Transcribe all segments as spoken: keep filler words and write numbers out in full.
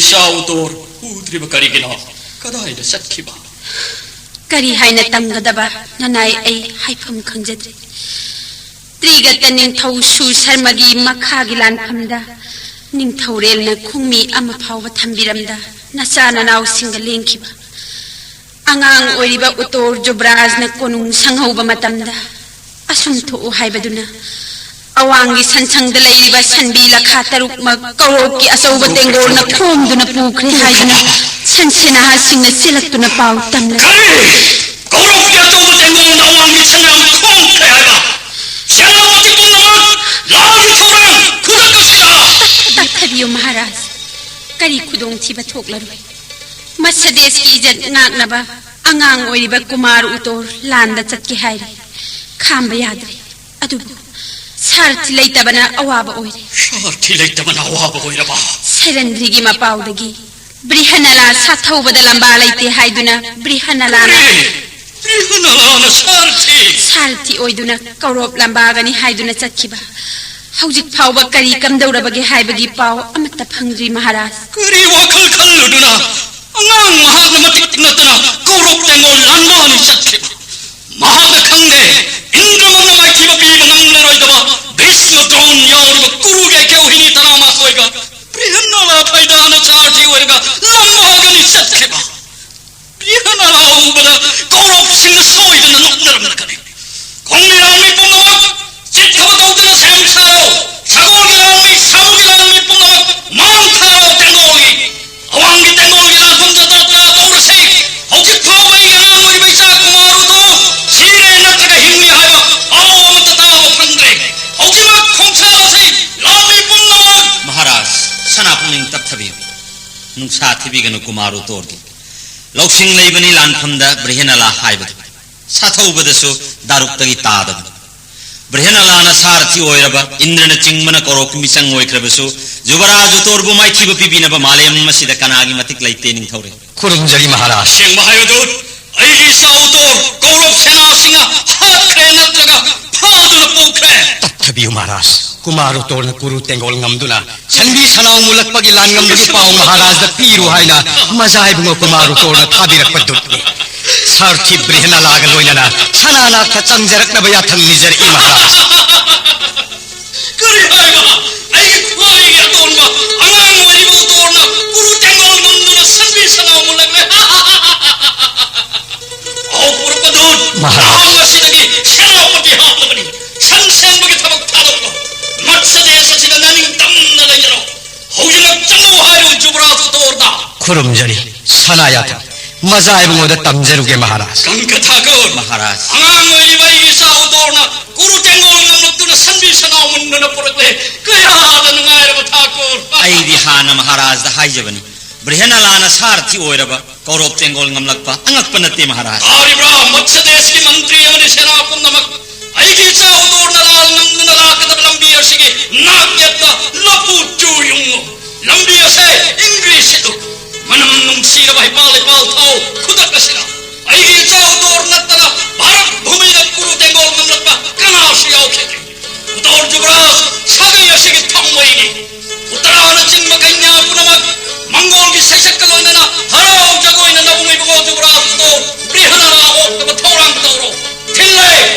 ꯏꯆꯥ ꯎꯇꯣꯔ ꯎꯗ꯭ꯔꯤꯕ ꯀꯔꯤꯒꯤꯅꯣ? ꯀꯗꯥꯏꯗ ꯆꯠꯈꯤꯕ? ꯀꯔꯤ ꯍꯥꯏꯅ ꯇꯝꯒꯗꯕ, ꯅꯅꯥꯏ, ꯑꯩ ꯍꯥꯏꯐꯝ ꯈꯪꯖꯗ꯭ꯔꯦ꯫ ꯇ꯭ꯔꯤꯒꯠꯇ ꯅꯤꯡꯊꯧ ꯁꯨꯔ ꯁꯔꯃꯒꯤ ꯃꯈꯥꯒꯤ ꯂꯥꯟꯐꯝꯗ ꯅꯤꯡꯊꯧꯔꯦꯜꯅ ꯈꯣꯡꯃꯤ ꯑꯃ ꯐꯥꯎꯕ ꯊꯝꯕꯤꯔꯝꯗ ꯅꯆꯥ ꯅꯅꯥꯎꯁꯤꯡꯒ ꯂꯦꯡꯈꯤꯕ꯫ ꯑꯉꯥꯡ ꯑꯣꯏꯔꯤꯕ ꯎꯇꯣꯔ ꯖꯨꯕꯔꯥꯖꯅ ꯀꯣꯅꯨꯡ ꯁꯪꯍꯧꯕ ꯃꯇꯝꯗ ꯑꯁꯨꯝ ꯊꯣꯛꯎ ꯍꯥꯏꯕꯗꯨꯅ ꯑꯋꯥꯡꯒꯤ ꯁꯟꯁꯪꯗ ꯂꯩꯔꯤꯕ ꯁꯟꯕꯤ ꯂꯈꯥ ꯇꯔꯨꯛꯃꯛ ꯀꯧꯔꯣꯛꯀꯤ ꯑꯆꯧꯕ ꯇꯦꯡꯒꯣꯜꯅ ꯈꯣꯝꯗꯨꯅ ꯄꯨꯈ꯭ꯔꯦ ꯍꯥꯏꯗꯨꯅ ꯁꯟꯁꯦꯅꯥꯍꯥꯁꯤꯡꯅ ꯆꯦꯜꯂꯛꯇꯨꯅ ꯄꯥꯎ ꯇꯝꯂꯛꯏ꯫ ꯀꯔꯤ? ꯀꯧꯔꯣꯛꯀꯤ ꯑꯆꯧꯕ ꯇꯦꯡꯒꯣꯜꯅ ꯑꯋꯥꯡꯒꯤ ꯁꯪꯒꯥꯝ ꯈꯣꯝꯈ꯭ꯔꯦ ꯍꯥꯏꯕ? ꯁꯦꯅꯥꯄꯇꯤ ꯄꯨꯝꯅꯃꯛ ꯂꯥꯟꯒꯤ ꯊꯧꯔꯥꯡ ꯈꯨꯗꯛ ꯑꯁꯤꯗ! ꯇꯛꯊꯕꯤꯌꯨ ꯃꯍꯥꯔꯥꯖ, ꯀꯔꯤ ꯈꯨꯗꯣꯡꯊꯤꯕ ꯊꯣꯛꯂꯔꯣꯏ꯫ ꯃꯁꯗꯦꯁꯀꯤ ꯏꯖꯠ ꯉꯥꯛꯅꯕ ꯑꯉꯥꯡ ꯑꯣꯏꯔꯤꯕ ꯀꯨꯃꯥꯔ ꯎꯇꯣꯔ ꯂꯥꯟꯗ ꯆꯠꯀꯦ ꯍꯥꯏꯔꯤ꯫ ꯈꯥꯝꯕ ꯌꯥꯗ꯭ꯔꯦ꯫ ꯑꯗꯨꯕꯨ ꯁꯥꯔꯊꯤ ꯂꯩꯇꯕꯅ ꯑꯋꯥꯕ ꯑꯣꯏꯔꯦ꯫ ꯁꯥꯔꯊꯤ ꯂꯩꯇꯕꯅ ꯑꯋꯥꯕ ꯑꯣꯏꯔꯕ? ꯁꯩꯔꯟꯗ꯭ꯔꯤꯒꯤ ꯃꯄꯥꯎꯗꯒꯤ ꯕ꯭ꯔꯤꯍꯅꯂꯥ ꯁꯥꯊꯧꯕꯗ ꯂꯝꯕꯥ ꯂꯩꯇꯦ ꯍꯥꯏꯗꯨꯅ ꯕ꯭ꯔꯤꯍꯅꯂꯥꯅ ꯀꯔꯤ? ꯕ꯭ꯔꯤꯍꯅꯂꯥꯅ ꯁꯥꯔꯊꯤ? ꯁꯥꯔꯊꯤ ꯑꯣꯏꯗꯨꯅ ꯀꯧꯔꯣꯞ ꯂꯝꯕꯥꯒꯅꯤ ꯍꯥꯏꯗꯨꯅ ꯆꯠꯈꯤꯕ꯫ ꯍꯧꯖꯤꯛ ꯐꯥꯎꯕ ꯀꯔꯤ ꯀꯝꯗꯧꯔꯕꯒꯦ ꯍꯥꯏꯕꯒꯤ ꯄꯥꯎ ꯑꯃꯠꯇ ꯐꯪꯗ꯭ꯔꯤ ꯃꯍꯥꯔꯥꯖ꯫ ꯀꯔꯤ ꯋꯥꯈꯜ ꯈꯜꯂꯨꯗꯨꯅ ꯑꯉꯥꯡ ꯃꯍꯥꯛꯅ ꯃꯇꯤꯛ ꯅꯠꯇꯅ ꯀꯧꯔꯣꯞ ꯇꯦꯡꯒꯣꯜ ꯂꯥꯟꯕꯥꯅꯤ ꯆꯠꯈꯤꯕ? ꯃꯍꯥꯛꯅ ꯈꯪꯗꯦ, ꯏꯟꯗ꯭ꯔꯃꯜꯅ ꯃꯥꯏꯊꯤꯕ ꯄꯤꯕ ꯉꯝꯂꯔꯣꯏꯗꯕ ꯚꯤꯁꯃ, ꯗ꯭ꯔꯣꯟ ꯌꯥꯎꯔꯤꯕ ꯀꯨꯔꯨꯒꯤ ꯑꯩꯀꯦ ꯋꯥꯍꯤꯅꯤ ꯇꯔꯥꯃꯥꯊꯣꯏꯒ ꯕ꯭ꯔꯤꯍꯟꯅꯂꯥ ꯐꯩꯗꯥꯅ ꯁꯥꯔꯊꯤ ꯑꯣꯏꯔꯒ ꯂꯝꯕꯥꯒꯅꯤ ꯆꯠꯈꯤꯕ꯫ ꯕ꯭ꯔꯤꯍꯟꯅꯂꯥ ꯎꯕꯗ ꯀꯧꯔꯣꯞꯁꯤꯡꯅ ꯁꯣꯏꯗꯅ ꯅꯣꯛꯅꯔꯝꯂꯒꯅꯤ꯫ ꯈꯣꯡꯃꯤ ꯂꯥꯟꯃꯤ ꯄꯨꯝꯅꯃꯛ ꯆꯤꯠꯊꯕ ꯇꯧꯗꯅ ꯁꯦꯝ ꯁꯥꯔꯣ꯫ ꯁꯒꯣꯜꯒꯤ ꯂꯥꯟꯃꯤ, ꯁꯥꯃꯨꯒꯤ ꯂꯥꯟꯃꯤ ꯄꯨꯝꯅꯃꯛ ꯃꯥꯡ ꯊꯥꯔꯣ ꯇꯦꯡꯒꯣꯜꯒꯤ꯫ ꯑꯋꯥꯡꯒꯤ ꯇꯦꯡꯒꯣꯜꯒꯤ ꯂꯥꯟꯐꯝ ꯖꯇ꯭ꯔꯥ ꯇꯧꯔꯁꯤ꯫ ꯍꯧꯖꯤꯛ ꯐꯥꯎꯕ ꯑꯩꯒꯤ ꯑꯉꯥꯡ ꯑꯣꯏꯔꯤꯕ ꯏꯆꯥ ꯀꯨꯃꯥꯔ ꯑꯗꯨ ꯁꯤꯔꯦ ꯅꯠꯇ꯭ꯔꯒ ꯍꯤꯡꯂꯤ ꯍꯥꯏꯕ ꯄꯥꯎ ꯑꯃꯠꯇ ꯇꯥꯕ ꯐꯪꯗ꯭ꯔꯦ꯫ ꯍꯧꯖꯤꯛꯃꯛ ꯈꯣꯡꯁꯥꯜꯂꯁꯤ, ꯂꯥꯟꯃꯤ ꯄꯨꯝꯅꯃꯛ! ꯃꯍꯥꯔꯥꯖ, ꯁꯅꯥ ꯄꯨꯛꯅꯤꯡ ꯇꯞꯊꯕꯤꯌꯨ꯫ ꯅꯨꯡꯁꯥ ꯊꯤꯕꯤꯒꯅꯨ ꯀꯨꯃꯥꯔ ꯎꯇꯣꯔꯒꯤ꯫ ꯂꯧꯁꯤꯡ ꯂꯩꯕꯅꯤ ꯂꯥꯟꯐꯝꯗ ꯕ꯭ꯔꯤꯍꯦꯅꯂꯥ ꯍꯥꯏꯕꯗꯨ꯫ ꯁꯥꯊꯧꯕꯗꯁꯨ ꯗꯥꯔꯨꯛꯇꯒꯤ ꯇꯥꯗꯕꯅꯤ꯫ ꯕ꯭ꯔꯤꯍꯦꯅꯂꯥꯅ ꯁꯥꯔꯊꯤ ꯑꯣꯏꯔꯕ, ꯏꯟꯗ꯭ꯔꯅ ꯆꯤꯡꯕꯅ ꯀꯧꯔꯣꯛꯀꯤ ꯃꯤꯆꯪ ꯑꯣꯏꯈ꯭ꯔꯕꯁꯨ, ꯖꯨꯕꯔꯥꯖ ꯎꯇꯣꯔꯕꯨ ꯃꯥꯏꯊꯤꯕ ꯄꯤꯕꯤꯅꯕ ꯃꯥꯂꯦꯝ ꯑꯁꯤꯗ ꯀꯅꯥꯒꯤ ꯃꯇꯤꯛ ꯂꯩꯇꯦ ꯅꯤꯡꯊꯧꯔꯦꯜ? ꯈꯨꯔꯨꯝꯖꯔꯤ ꯃꯍꯥꯔꯥꯖ꯫ ꯑꯁꯦꯡꯕ ꯍꯥꯏꯕꯗꯨ, ꯑꯩꯒꯤ ꯏꯆꯥ ꯎꯇꯣꯔ ꯀꯧꯔꯣꯛ ꯁꯦꯅꯥꯁꯤꯡꯅ ꯍꯥꯠꯈ꯭ꯔꯦ ꯅꯠꯇ꯭ꯔꯒ ꯐꯥꯗꯨꯅ ꯄꯨꯈ꯭ꯔꯦ? ꯇꯞꯊꯕꯤꯌꯨ ꯃꯍꯥꯔꯥꯖ꯫ ꯀꯨꯃꯥꯔ ꯎꯇꯣꯔꯅ ꯀꯨꯔꯨ ꯇꯦꯡꯒꯣꯜ ꯉꯝꯗꯨꯅ ꯁꯟꯕꯤ ꯁꯅꯥꯎ ꯃꯨꯜꯂꯛꯄꯒꯤ ꯂꯥꯟꯉꯝꯗꯨꯒꯤ ꯄꯥꯎ ꯃꯍꯥꯔꯥꯖꯗ ꯄꯤꯔꯨ ꯍꯥꯏꯅ ꯃꯖꯥ ꯏꯕꯨꯡꯉꯣ ꯀꯨꯃꯥꯔ ꯎꯇꯣꯔꯅ ꯊꯥꯕꯤꯔꯛꯄ ꯗꯨꯠꯅꯤ꯫ ꯁꯥꯔꯊꯤ ꯕ꯭ꯔꯤꯍꯅꯂꯥꯒ ꯂꯣꯏꯅꯅ ꯁꯅꯥꯅꯥꯊ ꯆꯪꯖꯔꯛꯅꯕ ꯌꯥꯊꯪ ꯅꯤꯖꯔꯛꯏ ꯃꯍꯥꯔꯥꯖ꯫ ꯀꯔꯤ ꯍꯥꯏꯕ? ꯑꯩꯒꯤ ꯈ꯭ꯋꯥꯏꯗꯒꯤ ꯑꯇꯣꯟꯕ ꯑꯉꯥꯡ ꯑꯣꯏꯔꯤꯕ ꯎꯇꯣꯔꯅ ꯀꯨꯔꯨ ꯇꯦꯡꯒꯣꯜ ꯉꯝꯗꯨꯅ ꯁꯟꯕꯤ ꯁꯅꯥꯎ ꯃꯨꯜꯂꯛꯂꯦ꯫ ꯑꯍꯧꯕ ꯄꯨꯔꯛꯄꯗꯨ ꯃꯍꯥꯔꯥꯖ꯫ ꯅꯍꯥꯛ ꯉꯁꯤꯗꯒꯤ ꯁꯦꯅꯥꯄꯇꯤ ꯍꯥꯞꯂꯕꯅꯤ꯫ ꯁꯟ ꯁꯦꯟꯕꯒꯤ ꯊꯕꯛ ꯊꯥꯗꯣꯛꯂꯣ꯫ ꯃꯠꯁ ꯗꯦꯁ ꯑꯁꯤꯗ ꯅꯅꯤꯡꯇꯝꯅ ꯂꯩꯖꯔꯣ꯫ ꯍꯧꯖꯤꯛꯃꯛ ꯆꯪꯉꯨ ꯍꯥꯏꯔꯣ ꯖꯨꯕꯔꯥꯖ ꯎꯇꯣꯔꯗ꯫ ꯈꯨꯔꯨꯝꯖꯔꯤ ꯁꯅꯥꯌꯥꯊ꯫ ꯃꯖꯥ ꯏꯕꯨꯡꯉꯣꯗ ꯇꯝꯖꯔꯨꯒꯦ ꯃꯍꯥꯔꯥꯖ꯫ ꯀꯪꯀ ꯊꯥꯀꯨꯔ꯫ ꯃꯍꯥꯔꯥꯖ꯫ ꯑꯉꯥꯡ ꯑꯣꯏꯔꯤꯕ ꯑꯩꯒꯤ ꯏꯆꯥ ꯎꯇꯣꯔꯅ ꯀꯨꯔꯨ ꯇꯦꯡꯒꯣꯜ ꯉꯝꯂꯛꯇꯨꯅ ꯁꯟꯕꯤ ꯁꯅꯥꯎ ꯃꯨꯟꯗꯨꯅ ꯄꯨꯔꯛꯂꯦ꯫ ꯀꯌꯥꯗ ꯅꯨꯡꯉꯥꯏꯔꯕ ꯊꯥꯀꯨꯔ꯫ ꯑꯩꯗꯤ ꯍꯥꯟꯅ ꯃꯍꯥꯔꯥꯖꯗ ꯍꯥꯏꯖꯕꯅꯤ꯫ ꯕ꯭ꯔꯤꯍꯅꯂꯥꯅ ꯁꯥꯔꯊꯤ ꯑꯣꯏꯔꯕ ꯀꯧꯔꯣꯞ ꯇꯦꯡꯒꯣꯜ ꯉꯝꯂꯛꯄ ꯑꯉꯛꯄ ꯅꯠꯇꯦ ꯃꯍꯥꯔꯥꯖ꯫ ꯇꯥꯔꯤꯕ꯭ꯔꯥ ꯃꯠꯁ ꯗꯦꯁꯀꯤ ꯃꯟꯇ꯭ꯔꯤ ꯑꯃꯗꯤ ꯁꯦꯅꯥ ꯄꯨꯝꯅꯃꯛ? ꯑꯩꯒꯤ ꯏꯆꯥ ꯎꯇꯣꯔꯅ ꯂꯥꯜ ꯉꯝꯗꯨꯅ ꯂꯥꯛꯀꯗꯕ ꯂꯝꯕꯤ ꯑꯁꯤꯒꯤ ꯅꯥꯛ ꯌꯦꯠꯇ ꯂꯐꯨ ꯆꯨ ꯌꯨꯡꯉꯨ꯫ ꯂꯝꯕꯤ ꯑꯁꯦ ꯏꯪꯒ꯭ꯔꯤꯁꯤꯗꯨ ꯃꯅꯝ ꯅꯨꯡꯁꯤꯔꯕ ꯍꯩꯄꯥꯜ ꯂꯩꯄꯥꯜ ꯊꯥꯎ ꯈꯨꯗꯛ ꯑꯁꯤꯗ꯫ ꯑꯩꯒꯤ ꯏꯆꯥ ꯎꯇꯣꯔ ꯅꯠꯇꯅ ꯚꯥꯔꯠ ꯚꯨꯃꯤꯗ ꯀꯨꯔꯨ ꯇꯦꯡꯒꯣꯜ ꯉꯝꯂꯛꯄ ꯀꯅꯥꯁꯨ ꯌꯥꯎꯈꯤꯗ꯭ꯔꯤ꯫ ꯎꯇꯣꯔ ꯖꯨꯕꯔꯥꯖ ꯁꯥꯒꯩ ꯑꯁꯤꯒꯤ ꯊꯥꯡꯃꯩꯅꯤ꯫ ꯎꯠꯇꯔꯥꯅꯆꯤꯡꯕ ꯀꯩꯅ꯭ꯌꯥ ꯄꯨꯝꯅꯃꯛ ꯃꯪꯒꯣꯜꯒꯤ ꯁꯩꯁꯛꯀ ꯂꯣꯏꯅꯅ ꯍꯔꯥꯎ ꯖꯒꯣꯏꯅ ꯅꯕꯨꯡ ꯏꯕꯨꯡꯉꯣ ꯖꯨꯕꯔꯥꯖ ꯎꯇꯣꯔ ꯕ꯭ꯔꯤꯍꯅꯂꯥ ꯑꯣꯛꯅꯕ ꯊꯧꯔꯥꯡ ꯇꯧꯔꯣ꯫ ꯊꯤꯜꯂꯦ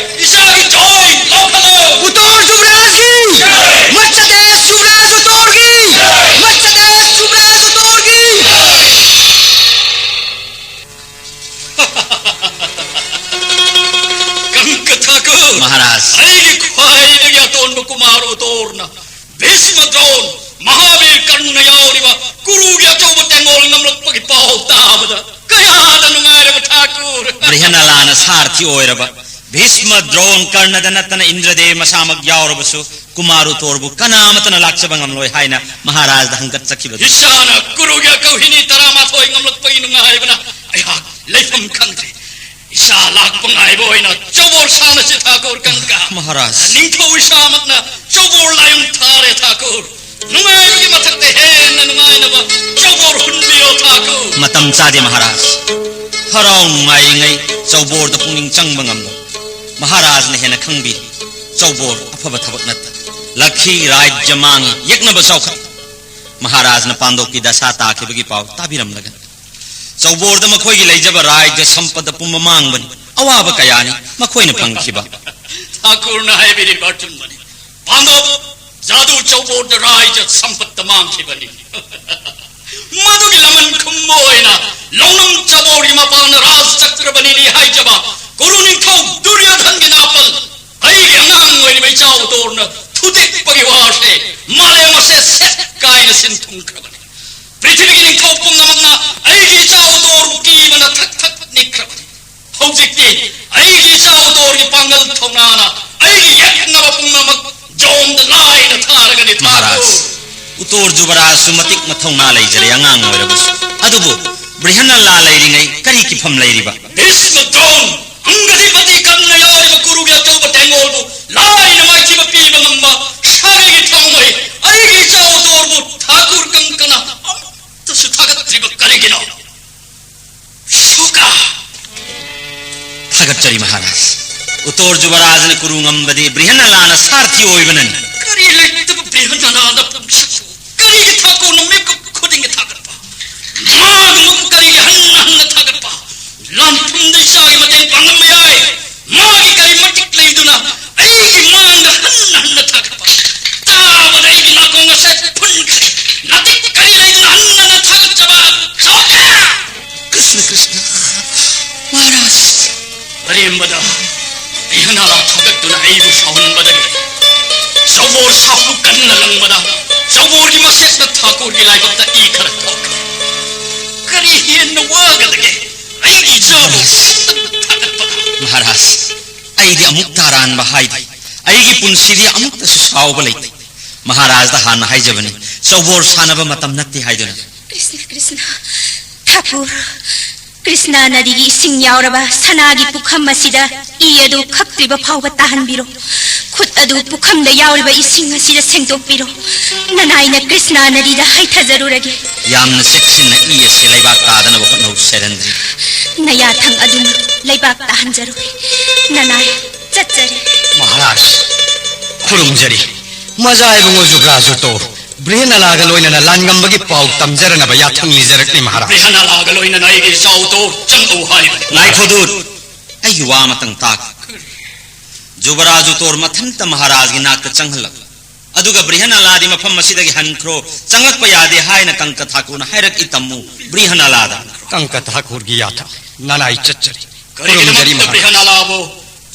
ꯏꯆꯥꯒꯤ ꯖꯣꯏ ꯂꯥꯎꯈꯠꯂꯣ꯫ ꯎꯇꯣꯔ ꯖꯨꯕꯔꯥꯖꯀꯤ ꯖꯣꯏ! ꯃꯠꯁ ꯗꯦꯁ ꯖꯨꯕꯔꯥꯖ ꯎꯇꯣꯔꯒꯤ ꯖꯣꯏ! ꯃꯠꯁ ꯗꯦꯁ ꯖꯨꯕꯔꯥꯖ ꯎꯇꯣꯔꯒꯤ ꯖꯣꯏ! ꯀꯪꯀ ꯊꯥꯀꯨꯔ꯫ ꯃꯍꯥꯔꯥꯖ꯫ ꯑꯩꯒꯤ ꯈ꯭ꯋꯥꯏꯗꯒꯤ ꯑꯇꯣꯟꯕ ꯀꯨꯃꯥꯔ ꯎꯇꯣꯔꯅ ꯚꯤꯁꯃ ꯗ꯭ꯔꯣꯟ, ꯃꯍꯥꯕꯤꯔ ꯀꯔꯅ ꯌꯥꯎꯔꯤꯕ ꯀꯨꯔꯨꯒꯤ ꯑꯆꯧꯕ ꯇꯦꯡꯒꯣꯜ ꯉꯝꯂꯛꯄꯒꯤ ꯄꯥꯎ ꯇꯥꯕꯗ ꯀꯌꯥꯗ ꯅꯨꯡꯉꯥꯏꯔꯕ ꯊꯥꯀꯨꯔ! ꯕ꯭ꯔꯤꯍꯅꯂꯥꯅ ꯁꯥꯔꯊꯤ ꯑꯣꯏꯔꯕ ꯚꯤꯁꯃ ꯗ꯭ꯔꯣꯟ ꯀꯔꯅꯗ ꯅꯠꯇꯅ ꯏꯟꯗ꯭ꯔꯗꯦꯕ ꯃꯁꯥꯃꯛ ꯌꯥꯎꯔꯕꯁꯨ ꯀꯨꯃꯥꯔ ꯎꯇꯣꯔꯕꯨ ꯀꯅꯥ ꯑꯃꯠꯇꯅ ꯂꯥꯛꯆꯕ ꯉꯝꯂꯣꯏ ꯍꯥꯏꯅ ꯃꯍꯥꯔꯥꯖꯗ ꯍꯪꯒꯠꯆꯈꯤꯕꯗꯨ꯫ ꯏꯁꯥꯅ ꯀꯨꯔꯨꯒꯤ ꯑꯀꯧꯍꯤꯅꯤ ꯇꯔꯥꯃꯥꯊꯣꯏ ꯉꯝꯂꯛꯄꯒꯤ ꯅꯨꯡꯉꯥꯏꯕꯅ ꯑꯩꯍꯥꯛ ꯂꯩꯐꯝ ꯈꯪꯗ꯭ꯔꯦ꯫ ꯏꯆꯥ ꯂꯥꯛꯄ ꯉꯥꯏꯕ ꯑꯣꯏꯅ ꯆꯧꯕꯣꯔ ꯁꯥꯟꯅꯁꯤ ꯊꯥꯀꯨꯔ ꯀꯪꯀ꯫ ꯃꯍꯥꯔꯥꯖ꯫ ꯅꯤꯡꯊꯧ ꯏꯁꯥꯃꯛꯅ ꯆꯧꯕꯣꯔ ꯂꯥꯏꯌꯣꯟ ꯊꯥꯔꯦ ꯊꯥꯀꯨꯔ꯫ ꯅꯨꯡꯉꯥꯏꯕꯒꯤ ꯃꯊꯛꯇ ꯍꯦꯟꯅ ꯅꯨꯡꯉꯥꯏꯅꯕ ꯆꯧꯕꯣꯔ ꯍꯨꯟꯕꯤꯌꯣ ꯊꯥꯀꯨꯔ꯫ ꯃꯇꯝ ꯆꯥꯗꯦ ꯃꯍꯥꯔꯥꯖ꯫ ꯍꯔꯥꯎ ꯅꯨꯡꯉꯥꯏꯔꯤꯉꯩ ꯆꯧꯕꯣꯔꯗ ꯄꯨꯛꯅꯤꯡ ꯆꯪꯕ ꯉꯝꯂꯣꯏ꯫ ꯃꯍꯥꯔꯥꯖꯅ ꯍꯦꯟꯅ ꯈꯪꯕꯤ꯫ ꯆꯧꯕꯣꯔ ꯑꯐꯕ ꯊꯕꯛ ꯅꯠꯇꯦ꯫ ꯂꯛꯈꯤ ꯔꯥꯖ꯭ꯌ ꯃꯥꯡꯉꯤ, ꯌꯦꯛꯅꯕ ꯆꯥꯎꯈꯠ꯫ ꯃꯍꯥꯔꯥꯖꯅ ꯄꯥꯟꯗꯣꯞꯀꯤ ꯗꯁꯥ ꯇꯥꯈꯤꯕꯒꯤ ꯄꯥꯎ ꯇꯥꯕꯤꯔꯝꯂꯒꯅꯤ꯫ ꯆꯧꯕꯣꯔꯗ ꯃꯈꯣꯏꯒꯤ ꯂꯩꯖꯕ ꯔꯥꯖ꯭ꯌ ꯁꯝꯄꯗ ꯄꯨꯝꯕ ꯃꯥꯡꯕꯅꯤ꯫ ꯑꯋꯥꯕ ꯀꯌꯥꯅꯤ ꯃꯈꯣꯏꯅ ꯐꯪꯈꯤꯕ꯫ ꯊꯥꯀꯨꯔꯅ ꯍꯥꯏꯕꯤꯔꯤꯕ ꯑꯆꯨꯝꯕꯅꯤ꯫ ꯄꯥꯟꯗꯣꯞ ꯖꯥꯗꯨ ꯆꯧꯕꯣꯔꯗ ꯔꯥꯖ꯭ꯌ ꯁꯝꯄꯠꯇ ꯃꯥꯡꯈꯤꯕꯅꯤ꯫ ꯃꯗꯨꯒꯤ ꯂꯃꯟ ꯈꯨꯝꯕ ꯑꯣꯏꯅ ꯂꯧꯅꯝ ꯆꯕꯣꯔꯒꯤ ꯃꯄꯥꯟꯅ ꯔꯥꯖ ꯆꯀ꯭ꯔꯕꯅꯤꯅꯤ ꯍꯥꯏꯖꯕ ꯀꯨꯔꯨ ꯅꯤꯡꯊꯧ ꯗꯨꯔꯌꯣꯙꯟꯒꯤ ꯅꯥꯄꯜ ꯑꯩꯒꯤ ꯑꯉꯥꯡ ꯑꯣꯏꯔꯤꯕ ꯏꯆꯥ ꯎꯇꯣꯔꯅ ꯊꯨꯗꯦꯛꯄꯒꯤ ꯋꯥꯁꯦ ꯃꯥꯂꯦꯝ ꯑꯁꯦ ꯁꯦꯠ ꯀꯥꯏꯅ ꯁꯤꯟ ꯊꯨꯡꯈ꯭ꯔꯕꯅꯤ꯫ ꯄ꯭ꯔꯤꯊꯤꯕꯤꯒꯤ ꯅꯤꯡꯊꯧ ꯄꯨꯝꯅꯃꯛꯅ ꯑꯩꯒꯤ ꯏꯆꯥ ꯎꯇꯣꯔꯕꯨ ꯀꯤꯕꯅ ꯊꯛ ꯊꯛ ꯅꯤꯛꯈ꯭ꯔꯕꯅꯤ꯫ ꯍꯧꯖꯤꯛꯇꯤ ꯑꯩꯒꯤ ꯏꯆꯥ ꯎꯇꯣꯔꯒꯤ ꯄꯥꯡꯒꯜ ꯊꯧꯅꯥꯅ ꯑꯩꯒꯤ ꯌꯦꯛꯅꯕ ꯄꯨꯝꯅꯃꯛ ꯖꯣꯝꯗ ꯂꯥꯏꯅ ꯊꯥꯔꯒꯅꯤ꯫ ꯃꯍꯥꯔꯥꯖ, ꯎꯇꯣꯔ ꯖꯨꯕꯔꯥꯖꯁꯨ ꯃꯇꯤꯛ ꯃꯊꯧꯅꯥ ꯂꯩꯖꯔꯦ ꯑꯉꯥꯡ ꯑꯣꯏꯔꯕꯁꯨ꯫ ꯑꯗꯨꯕꯨ ꯕ꯭ꯔꯤꯍꯟꯅꯂꯥ ꯂꯩꯔꯤꯉꯩ ꯀꯔꯤ ꯀꯤꯐꯝ ꯂꯩꯔꯤꯕ? ꯚꯤꯁꯃ ꯗ꯭ꯔꯣꯟ, ꯑꯪꯒꯗꯤꯄꯇꯤ ꯀꯔꯅ ꯌꯥꯎꯔꯤꯕ ꯀꯨꯔꯨꯒꯤ ꯑꯆꯧꯕ ꯇꯦꯡꯒꯣꯜꯕꯨ ꯂꯥꯏꯅ ꯃꯥꯏꯊꯤꯕ ꯄꯤꯕ ꯉꯝꯕ ꯁꯥꯒꯩꯒꯤ ꯊꯥꯎꯃꯩ ꯑꯩꯒꯤ ꯏꯆꯥ ꯎꯇꯣꯔꯕꯨ ꯊꯥꯀꯨꯔ ꯀꯪꯀꯅ ꯑꯃꯠꯇꯁꯨ ꯊꯥꯒꯠꯇ꯭ꯔꯤꯕ ꯀꯔꯤꯒꯤꯅꯣ? ꯁꯨꯀꯥ! ꯊꯥꯒꯠꯆꯔꯤ ꯃꯍꯥꯔꯥꯖ꯫ ꯎꯇꯣꯔ ꯖꯨꯕꯔꯥꯖꯅ ꯀꯨꯔꯨ ꯉꯝꯕꯗꯤ ꯕ꯭ꯔꯤꯍꯟꯅꯂꯥꯅ ꯁꯥꯔꯊꯤ ꯑꯣꯏꯕꯅꯅꯤ꯫ ꯀꯔꯤ ꯂꯩꯇꯕ ꯕ꯭ꯔꯤꯍꯟꯅꯂꯥꯅ ꯄꯨꯡꯁꯛ? ꯀꯔꯤꯒꯤ ꯊꯥꯀꯨꯔꯅ ꯃꯤꯀꯨꯞ ꯈꯨꯗꯤꯡꯒꯤ ꯊꯥꯒꯠꯄ? ꯃꯥꯒꯨꯝꯕꯕꯨ ꯀꯔꯤꯒꯤ ꯍꯟꯅ ꯍꯟꯅ ꯊꯥꯒꯠꯄ? ꯂꯥꯟꯐꯝꯗ ꯏꯆꯥꯒꯤ ꯃꯇꯦꯡ ꯄꯥꯡꯂꯝꯕ ꯌꯥꯏ꯫ ꯃꯥꯒꯤ ꯀꯔꯤ ꯃꯇꯤꯛ ꯂꯩꯗꯨꯅ ꯑꯩꯒꯤ ꯃꯥꯡꯗ ꯍꯟꯅ ꯍꯟꯅ ꯊꯥꯒꯠꯄ? ꯇꯥꯕꯗ ꯑꯩꯒꯤ ꯅꯥꯀꯣꯡ ꯑꯁꯦ ꯐꯨꯟꯈ꯭ꯔꯦ꯫ ꯅꯇꯤꯛ ꯀꯔꯤ ꯂꯩꯗꯨꯅ ꯍꯟꯅ ꯍꯟꯅ ꯊꯥꯒꯠꯆꯕ? ꯁꯣꯛꯌꯥ! ꯀ꯭ꯔꯤꯁꯅ, ꯀ꯭ꯔꯤꯁꯅ, ꯃꯍꯥꯔꯥꯖ꯫ ꯑꯔꯦꯝꯕꯗ ꯕ꯭ꯔꯤꯍꯟꯅꯂꯥ ꯊꯥꯒꯠꯇꯨꯅ ꯑꯩꯕꯨ ꯁꯥꯎꯍꯟꯕꯗꯒꯤ ꯆꯧꯕꯣꯔ ꯁꯥꯐꯨ ꯀꯟꯅ ꯂꯪꯕꯗ ꯆꯧꯕꯣꯔꯒꯤ ꯃꯁꯦꯛꯅ ꯊꯥꯀꯨꯔꯒꯤ ꯂꯥꯏꯕꯛꯇ ꯏ ꯈꯔ ꯊꯣꯛꯈ꯭ꯔꯦ꯫ ꯀꯔꯤ ꯍꯦꯟꯅ ꯋꯥꯒꯗꯒꯦ? ꯑꯩꯒꯤ ꯏꯆꯥꯕꯨ ꯊꯥꯒꯠꯄꯗ꯫ ꯃꯍꯥꯔꯥꯖ, ꯑꯩꯗꯤ ꯑꯃꯨꯛ ꯇꯥꯔꯥꯟꯕ ꯍꯥꯏꯗꯦ꯫ ꯑꯩꯒꯤ ꯄꯨꯟꯁꯤꯗꯤ ꯑꯃꯨꯛꯇꯁꯨ ꯁꯥꯎꯕ ꯂꯩꯇꯦ꯫ ꯃꯍꯥꯔꯥꯖꯗ ꯍꯥꯟꯅ ꯍꯥꯏꯖꯕꯅꯤ, ꯆꯧꯕꯣꯔ ꯁꯥꯟꯅꯕ ꯃꯇꯝ ꯅꯠꯇꯦ ꯍꯥꯏꯗꯨꯅ꯫ ꯀ꯭ꯔꯤꯁꯅ, ꯀ꯭ꯔꯤꯁꯅ, ꯊꯥꯀꯨꯔ, ꯀ꯭ꯔꯤꯁꯅ ꯅꯗꯤꯒꯤ ꯏꯁꯤꯡ ꯌꯥꯎꯔꯕ ꯁꯅꯥꯒꯤ ꯄꯨꯈꯝ ꯑꯁꯤꯗ ꯏ ꯑꯗꯨ ꯈꯛꯇ꯭ꯔꯤꯕ ꯐꯥꯎꯕ ꯇꯥꯍꯟꯕꯤꯔꯣ꯫ ꯈꯨꯠ ꯑꯗꯨ ꯄꯨꯈꯝꯗ ꯌꯥꯎꯔꯤꯕ ꯏꯁꯤꯡ ꯑꯁꯤꯗ ꯁꯦꯡꯗꯣꯛꯄꯤꯔꯣ꯫ ꯅꯅꯥꯏꯅ ꯀ꯭ꯔꯤꯁꯅ ꯅꯗꯤꯗ ꯍꯩꯊꯖꯔꯨꯔꯒꯦ꯫ ꯌꯥꯝꯅ ꯆꯦꯛꯁꯤꯟꯅ ꯏ ꯑꯁꯤ ꯂꯩꯕꯥꯛ ꯇꯥꯗꯅꯕ ꯍꯣꯠꯅꯧ, ꯁꯦꯔꯦꯟꯗ꯭ꯔꯤ꯫ ꯅꯌꯥꯊꯪ ꯑꯗꯨꯅ ꯂꯩꯕꯥꯛ ꯇꯥꯍꯟꯖꯔꯣꯏ꯫ ꯅꯅꯥꯏ ꯆꯠꯆꯔꯦ꯫ ꯃꯍꯥꯔꯥꯖ, ꯈꯨꯔꯨꯝꯖꯔꯤ꯫ ꯃꯖꯥ ꯏꯕꯨꯡꯉꯣ ꯖꯨꯕ꯭ꯔꯥꯖꯨꯇꯣ, ꯕ꯭ꯔꯤꯍꯟꯅꯂꯥꯒ ꯂꯣꯏꯅꯅ ꯂꯥꯟꯉꯝꯕꯒꯤ ꯄꯥꯎ ꯇꯝꯖꯔꯅꯕ ꯌꯥꯊꯪ ꯅꯤꯖꯔꯛꯂꯤ ꯃꯍꯥꯔꯥꯖ꯫ ꯕ꯭ꯔꯤꯍꯟꯅꯂꯥꯒ ꯂꯣꯏꯅꯅ ꯑꯩꯒꯤ ꯏꯆꯥꯎꯇꯣ ꯆꯪꯉꯛꯎ ꯍꯥꯏꯕꯅꯤ꯫ ꯉꯥꯏꯈꯣ ꯗꯨꯠ, ꯑꯩꯒꯤ ꯋꯥ ꯑꯃꯇꯪ ꯇꯥꯈꯣ꯫ ꯖꯨꯕ꯭ꯔꯥꯖꯨꯇꯣꯔ ꯃꯊꯟꯇ ꯃꯍꯥꯔꯥꯖꯒꯤ ꯅꯥꯛꯇ ꯆꯪꯍꯜꯂꯛꯂꯣ꯫ ꯑꯗꯨꯒ ꯕ꯭ꯔꯤꯍꯟꯅꯂꯥꯗꯤ ꯃꯐꯝ ꯑꯁꯤꯗꯒꯤ ꯍꯟꯈ꯭ꯔꯣ, ꯆꯪꯂꯛꯄ ꯌꯥꯗꯦ ꯍꯥꯏꯅ ꯀꯪꯀ ꯊꯥꯀꯨꯔꯅ ꯍꯥꯏꯔꯛꯏ ꯇꯝꯃꯨ꯫ ꯕ꯭ꯔꯤꯍꯟꯅꯂꯥꯗ꯫ ꯀꯪꯀ ꯊꯥꯀꯨꯔꯒꯤ ꯌꯥꯊꯪ ꯅꯅꯥꯏ ꯆꯠꯆꯔꯤ꯫ ꯈꯨꯔꯨꯝꯖꯔꯤ ꯀꯔꯤꯒꯤꯗꯃꯛꯇ ꯃꯍꯥꯔꯥꯖ꯫ ꯕ꯭ꯔꯤꯍꯟꯅꯂꯥꯕꯨ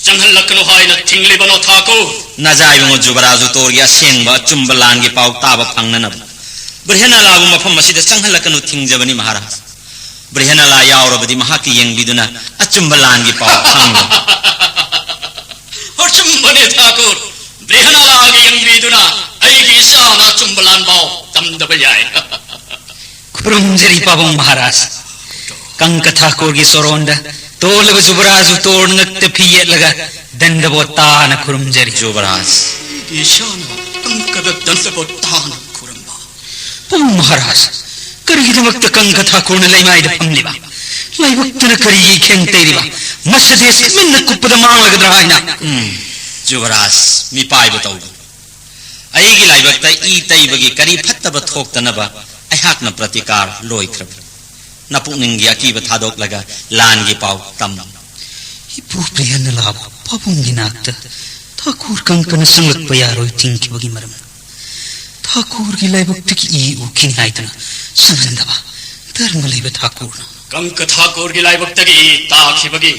ꯆꯪꯍꯜꯂꯛꯀꯅꯨ ꯍꯥꯏꯅ ꯊꯤꯡꯂꯤꯕꯅꯣ ꯊꯥꯀꯨꯔ? ꯅꯖꯥ ꯏꯕꯨꯡꯉꯣ ꯖꯨꯕ꯭ꯔꯥꯖꯨꯇꯣꯔꯒꯤ ꯑꯁꯦꯡꯕ ꯑꯆꯨꯝꯕ ꯂꯥꯟꯒꯤ ꯄꯥꯎ ꯇꯥꯕ ꯐꯪꯅꯅꯕ ꯕ꯭ꯔꯤꯍꯟꯅꯂꯥꯕꯨ ꯃꯐꯝ ꯑꯁꯤꯗ ꯆꯪꯍꯜꯂꯛꯀꯅꯨ ꯊꯤꯡꯖꯕꯅꯤ ꯃꯍꯥꯔꯥꯖ꯫ ꯕ꯭ꯔꯤꯍꯟꯅꯂꯥ ꯌꯥꯎꯔꯕꯗꯤ ꯃꯍꯥꯛꯀꯤ ꯌꯦꯡꯕꯤꯗꯨꯅ ꯑꯆꯨꯝꯕ ꯂꯥꯟꯒꯤ ꯄꯥꯎ ꯈꯪꯂꯣꯏ꯫ ꯑꯆꯨꯝꯕꯅꯤ ꯊꯥꯀꯨꯔ꯫ ꯕ꯭ꯔꯤꯍꯟꯅꯂꯥꯒꯤ ꯌꯦꯡꯕꯤꯗꯨꯅ ꯑꯩꯒꯤ ꯏꯆꯥꯅ ꯑꯆꯨꯝꯕ ꯂꯥꯟ ꯄꯥꯎ ꯇꯝꯗꯕ ꯌꯥꯏ꯫ ꯈꯨꯔꯨꯝꯖꯔꯤ ꯄꯥꯕꯨꯡ ꯃꯍꯥꯔꯥꯖ꯫ ꯀꯪꯀ ꯊꯥꯀꯨꯔꯒꯤ ꯁꯣꯔꯣꯟꯗ ꯇꯣꯜꯂꯕ ꯖꯨꯕ꯭ꯔꯥꯖꯨꯇꯣꯔ ꯉꯛꯇ ꯐꯤ ꯌꯦꯠꯂꯒ ꯗꯟꯗꯕꯣꯠ ꯇꯥꯅ ꯈꯨꯔꯨꯝꯖꯔꯤ꯫ ꯖꯨꯕ꯭ꯔꯥꯖ꯫ ꯑꯩꯒꯤ ꯏꯆꯥꯅ ꯀꯪꯀꯗ ꯗꯟꯗꯕꯣꯠ ꯇꯥꯅ ꯈꯨꯔꯨꯝꯕ꯫ ꯄꯥꯕꯨꯡ ꯃꯍꯥꯔꯥꯖ, ꯀꯔꯤꯒꯤꯗꯃꯛꯇ ꯀꯪꯀ ꯊꯥꯀꯨꯔꯅ ꯂꯩꯃꯥꯏꯗ ꯐꯝꯂꯤꯕ? ꯂꯥꯏꯕꯛꯇꯅ ꯀꯔꯤꯒꯤ ꯏꯈꯦꯡ ꯇꯩꯔꯤꯕ? ꯃꯁꯥ ꯗꯦꯁ ꯃꯤꯠꯅ ꯀꯨꯞꯄꯗ ꯃꯥꯡꯂꯒꯗ꯭ꯔꯥ ꯍꯥꯏꯅ꯫ ꯎꯝ, ꯖꯨꯕ꯭ꯔꯥꯖ, ꯃꯤꯄꯥꯏꯕ ꯇꯧꯒꯅꯨ꯫ ꯑꯩꯒꯤ ꯂꯥꯏꯕꯛꯇ ꯏ ꯇꯩꯕꯒꯤ ꯀꯔꯤ ꯐꯠꯇꯕ ꯊꯣꯛꯇꯅꯕ ꯑꯩꯍꯥꯛꯅ ꯄ꯭ꯔꯇꯤꯀꯥꯔ ꯂꯣꯏꯈ꯭ꯔꯕꯅꯤ꯫ ꯅꯄꯨꯛꯅꯤꯡꯒꯤ ꯑꯀꯤꯕ ꯊꯥꯗꯣꯛꯂꯒ ꯂꯥꯟꯒꯤ ꯄꯥꯎ ꯇꯝꯃꯨ꯫ ꯏꯄꯨ ꯕ꯭ꯔꯤꯍꯟꯅꯂꯥꯕꯨ ꯄꯥꯕꯨꯡꯒꯤ ꯅꯥꯛꯇ ꯊꯥꯀꯨꯔ ꯀꯪꯀꯅ ꯆꯪꯂꯛꯄ ꯌꯥꯔꯣꯏ ꯊꯤꯡꯈꯤꯕꯒꯤ ꯃꯔꯝ, ꯊꯥꯀꯨꯔꯒꯤ ꯂꯥꯏꯕꯛꯇꯒꯤ ꯏ ꯎꯈꯤꯅꯤ ꯍꯥꯏꯗꯨꯅ ꯆꯪꯍꯟꯗꯕ ꯙꯔꯃ ꯂꯩꯕ ꯊꯥꯀꯨꯔꯅ꯫ ꯀꯪꯀ ꯊꯥꯀꯨꯔꯒꯤ ꯂꯥꯏꯕꯛꯇꯒꯤ ꯏ ꯇꯥꯈꯤꯕꯒꯤ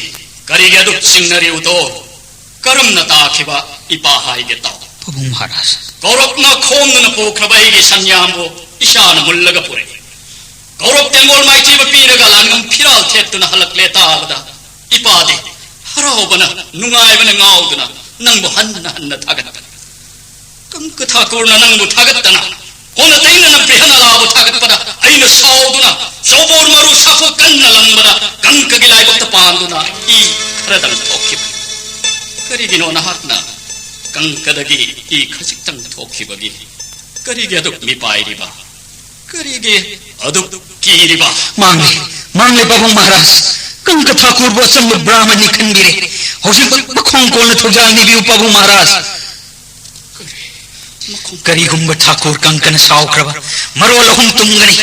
ꯀꯔꯤꯒꯤ ꯑꯗꯨꯛ ꯆꯤꯡꯅꯔꯤꯕꯗꯣ? ꯀꯔꯝꯅ ꯇꯥꯈꯤꯕ ꯏꯄꯥ ꯍꯥꯏꯒꯦ ꯇꯥꯎ꯫ ꯄꯥꯕꯨꯡ ꯃꯍꯥꯔꯥꯖ꯫ ꯀꯧꯔꯞꯅ ꯈꯣꯝꯗꯨꯅ ꯄꯨꯈ꯭ꯔꯕ ꯑꯩꯒꯤ ꯁꯟꯌꯥꯝꯕꯨ ꯏꯁꯥꯅ ꯃꯨꯜꯂꯒ ꯄꯨꯔꯛꯏ꯫ ꯀꯧꯔꯞ ꯇꯦꯡꯒꯣꯜ ꯃꯥꯏꯊꯤꯕ ꯄꯤꯔꯒ ꯂꯥꯟꯉꯝ ꯐꯤꯔꯥꯜ ꯊꯦꯠꯇꯨꯅ ꯍꯜꯂꯛꯂꯦ ꯇꯥꯕꯗ ꯏꯄꯥꯗꯤ ꯍꯔꯥꯎꯕꯅ, ꯅꯨꯡꯉꯥꯏꯕꯅ ꯉꯥꯎꯗꯨꯅ ꯅꯪꯕꯨ ꯍꯟꯅ ꯍꯟꯅ ꯊꯥꯒꯠꯄꯅꯤ꯫ ꯀꯪꯀ ꯊꯥꯀꯨꯔꯅ ꯅꯪꯕꯨ ꯊꯥꯒꯠꯇꯅ, ꯑꯣꯟꯅ ꯇꯩꯅꯅ ꯕ꯭ꯔꯤꯍꯟꯅꯂꯥꯕꯨ ꯊꯥꯒꯠꯄꯗ ꯑꯩꯅ ꯁꯥꯎꯗꯨꯅ ꯆꯧꯕꯣꯔ ꯃꯔꯨ ꯁꯥꯐꯨ ꯀꯟꯅ ꯂꯪꯕꯗ ꯀꯪꯀꯒꯤ ꯂꯥꯏꯕꯛꯇ ꯄꯥꯟꯗꯨꯅ ꯏ ꯈꯔꯗꯪ ꯊꯣꯛꯈꯤꯕꯅꯤ꯫ ꯀꯔꯤꯒꯤꯅꯣ ꯅꯍꯥꯛꯅ ꯀꯪꯀꯗꯒꯤ ꯏ ꯈꯖꯤꯛꯇꯪ ꯊꯣꯛꯈꯤꯕꯒꯤ ꯀꯔꯤꯒꯤ ꯑꯗꯨꯛ ꯃꯤꯄꯥꯏꯔꯤꯕ? ꯀꯔꯤꯒꯤ ꯑꯗꯨꯛ ꯀꯤꯔꯤꯕ? ꯃꯥꯡꯂꯦ, ꯃꯥꯡꯂꯦ ꯄꯥꯕꯨꯡ ꯃꯍꯥꯔꯥꯖ꯫ ꯀꯪꯀ ꯊꯥꯀꯨꯔꯕꯨ ꯑꯆꯝꯕ ꯕ꯭ꯔꯥꯍꯃꯟꯅꯤ ꯈꯟꯕꯤꯔꯦ꯫ ꯍꯧꯖꯤꯛꯃꯛ ꯃꯈꯣꯡ ꯀꯣꯜꯅ ꯊꯧꯖꯥꯜ ꯅꯤꯕꯤꯌꯨ ꯄꯥꯕꯨꯡ ꯃꯍꯥꯔꯥꯖ꯫ ꯀꯔꯤ? ꯀꯔꯤꯒꯨꯝꯕ ꯊꯥꯀꯨꯔ ꯀꯪꯀꯅ ꯁꯥꯎꯈ꯭ꯔꯕ, ꯃꯔꯣꯜ ꯑꯍꯨꯝ ꯇꯨꯝꯒꯅꯤ꯫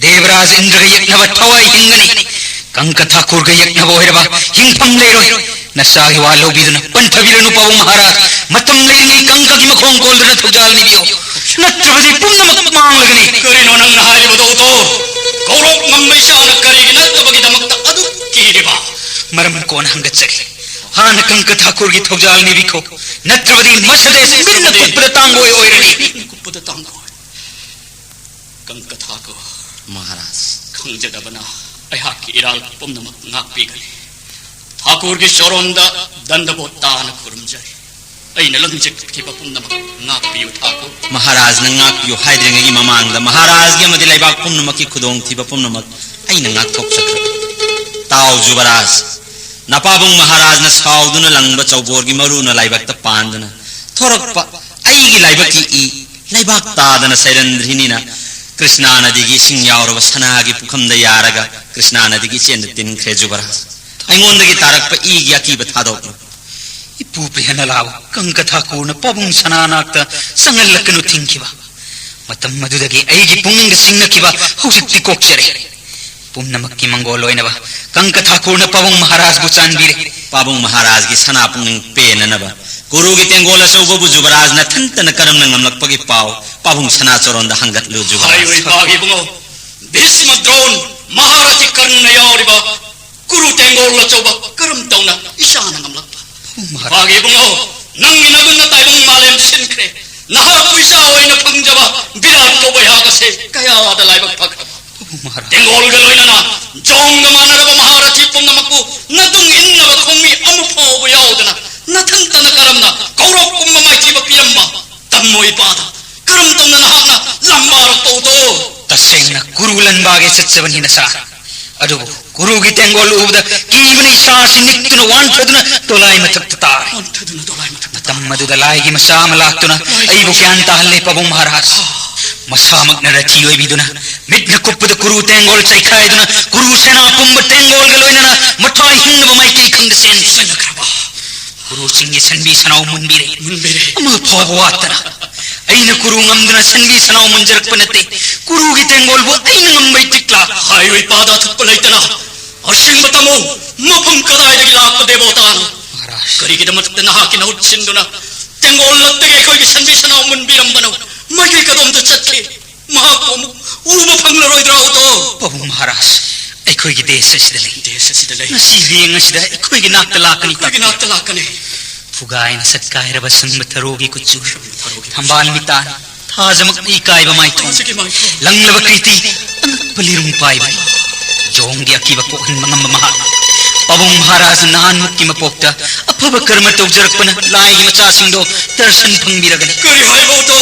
ꯗꯦꯕꯔꯥꯖ ꯏꯟꯗ꯭ꯔꯒ ꯌꯦꯛꯅꯕ ꯊꯋꯥꯏ ꯍꯤꯡꯒꯅꯤ꯫ ꯀꯪꯀ ꯊꯥꯀꯨꯔꯒ ꯌꯦꯛꯅꯕ ꯑꯣꯏꯔꯕ ꯍꯤꯡꯐꯝ ꯂꯩꯔꯣꯏ꯫ ꯅꯆꯥꯒꯤ ꯋꯥ ꯂꯧꯕꯤꯗꯨꯅ ꯄꯟꯊꯕꯤꯔꯅꯨ ꯄꯥꯕꯨꯡ ꯃꯍꯥꯔꯥꯖ꯫ ꯃꯇꯝ ꯂꯩꯔꯤꯉꯩ ꯀꯪꯀꯒꯤ ꯃꯈꯣꯡ ꯀꯣꯜꯗꯨꯅ ꯊꯧꯖꯥꯜ ꯅꯤꯕꯤꯌꯨ, ꯅꯠꯇ꯭ꯔꯕꯗꯤ ꯄꯨꯝꯅꯃꯛ ꯃꯥꯡꯂꯒꯅꯤ꯫ ꯀꯔꯤꯅꯣ ꯅꯪꯅ ꯍꯥꯏꯔꯤꯕꯗꯣ, ꯎꯇꯣ? ꯀꯧꯔꯣꯛ ꯉꯝꯕ ꯏꯆꯥꯅ ꯀꯔꯤꯒꯤ ꯅꯠꯇꯕꯒꯤꯗꯃꯛꯇ ꯑꯗꯨꯛ ꯀꯤꯔꯤꯕ? ꯃꯔꯝ ꯀꯣꯟꯅ ꯍꯪꯒꯠꯆꯒꯦ꯫ ꯍꯥꯟꯅ ꯀꯪꯀ ꯊꯥꯀꯨꯔꯒꯤ ꯊꯧꯖꯥꯜ ꯅꯤꯕꯤꯈꯣ, ꯅꯠꯇ꯭ꯔꯕꯗꯤ ꯃꯁꯤꯗꯩ ꯃꯤꯠꯅ ꯀꯨꯞꯄꯗ ꯇꯥꯡꯒꯣꯏ ꯑꯣꯏꯔꯅꯤ꯫ ꯀꯨꯞꯄꯗ ꯇꯥꯡꯒꯣꯏ꯫ ꯀꯪꯀ ꯊꯥꯀꯨꯔ꯫ ꯃꯍꯥꯔꯥꯖ꯫ ꯈꯪꯖꯗꯕꯅ ꯑꯩꯍꯥꯛꯀꯤ ꯏꯔꯥꯜ ꯄꯨꯝꯅꯃꯛ ꯉꯥꯛꯄꯤꯒꯅꯤ꯫ ꯊꯥꯀꯨꯔꯒꯤ ꯆꯣꯔꯣꯟꯗ ꯗꯟꯗꯕꯣꯠ ꯇꯥꯅ ꯈꯨꯔꯨꯝꯖꯔꯤ꯫ ꯑꯩꯅ ꯂꯪꯖꯈꯤꯕ ꯄꯨꯝꯅꯃꯛ ꯉꯥꯛꯄꯤꯌꯨ ꯊꯥꯀꯨꯔ꯫ ꯃꯍꯥꯔꯥꯖꯅ ꯉꯥꯛꯄꯤꯌꯨ ꯍꯥꯏꯗ꯭ꯔꯤꯉꯩꯒꯤ ꯃꯃꯥꯡꯗ ꯃꯍꯥꯔꯥꯖꯒꯤ ꯑꯃꯗꯤ ꯂꯩꯕꯥꯛ ꯄꯨꯝꯅꯃꯛꯀꯤ ꯈꯨꯗꯣꯡꯊꯤꯕ ꯄꯨꯝꯅꯃꯛ ꯑꯩꯅ ꯉꯥꯛꯊꯣꯛꯆꯈ꯭ꯔꯦ꯫ ꯇꯥꯎ ꯖꯨꯕꯔꯥꯖ, ꯅꯄꯥꯕꯨꯡ ꯃꯍꯥꯔꯥꯖꯅ ꯁꯥꯎꯗꯨꯅ ꯂꯪꯕ ꯆꯧꯕꯣꯔꯒꯤ ꯃꯔꯨꯅ ꯂꯥꯏꯕꯛꯇ ꯄꯥꯟꯗꯨꯅ ꯊꯣꯔꯛꯄ ꯑꯩꯒꯤ ꯂꯥꯏꯕꯛꯀꯤ ꯏ ꯂꯩꯕꯥꯛ ꯇꯥꯗꯅ ꯁꯩꯔꯟꯗ꯭ꯔꯤꯅꯤꯅ ꯀ꯭ꯔꯤꯁꯅꯥ ꯅꯗꯤꯒꯤ ꯏꯁꯤꯡ ꯌꯥꯎꯔꯕ ꯁꯅꯥꯒꯤ ꯄꯨꯈꯝꯗ ꯌꯥꯔꯒ ꯀ꯭ꯔꯤꯁꯅꯥ ꯅꯗꯤꯒꯤ ꯏꯆꯦꯟꯗ ꯇꯤꯟꯈ꯭ꯔꯦ ꯖꯨꯕꯔꯥꯖ꯫ ꯑꯩꯉꯣꯟꯗꯒꯤ ꯇꯥꯔꯛꯄ ꯏꯒꯤ ꯑꯀꯤꯕ ꯊꯥꯗꯣꯛꯂꯨ꯫ ꯏꯄꯨ ꯄ꯭ꯔꯤꯍꯅꯂꯥꯕꯨ ꯀꯪꯀ ꯊꯥꯀꯨꯔꯅ ꯄꯥꯕꯨꯡ ꯁꯅꯥꯅꯥꯛꯇ ꯆꯪꯍꯜꯂꯛꯀꯅꯨ ꯊꯤꯡꯈꯤꯕ ꯃꯇꯝ ꯑꯗꯨꯗꯒꯤ ꯑꯩꯒꯤ ꯄꯨꯛꯅꯤꯡꯗ ꯆꯤꯡꯅꯈꯤꯕ ꯍꯧꯖꯤꯛꯇꯤ ꯀꯣꯛꯆꯔꯦ꯫ ꯄꯨꯝꯅꯃꯛꯀꯤ ꯃꯪꯒꯣꯜ ꯑꯣꯏꯅꯕ ꯀꯪꯀ ꯊꯥꯀꯨꯔꯅ ꯄꯥꯕꯨꯡ ꯃꯍꯥꯔꯥꯖꯕꯨ ꯆꯥꯟꯕꯤꯔꯦ꯫ ꯄꯥꯕꯨꯡ ꯃꯍꯥꯔꯥꯖꯒꯤ ꯁꯅꯥ ꯄꯨꯛꯅꯤꯡ ꯄꯦꯟꯅꯅꯕ ꯀꯨꯔꯨꯒꯤ ꯇꯦꯡꯒꯣꯜ ꯑꯆꯧꯕꯕꯨ ꯖꯨꯕꯔꯥꯖ ꯅꯊꯟꯇꯅ ꯀꯔꯝꯅ ꯉꯝꯂꯛꯄꯒꯤ ꯄꯥꯎ ꯄꯥꯕꯨꯡ ꯁꯅꯥ ꯆꯣꯔꯣꯟꯗ ꯍꯪꯒꯠꯂꯨ ꯖꯨꯕꯔꯥꯖ꯫ ꯍꯥꯏꯌꯨ ꯏꯄꯥꯒꯤ ꯏꯕꯨꯡꯉꯣ, ꯚꯤꯁꯃ, ꯗ꯭ꯔꯣꯟ, ꯃꯍꯥꯔꯊꯤ ꯀꯔꯅ ꯌꯥꯎꯔꯤꯕ ꯀꯨꯔꯨ ꯇꯦꯡꯒꯣꯜ ꯑꯆꯧꯕ ꯀꯔꯝ ꯇꯧꯅ ꯏꯆꯥꯅ ꯉꯝꯂꯛꯄ? ꯄꯥꯕꯨꯡ ꯃꯍꯥꯔꯥꯖ꯫ ꯏꯄꯥꯒꯤ ꯏꯕꯨꯡꯉꯣ, ꯅꯪꯒꯤ ꯅꯒꯨꯟꯅ ꯇꯥꯏꯕꯪ ꯃꯥꯂꯦꯝ ꯁꯤꯟꯈ꯭ꯔꯦ꯫ ꯅꯍꯥꯛꯄꯨ ꯏꯆꯥ ꯑꯣꯏꯅ ꯐꯪꯖꯕ ꯕꯤꯔꯥꯠ ꯀꯧꯕ ꯑꯩꯍꯥꯛ ꯑꯁꯦ ꯀꯌꯥꯗ ꯂꯥꯏꯕꯛ ꯐꯈ꯭ꯔꯕ꯫ ꯄꯥꯕꯨꯡ ꯃꯍꯥꯔꯥꯖ꯫ ꯇꯦꯡꯒꯣꯜꯒ ꯂꯣꯏꯅꯅ ꯖꯣꯝꯒ ꯃꯥꯟꯅꯔꯕ ꯃꯍꯥꯔꯊꯤ ꯄꯨꯝꯅꯃꯛꯄꯨ ꯅꯇꯨꯡ ꯏꯟꯅꯕ ꯈꯣꯡꯃꯤ ꯑꯃ ꯐꯥꯎꯕ ꯌꯥꯎꯗꯅ ꯅꯊꯟꯇꯅ ꯀꯔꯝꯅ ꯀꯧꯔꯣꯛ ꯄꯨꯝꯕ ꯃꯥꯏꯊꯤꯕ ꯄꯤꯔꯝꯕ? ꯇꯝꯃꯣ ꯏꯄꯥꯗ, ꯀꯔꯝ ꯇꯧꯅ ꯅꯍꯥꯛꯅ ꯂꯝꯕꯥꯔꯛꯄꯧꯗꯣ? ꯇꯁꯦꯡꯅ ꯀꯨꯔꯨ ꯂꯟꯕꯥꯒꯤ ꯆꯠꯆꯕꯅꯤ ꯅꯆꯥ꯫ ꯑꯗꯨꯕꯨ ꯀꯨꯔꯨꯒꯤ ꯇꯦꯡꯒꯣꯜ ꯎꯕꯗ ꯀꯤꯕꯅ ꯏꯁꯥꯁꯤ ꯅꯤꯛꯇꯨꯅ ꯋꯥꯟꯊꯗꯨꯅ ꯗꯣꯂꯥꯏ ꯃꯊꯛꯇ ꯇꯥꯔꯦ꯫ ꯋꯥꯟꯊꯗꯨꯅ ꯗꯣꯂꯥꯏ ꯃꯊꯛꯇ ꯃꯇꯝ ꯑꯗꯨꯗ ꯂꯥꯏꯒꯤ ꯃꯆꯥ ꯑꯃ ꯂꯥꯛꯇꯨꯅ ꯑꯩꯕꯨ ꯒ꯭ꯌꯥꯟ ꯇꯥꯍꯜꯂꯦ ꯄꯥꯕꯨꯡ ꯃꯍꯥꯔꯥꯖ꯫ ꯃꯁꯥꯃꯛꯅ ꯔꯊꯤ ꯑꯣꯏꯕꯤꯗꯨꯅ ꯃꯤꯠꯅ ꯀꯨꯞꯄꯗ ꯀꯨꯔꯨ ꯇꯦꯡꯒꯣꯜ ꯆꯩꯈꯥꯏꯗꯨꯅ ꯀꯨꯔꯨ ꯁꯦꯅꯥ ꯄꯨꯝꯕ ꯇꯦꯡꯒꯣꯜꯒ ꯂꯣꯏꯅꯅ ꯃꯊ꯭ꯋꯥꯏ ꯍꯤꯡꯅꯕ ꯃꯥꯏꯀꯩ ꯈꯪꯗ ꯆꯦꯟꯈꯤ꯫ ꯆꯦꯟꯅꯈ꯭ꯔꯕ꯫ ꯀꯨꯔꯨ ꯆꯤꯡꯒꯤ ꯁꯟꯕꯤ ꯁꯟꯅꯥꯎ ꯃꯨꯟꯕꯤꯔꯦ꯫ ꯃꯨꯟꯕꯤꯔꯦ꯫ ꯑꯃ ꯐꯥꯎꯕ ꯋꯥꯠꯇꯅ꯫ ꯑꯩꯅ ꯀꯨꯔꯨ ꯉꯝꯗꯅ ꯁꯟꯕꯤ ꯁꯅꯥꯎ ꯃꯨꯟꯖꯔꯛꯄ ꯅꯠꯇꯦ꯫ ꯀꯨꯔꯨꯒꯤ ꯇꯦꯡꯒꯣꯜꯕꯨ ꯑꯩꯅ ꯉꯝꯕꯩ ꯇꯤꯛꯂꯥ? ꯍꯥꯏꯔꯣꯏ ꯄꯥꯗ ꯊꯨꯞꯄ ꯂꯩꯇꯅ ꯑꯁꯦꯡꯕ ꯇꯝꯃꯨ꯫ ꯃꯐꯝ ꯀꯗꯥꯏꯗꯒꯤ ꯂꯥꯛꯄ ꯗꯦꯕꯣꯇꯥꯅꯣ? ꯃꯍꯥꯔꯥꯖ꯫ ꯀꯔꯤꯒꯤꯗꯃꯛꯇ ꯅꯍꯥꯛꯀꯤ ꯅꯍꯨꯠ ꯁꯤꯡꯗꯨꯅ ꯇꯦꯡꯒꯣꯜ ꯂꯛꯇꯒꯤ ꯑꯩꯈꯣꯏꯒꯤ ꯁꯟꯕꯤ ꯁꯅꯥꯎ ꯃꯨꯟꯕꯤꯔꯝꯕꯅꯣ? ꯃꯥꯏꯀꯩ ꯀꯗꯣꯝꯗ ꯆꯠꯈꯤ? ꯃꯍꯥꯛꯄꯨ ꯑꯃꯨꯛ ꯎꯕ ꯐꯪꯂꯔꯣꯏꯗ꯭ꯔꯥ, ꯑꯣꯇꯣ? ꯄꯥꯕꯨꯡ ꯃꯍꯥꯔꯥꯖ, ꯑꯩꯈꯣꯏꯒꯤ ꯗꯦꯁ ꯑꯁꯤꯗ ꯂꯩ꯫ ꯗꯦꯁ ꯑꯁꯤꯗ ꯂꯩ꯫ ꯉꯁꯤ ꯂꯦꯡ ꯑꯁꯤꯗ ꯑꯩꯈꯣꯏꯒꯤ ꯅꯥꯛꯇ ꯂꯥꯛꯀꯅꯤ꯫ ꯑꯩꯈꯣꯏꯒꯤ ꯅꯥꯛꯇ ꯂꯥꯛꯀꯅꯤ꯫ ꯐꯨꯒꯥꯏꯅ ꯁꯠꯀꯥꯏꯔꯕ ꯁꯪꯕ ꯊꯔꯣꯒꯤ ꯀꯨꯆꯨ, ꯊꯔꯣꯒꯤ ꯊꯝꯕꯥꯜ ꯃꯤꯇꯥꯟ, ꯊꯥꯖꯃꯛꯅ ꯏꯀꯥꯏꯕ ꯃꯥꯏꯊꯣꯡ, ꯊꯥꯖꯒꯤ ꯃꯥꯏꯊꯣꯡ꯫ ꯂꯪꯂꯕ ꯀ꯭ꯔꯤꯇꯤ, ꯑꯉꯛꯄ ꯂꯤꯔꯨꯡ ꯄꯥꯏꯕ꯫ ꯖꯣꯡꯒꯤ ꯑꯀꯤꯕ ꯀꯣꯛꯍꯟꯕ ꯉꯝꯕ ꯃꯍꯥꯛ꯫ ꯄꯥꯕꯨꯡ ꯃꯍꯥꯔꯥꯖ ꯅꯍꯥꯟꯃꯨꯛꯀꯤ ꯃꯄꯣꯛꯇ ꯑꯐꯕ ꯀꯔꯃ ꯇꯧꯖꯔꯛꯄꯅ ꯂꯥꯏꯒꯤ ꯃꯆꯥꯁꯤꯡꯗꯣ ꯗꯔꯁꯟ ꯐꯪꯕꯤꯔꯒꯅꯤ꯫ ꯀꯔꯤ ꯍꯥꯏꯕ, ꯑꯣꯇꯣ?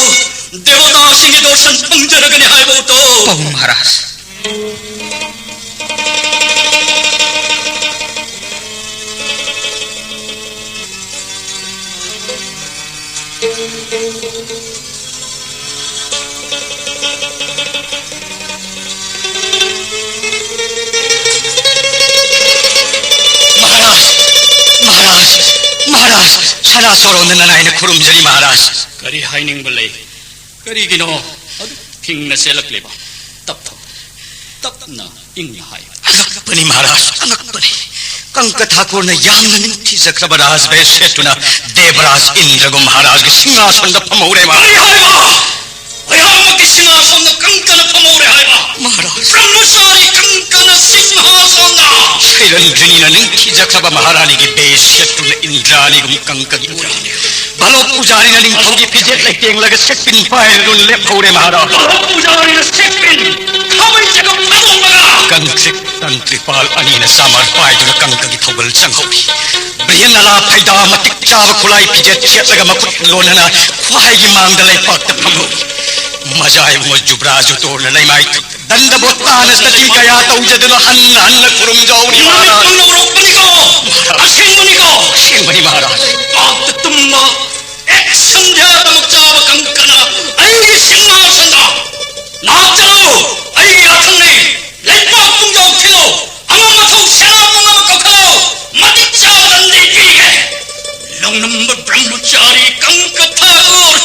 ꯗꯦꯕꯇꯥꯁꯤꯡꯒꯤ ꯗꯔꯁꯟ ꯐꯪꯖꯔꯒꯅꯤ ꯍꯥꯏꯕ, ꯑꯣꯇꯣ? ꯄꯥꯕꯨꯡ ꯃꯍꯥꯔꯥꯖ꯫ ꯃꯍꯥꯔꯥꯖ! ꯃꯍꯥꯔꯥꯖ! ꯃꯍꯥꯔꯥꯖ! ꯁꯅꯥ ꯁꯣꯔꯣꯟꯗ ꯅꯅꯥꯏꯅ ꯈꯨꯔꯨꯝꯖꯔꯤ, ꯃꯍꯥꯔꯥꯖ! ꯀꯔꯤ ꯍꯥꯏꯅꯤꯡꯕ ꯂꯩ? ꯀꯔꯤꯒꯤꯅꯣ ꯑꯗꯨꯛ ꯊꯤꯡꯅ ꯆꯦꯜꯂꯛꯂꯤꯕ? ꯇꯞ ꯇꯞ-, ꯇꯞꯅ ꯏꯪꯅ ꯍꯥꯏꯌꯨ꯫ ꯑꯉꯛꯄꯅꯤ ꯃꯍꯥꯔꯥꯖ, ꯑꯉꯛꯄꯅꯤ꯫ ꯀꯪꯀ ꯊꯥꯀꯨꯔꯅ ꯌꯥꯝꯅ ꯅꯤꯡꯊꯤꯖꯈ꯭ꯔꯕ ꯔꯥꯖꯕꯦꯁ ꯁꯦꯠꯇꯨꯅ ꯗꯦꯕꯔꯥꯖ ꯏꯟꯗ꯭ꯔꯒꯨꯝ ꯃꯍꯥꯔꯥꯖꯒꯤ ꯁꯤꯡꯍꯥꯁꯟꯗ ꯐꯝꯍꯧꯔꯦ ꯃꯍꯥꯔꯥꯖ꯫ ꯀꯔꯤ ꯍꯥꯏꯕ? ꯑꯩꯍꯥꯛꯃꯛꯀꯤ ꯁꯤꯡꯍꯥꯁꯟꯗ ꯀꯪꯀꯅ ꯐꯝꯍꯧꯔꯦ ꯍꯥꯏꯕ? ꯃꯍꯥꯔꯥꯖ꯫ ꯕ꯭ꯔꯍ꯭ꯃꯆꯥꯔꯤ ꯀꯪꯀꯅ ꯁꯤꯡꯍꯥꯁꯟꯗ! ꯁꯩꯔꯟꯗ꯭ꯔꯤꯅꯤꯅ ꯅꯤꯡꯊꯤꯖꯈ꯭ꯔꯕ ꯃꯍꯥꯔꯥꯅꯤꯒꯤ ꯕꯦꯁ ꯁꯦꯠꯇꯨꯅ ꯏꯟꯗ꯭ꯔꯥꯅꯤꯒꯨꯝ ꯀꯪꯀꯒꯤ ꯎꯔꯦ꯫ ꯚꯥꯂꯣꯛ ꯄꯨꯖꯥꯔꯤꯅ ꯅꯤꯡꯊꯧꯒꯤ ꯐꯤꯖꯦꯠ ꯂꯩꯇꯦꯡꯂꯒ ꯁꯦꯛꯄꯤꯟ ꯄꯥꯏꯔꯗꯨꯅ ꯂꯦꯞꯍꯧꯔꯦ ꯃꯍꯥꯔꯥꯖ꯫ ꯚꯥꯂꯣꯛ ꯄꯨꯖꯥꯔꯤꯅ ꯁꯦꯛꯄꯤꯟ ꯈꯥꯕꯩ ꯆꯦꯒꯞ ꯊꯥꯗꯣꯛꯂꯒ ꯀꯪꯇ꯭ꯔꯤꯛ ꯇꯟꯇ꯭ꯔꯤꯄꯥꯜ ꯑꯅꯤꯅ ꯆꯥꯃꯔ ꯄꯥꯏꯗꯨꯅ ꯀꯪꯀꯒꯤ ꯊꯧꯒꯜ ꯆꯪꯍꯧꯔꯤ꯫ ꯕ꯭ꯔꯤꯍꯟꯅꯂꯥ ꯐꯩꯗꯥ ꯃꯇꯤꯛ ꯆꯥꯕ ꯈꯨꯠꯂꯥꯏ ꯐꯤꯖꯦꯠ ꯁꯦꯠꯂꯒ ꯃꯈꯨꯠ ꯂꯣꯟꯅꯅ ꯈ꯭ꯋꯥꯏꯒꯤ ꯃꯥꯡꯗ ꯂꯩꯄꯥꯛꯇ ꯐꯝꯍꯧꯔꯤ꯫ ꯃꯖꯥꯏꯕꯨꯡꯉꯣ ꯖꯨꯕ꯭ꯔꯥꯖ ꯎꯇꯣꯔꯅ ꯂꯩꯃꯥꯏ ꯗꯟꯗꯕꯣꯠꯇꯥꯅ ꯁꯇꯤ ꯀꯌꯥ ꯇꯧꯖꯗꯨꯅ ꯍꯟꯅ ꯍꯟꯅ ꯈꯨꯔꯨꯝꯖꯍꯧꯔꯤ ꯃꯍꯥꯔꯥꯖ꯫ ꯅꯨꯃꯤꯠ ꯐꯪꯅ ꯎꯔꯛꯄꯅꯤꯀꯣ, ꯑꯁꯦꯡꯕꯅꯤꯀꯣ꯫ ꯑꯁꯦꯡꯕꯅꯤ ꯃꯍꯥꯔꯥꯖ꯫ ꯄꯥꯞꯇ ꯇꯨꯝꯕ ꯑꯦꯛ ꯁꯟꯙ꯭ꯌꯥꯗꯃꯛ ꯆꯥꯕ ꯀꯪꯀꯅ ꯑꯩꯒꯤ ꯁꯤꯡꯍꯥꯁꯟꯗ ꯂꯥꯛꯆꯔꯣ꯫ ꯑꯩꯒꯤ ꯌꯥꯊꯪꯅꯤ꯫ ꯂꯩꯄꯥꯛ ꯄꯨꯡꯖꯥꯎ ꯊꯤꯜꯂꯣ꯫ ꯑꯉꯝ ꯑꯊꯧ ꯁꯦꯅꯥꯄꯨꯡ ꯑꯃ ꯀꯧꯈꯠꯂꯣ꯫ ꯃꯇꯤꯛ ꯆꯥꯕ ꯗꯟꯗꯤ ꯄꯤꯒꯦ꯫ ꯂꯧꯅꯝꯕ ꯕ꯭ꯔꯍ꯭ꯃꯆꯥꯔꯤ ꯀꯪꯀ ꯊꯥꯀꯨꯔ꯫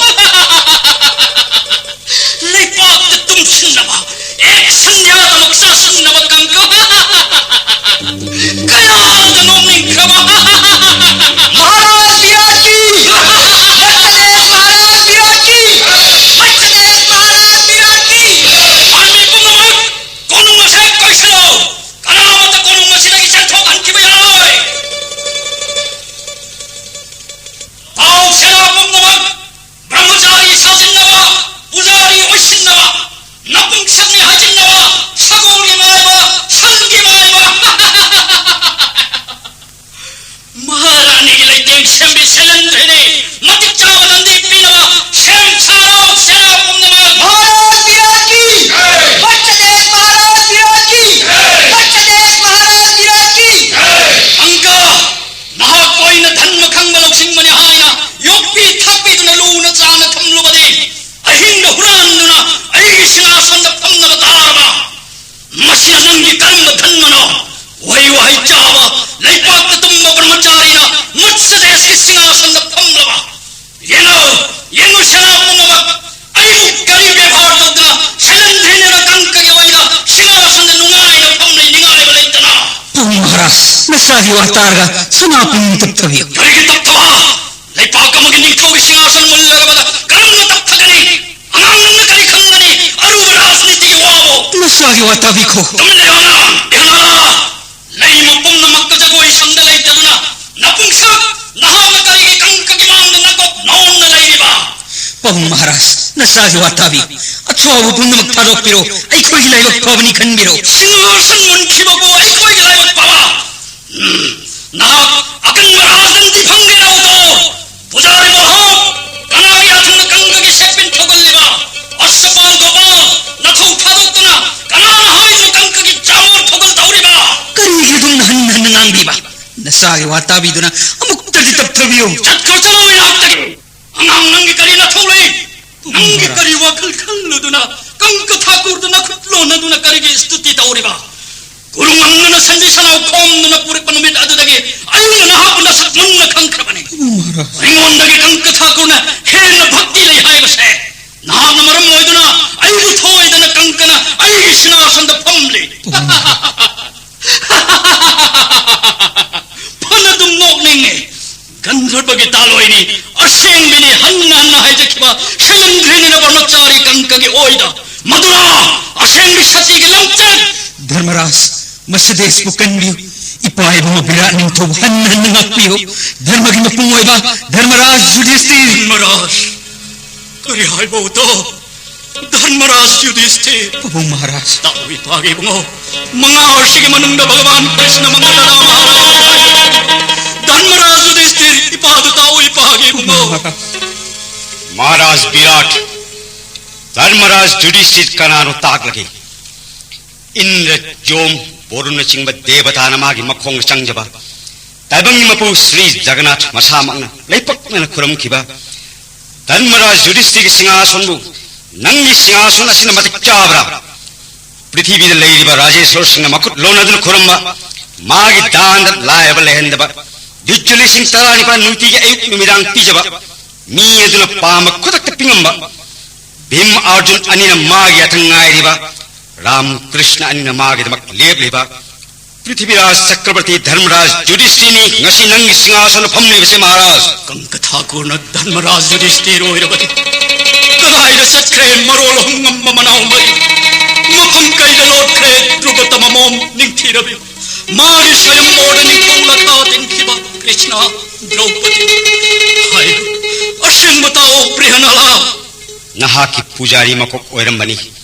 ꯃꯁꯥꯒꯤ ꯋꯥ ꯇꯥꯔꯒ ꯁꯅꯥꯄꯨꯡ ꯇꯞꯊꯕꯤꯌꯨ꯫ ꯀꯔꯤꯒꯤ ꯇꯞꯊꯕ? ꯂꯩꯄꯥꯛ ꯑꯃꯒꯤ ꯅꯤꯡꯊꯧꯒꯤ ꯁꯤꯡꯍꯥꯁꯟ ꯃꯨꯜꯂꯔꯕꯗ ꯀꯔꯝꯅ ꯇꯞꯊꯒꯅꯤ? ꯑꯉꯥꯡ ꯅꯪꯅ ꯀꯔꯤ ꯈꯪꯒꯅꯤ ꯑꯔꯨꯕ ꯔꯥꯖꯅꯤꯇꯤꯒꯤ ꯋꯥꯕꯨ? ꯅꯁꯥꯒꯤ ꯋꯥ ꯇꯥꯕꯤꯈꯣ꯫ ꯇꯨꯃꯤꯟ ꯂꯩꯌꯨ ꯑꯉꯥꯡ, ꯏꯍꯥꯟ ꯂꯩꯃ ꯄꯨꯝꯅꯃꯛꯇ ꯖꯒꯣꯏ ꯁꯪꯗ ꯂꯩꯇꯗꯨꯅ ꯅꯄꯨꯡꯁꯛ ꯅꯍꯥꯛꯅ ꯀꯔꯤꯒꯤ ꯀꯪꯀꯒꯤ ꯃꯥꯡꯗ ꯅꯀꯣꯛ ꯅꯥꯎꯟꯅ ꯂꯩꯔꯤꯕ? ꯄꯥꯕꯨꯡ ꯃꯍꯥꯔꯥꯖ, ꯅꯆꯥꯒꯤ ꯋꯥ ꯇꯥꯕꯤꯌꯨ꯫ ꯑꯊꯨꯕ ꯄꯨꯝꯅꯃꯛ ꯊꯥꯗꯣꯛꯄꯤꯔꯣ, ꯑꯩꯈꯣꯏꯒꯤ ꯂꯥꯏꯕꯛ ꯐꯕꯅꯤ ꯈꯟꯕꯤꯔꯣ꯫ ꯁꯤꯡꯍꯥꯁꯟ ꯃꯨꯟꯈꯤꯕꯕꯨ ꯑꯩꯈꯣꯏꯒꯤ ꯂꯥꯏꯕꯛ ꯐꯕ? ꯎꯝ, ꯅꯍꯥꯛ ꯑꯀꯟꯕ ꯔꯥꯖꯅꯤꯇꯤ ꯐꯪꯒꯦ ꯂꯧꯗꯣ꯫ ꯄꯨꯖꯥꯔꯤ ꯃꯍꯥꯎ, ꯀꯅꯥꯒꯤ ꯑꯊꯨꯅ ꯀꯪꯀꯒꯤ ꯁꯦꯠꯄꯤꯟ ꯊꯧꯒꯜꯂꯤꯕ? ꯑꯁꯄꯥꯜ ꯒꯣꯄꯥꯜ, ꯅꯊꯧ ꯊꯥꯗꯣꯛꯇꯨꯅ ꯀꯅꯥꯅ ꯍꯥꯏꯕꯅꯣ ꯀꯪꯀꯒꯤ ꯆꯥꯃꯣꯔ ꯊꯧꯒꯜ ꯇꯧꯔꯤꯕ? ꯀꯔꯤꯒꯤ ꯑꯗꯨꯝꯅ ꯍꯟꯅ ꯍꯟꯅ ꯉꯥꯡꯕꯤꯕ? ꯅꯆꯥꯒꯤ ꯋꯥ ꯇꯥꯕꯤꯗꯨꯅ ꯑꯃꯨꯛꯇꯗꯤ ꯇꯞꯊꯕꯤꯌꯨ꯫ ꯆꯠꯈ꯭ꯔꯣ, ꯆꯠꯂꯣ ꯏꯅꯥꯛꯇꯒꯤ꯫ ꯑꯉꯥꯡ ꯅꯪꯒꯤ ꯀꯔꯤ ꯅꯊꯧ ꯂꯩ? ꯅꯪꯒꯤ ꯀꯔꯤ ꯋꯥꯈꯜ ꯈꯜꯂꯨꯗꯨꯅ ꯀꯪꯀ ꯊꯥꯀꯨꯔꯗ ꯅꯈꯨꯠ ꯂꯣꯟꯅꯗꯨꯅ ꯀꯔꯤꯒꯤ ꯁ꯭ꯇꯨꯇꯤ ꯇꯧꯔꯤꯕ? ꯎꯔꯨꯝ ꯍꯪꯗꯨꯅ ꯁꯟꯗꯤ ꯁꯟꯅꯥꯎ ꯈꯣꯝꯗꯨꯅ ꯄꯨꯔꯛꯄ ꯅꯨꯃꯤꯠ ꯑꯗꯨꯗꯒꯤ ꯑꯩꯅ ꯅꯍꯥꯛꯄꯨ ꯅꯁꯛ ꯃꯨꯟꯅ ꯈꯪꯈ꯭ꯔꯕꯅꯤ꯫ ꯃꯍꯥꯔꯥꯖ꯫ ꯑꯩꯉꯣꯟꯗꯒꯤ ꯀꯪꯀ ꯊꯥꯀꯨꯔꯅ ꯍꯦꯟꯅ ꯚꯛꯇꯤ ꯂꯩ ꯍꯥꯏꯕꯁꯦ ꯅꯍꯥꯛꯅ ꯃꯔꯝ ꯑꯣꯏꯗꯨꯅ ꯑꯩꯕꯨ ꯊꯣꯏꯗꯅ ꯀꯪꯀꯅ ꯑꯩꯒꯤ ꯁꯤꯡꯍꯥꯁꯟꯗ ꯐꯝꯂꯤ꯫ ꯐꯅ ꯑꯗꯨꯝ ꯅꯣꯛꯅꯤꯡꯉꯦ꯫ ꯒꯟꯙꯔꯕꯒꯤ ꯇꯥꯂꯣꯏꯅꯤ, ꯑꯁꯦꯡꯕꯤꯅꯤ ꯍꯟꯅ ꯍꯟꯅ ꯍꯥꯏꯖꯈꯤꯕ ꯁꯦꯂꯦꯟꯗ꯭ꯔꯤꯅꯤꯅ ꯕ꯭ꯔꯍ꯭ꯃꯆꯥꯔꯤ ꯀꯪꯀꯒꯤ ꯑꯣꯏꯗ꯫ ꯃꯗꯨꯔꯥ ꯑꯁꯦꯡꯕꯤ ꯁꯇꯤꯒꯤ ꯂꯝꯆꯠ꯫ ꯙꯔꯃꯔꯥꯖ, ꯃꯁꯤꯗꯦꯁꯄꯨ ꯀꯟꯕꯤꯌꯨ꯫ ꯏꯄꯥ ꯏꯕꯨꯡꯉꯣ ꯕꯤꯔꯥꯠ ꯅꯤꯡꯊꯧꯕꯨ ꯍꯟꯅ ꯍꯟꯅ ꯉꯥꯛꯄꯤꯌꯨ꯫ ꯙꯔꯃꯒꯤ ꯃꯄꯨꯡ ꯑꯣꯏꯕ ꯙꯔꯃꯔꯥꯖ ꯌꯨꯙꯤꯁꯇꯤꯔ꯫ ꯙꯔꯃꯔꯥꯖ, ꯀꯔꯤ ꯍꯥꯏꯕ ꯎꯇꯣ? ꯙꯔꯃꯔꯥꯖ ꯌꯨꯙꯤꯁꯇꯤꯔ꯫ ꯄꯥꯕꯨꯡ ꯃꯍꯥꯔꯥꯖ꯫ ꯇꯥꯛꯎ ꯏꯄꯥꯒꯤ ꯏꯕꯨꯡꯉꯣ꯫ ꯃꯉꯥ ꯍꯥꯏꯁꯤꯒꯤ ꯃꯅꯨꯡꯗ ꯚꯒꯕꯥꯟ ꯀ꯭ꯔꯤꯁꯅ ꯃꯉꯥ ꯇꯔꯥ ꯃꯍꯥꯔꯥꯖ ꯍꯥꯏ꯫ ꯙꯔꯃꯔꯥꯖ ꯌꯨꯙꯤꯁꯇꯤꯔ, ꯏꯄꯥꯗꯨ ꯇꯥꯛꯎ ꯏꯄꯥꯒꯤ ꯏꯕꯨꯡꯉꯣ꯫ ꯃꯍꯥꯔꯥꯖ ꯕꯤꯔꯥꯠ, ꯙꯔꯃꯔꯥꯖ ꯌꯨꯙꯤꯁꯇꯤꯔ ꯀꯅꯥꯅꯣ ꯇꯥꯛꯂꯒꯦ? ꯏꯟꯗ꯭ꯔ, ꯌꯣꯝ, ꯕꯣꯔꯨꯅꯆꯤꯡꯕ ꯗꯦꯕꯇꯥꯅ ꯃꯥꯒꯤ ꯃꯈꯣꯡꯗ ꯆꯪꯖꯕ ꯇꯥꯏꯕꯪꯒꯤ ꯃꯄꯨ ꯁ꯭ꯔꯤ ꯖꯒꯟꯅꯥꯊ ꯃꯁꯥꯃꯛꯅ ꯂꯩꯄꯛꯅꯅ ꯈꯨꯔꯨꯝꯈꯤꯕ ꯙꯔꯃꯔꯥꯖ ꯌꯨꯙꯤꯁꯇꯤꯔꯒꯤ ꯁꯤꯡꯍꯥꯁꯣꯟꯕꯨ ꯅꯪꯒꯤ ꯁꯤꯡꯍꯥꯁꯣꯟ ꯑꯁꯤꯅ ꯃꯇꯤꯛ ꯆꯥꯕ꯭ꯔꯥ? ꯄ꯭ꯔꯤꯊꯤꯕꯤꯗ ꯂꯩꯔꯤꯕ ꯔꯥꯖꯦꯁ꯭ꯋꯔꯁꯤꯡꯅ ꯃꯈꯨꯠ ꯂꯣꯟꯅꯗꯨꯅ ꯈꯨꯔꯨꯝꯕ, ꯃꯥꯒꯤ ꯗꯥꯟꯗ ꯂꯥꯏꯔꯕ ꯂꯩꯍꯟꯗꯕ, ꯗ꯭ꯌꯨꯇ꯭ꯌ ꯂꯤꯁꯤꯡ ꯇꯔꯥꯅꯤꯄꯥꯜ ꯅꯨꯡꯇꯤꯒꯤ ꯑꯌꯨꯛ ꯅꯨꯃꯤꯗꯥꯡ ꯄꯤꯖꯕ, ꯃꯤ ꯑꯗꯨꯅ ꯄꯥꯝꯕ ꯈꯨꯗꯛꯇ ꯄꯤꯉꯝꯕ, ꯚꯤꯝ ꯑꯔꯖꯨꯟ ꯑꯅꯤꯅ ꯃꯥꯒꯤ ꯌꯥꯊꯪ ꯉꯥꯏꯔꯤꯕ, ꯔꯥꯝ ꯀ꯭ꯔꯤꯁꯅ ꯑꯅꯤꯅ ꯃꯥꯒꯤꯗꯃꯛ ꯂꯦꯞꯂꯤꯕ, ꯄ꯭ꯔꯤꯊꯤꯕꯤꯔꯥꯖ ꯆꯀ꯭ꯔꯕꯔꯇꯤ ꯙꯔꯃꯔꯥꯖ ꯌꯨꯙꯤꯁꯇꯤꯔꯅꯤ ꯉꯁꯤ ꯅꯪꯒꯤ ꯁꯤꯡꯍꯥꯁꯅ ꯐꯝꯂꯤꯕꯁꯦ, ꯃꯍꯥꯔꯥꯖ꯫ ꯀꯪꯀꯊꯥꯀꯨꯔꯅ ꯙꯔꯃꯔꯥꯖ ꯌꯨꯙꯤꯁꯇꯤꯔ ꯑꯣꯏꯔꯕꯗꯤ ꯀꯗꯥꯏꯗ ꯆꯠꯈ꯭ꯔꯦ? ꯃꯔꯣꯜ ꯑꯍꯨꯝ ꯉꯝꯕ ꯃꯅꯥꯎ ꯃꯔꯤ ꯃꯐꯝ ꯀꯩꯗ ꯂꯣꯠꯈ꯭ꯔꯦ? ꯙ꯭ꯔꯨꯕ ꯇꯃꯃꯣꯝ ꯅꯤꯡꯊꯤꯔꯕꯤ, ꯃꯥꯒꯤ ꯁ꯭ꯋꯌꯝꯕꯣꯔꯗ ꯅꯤꯡꯊꯧ ꯂꯈꯥ ꯇꯤꯟꯈꯤꯕ ꯀ꯭ꯔꯤꯁꯅ, ꯗ꯭ꯔꯧꯄꯗꯤ꯫ ꯍꯥꯏ, ꯑꯁꯦꯡꯕ ꯇꯥꯎ, ꯕ꯭ꯔꯤꯍꯅꯂꯥ꯫ ꯅꯍꯥꯛꯀꯤ ꯄꯨꯖꯥꯔꯤ ꯃꯀꯣꯛ ꯑꯣꯏꯔꯝꯕꯅꯤ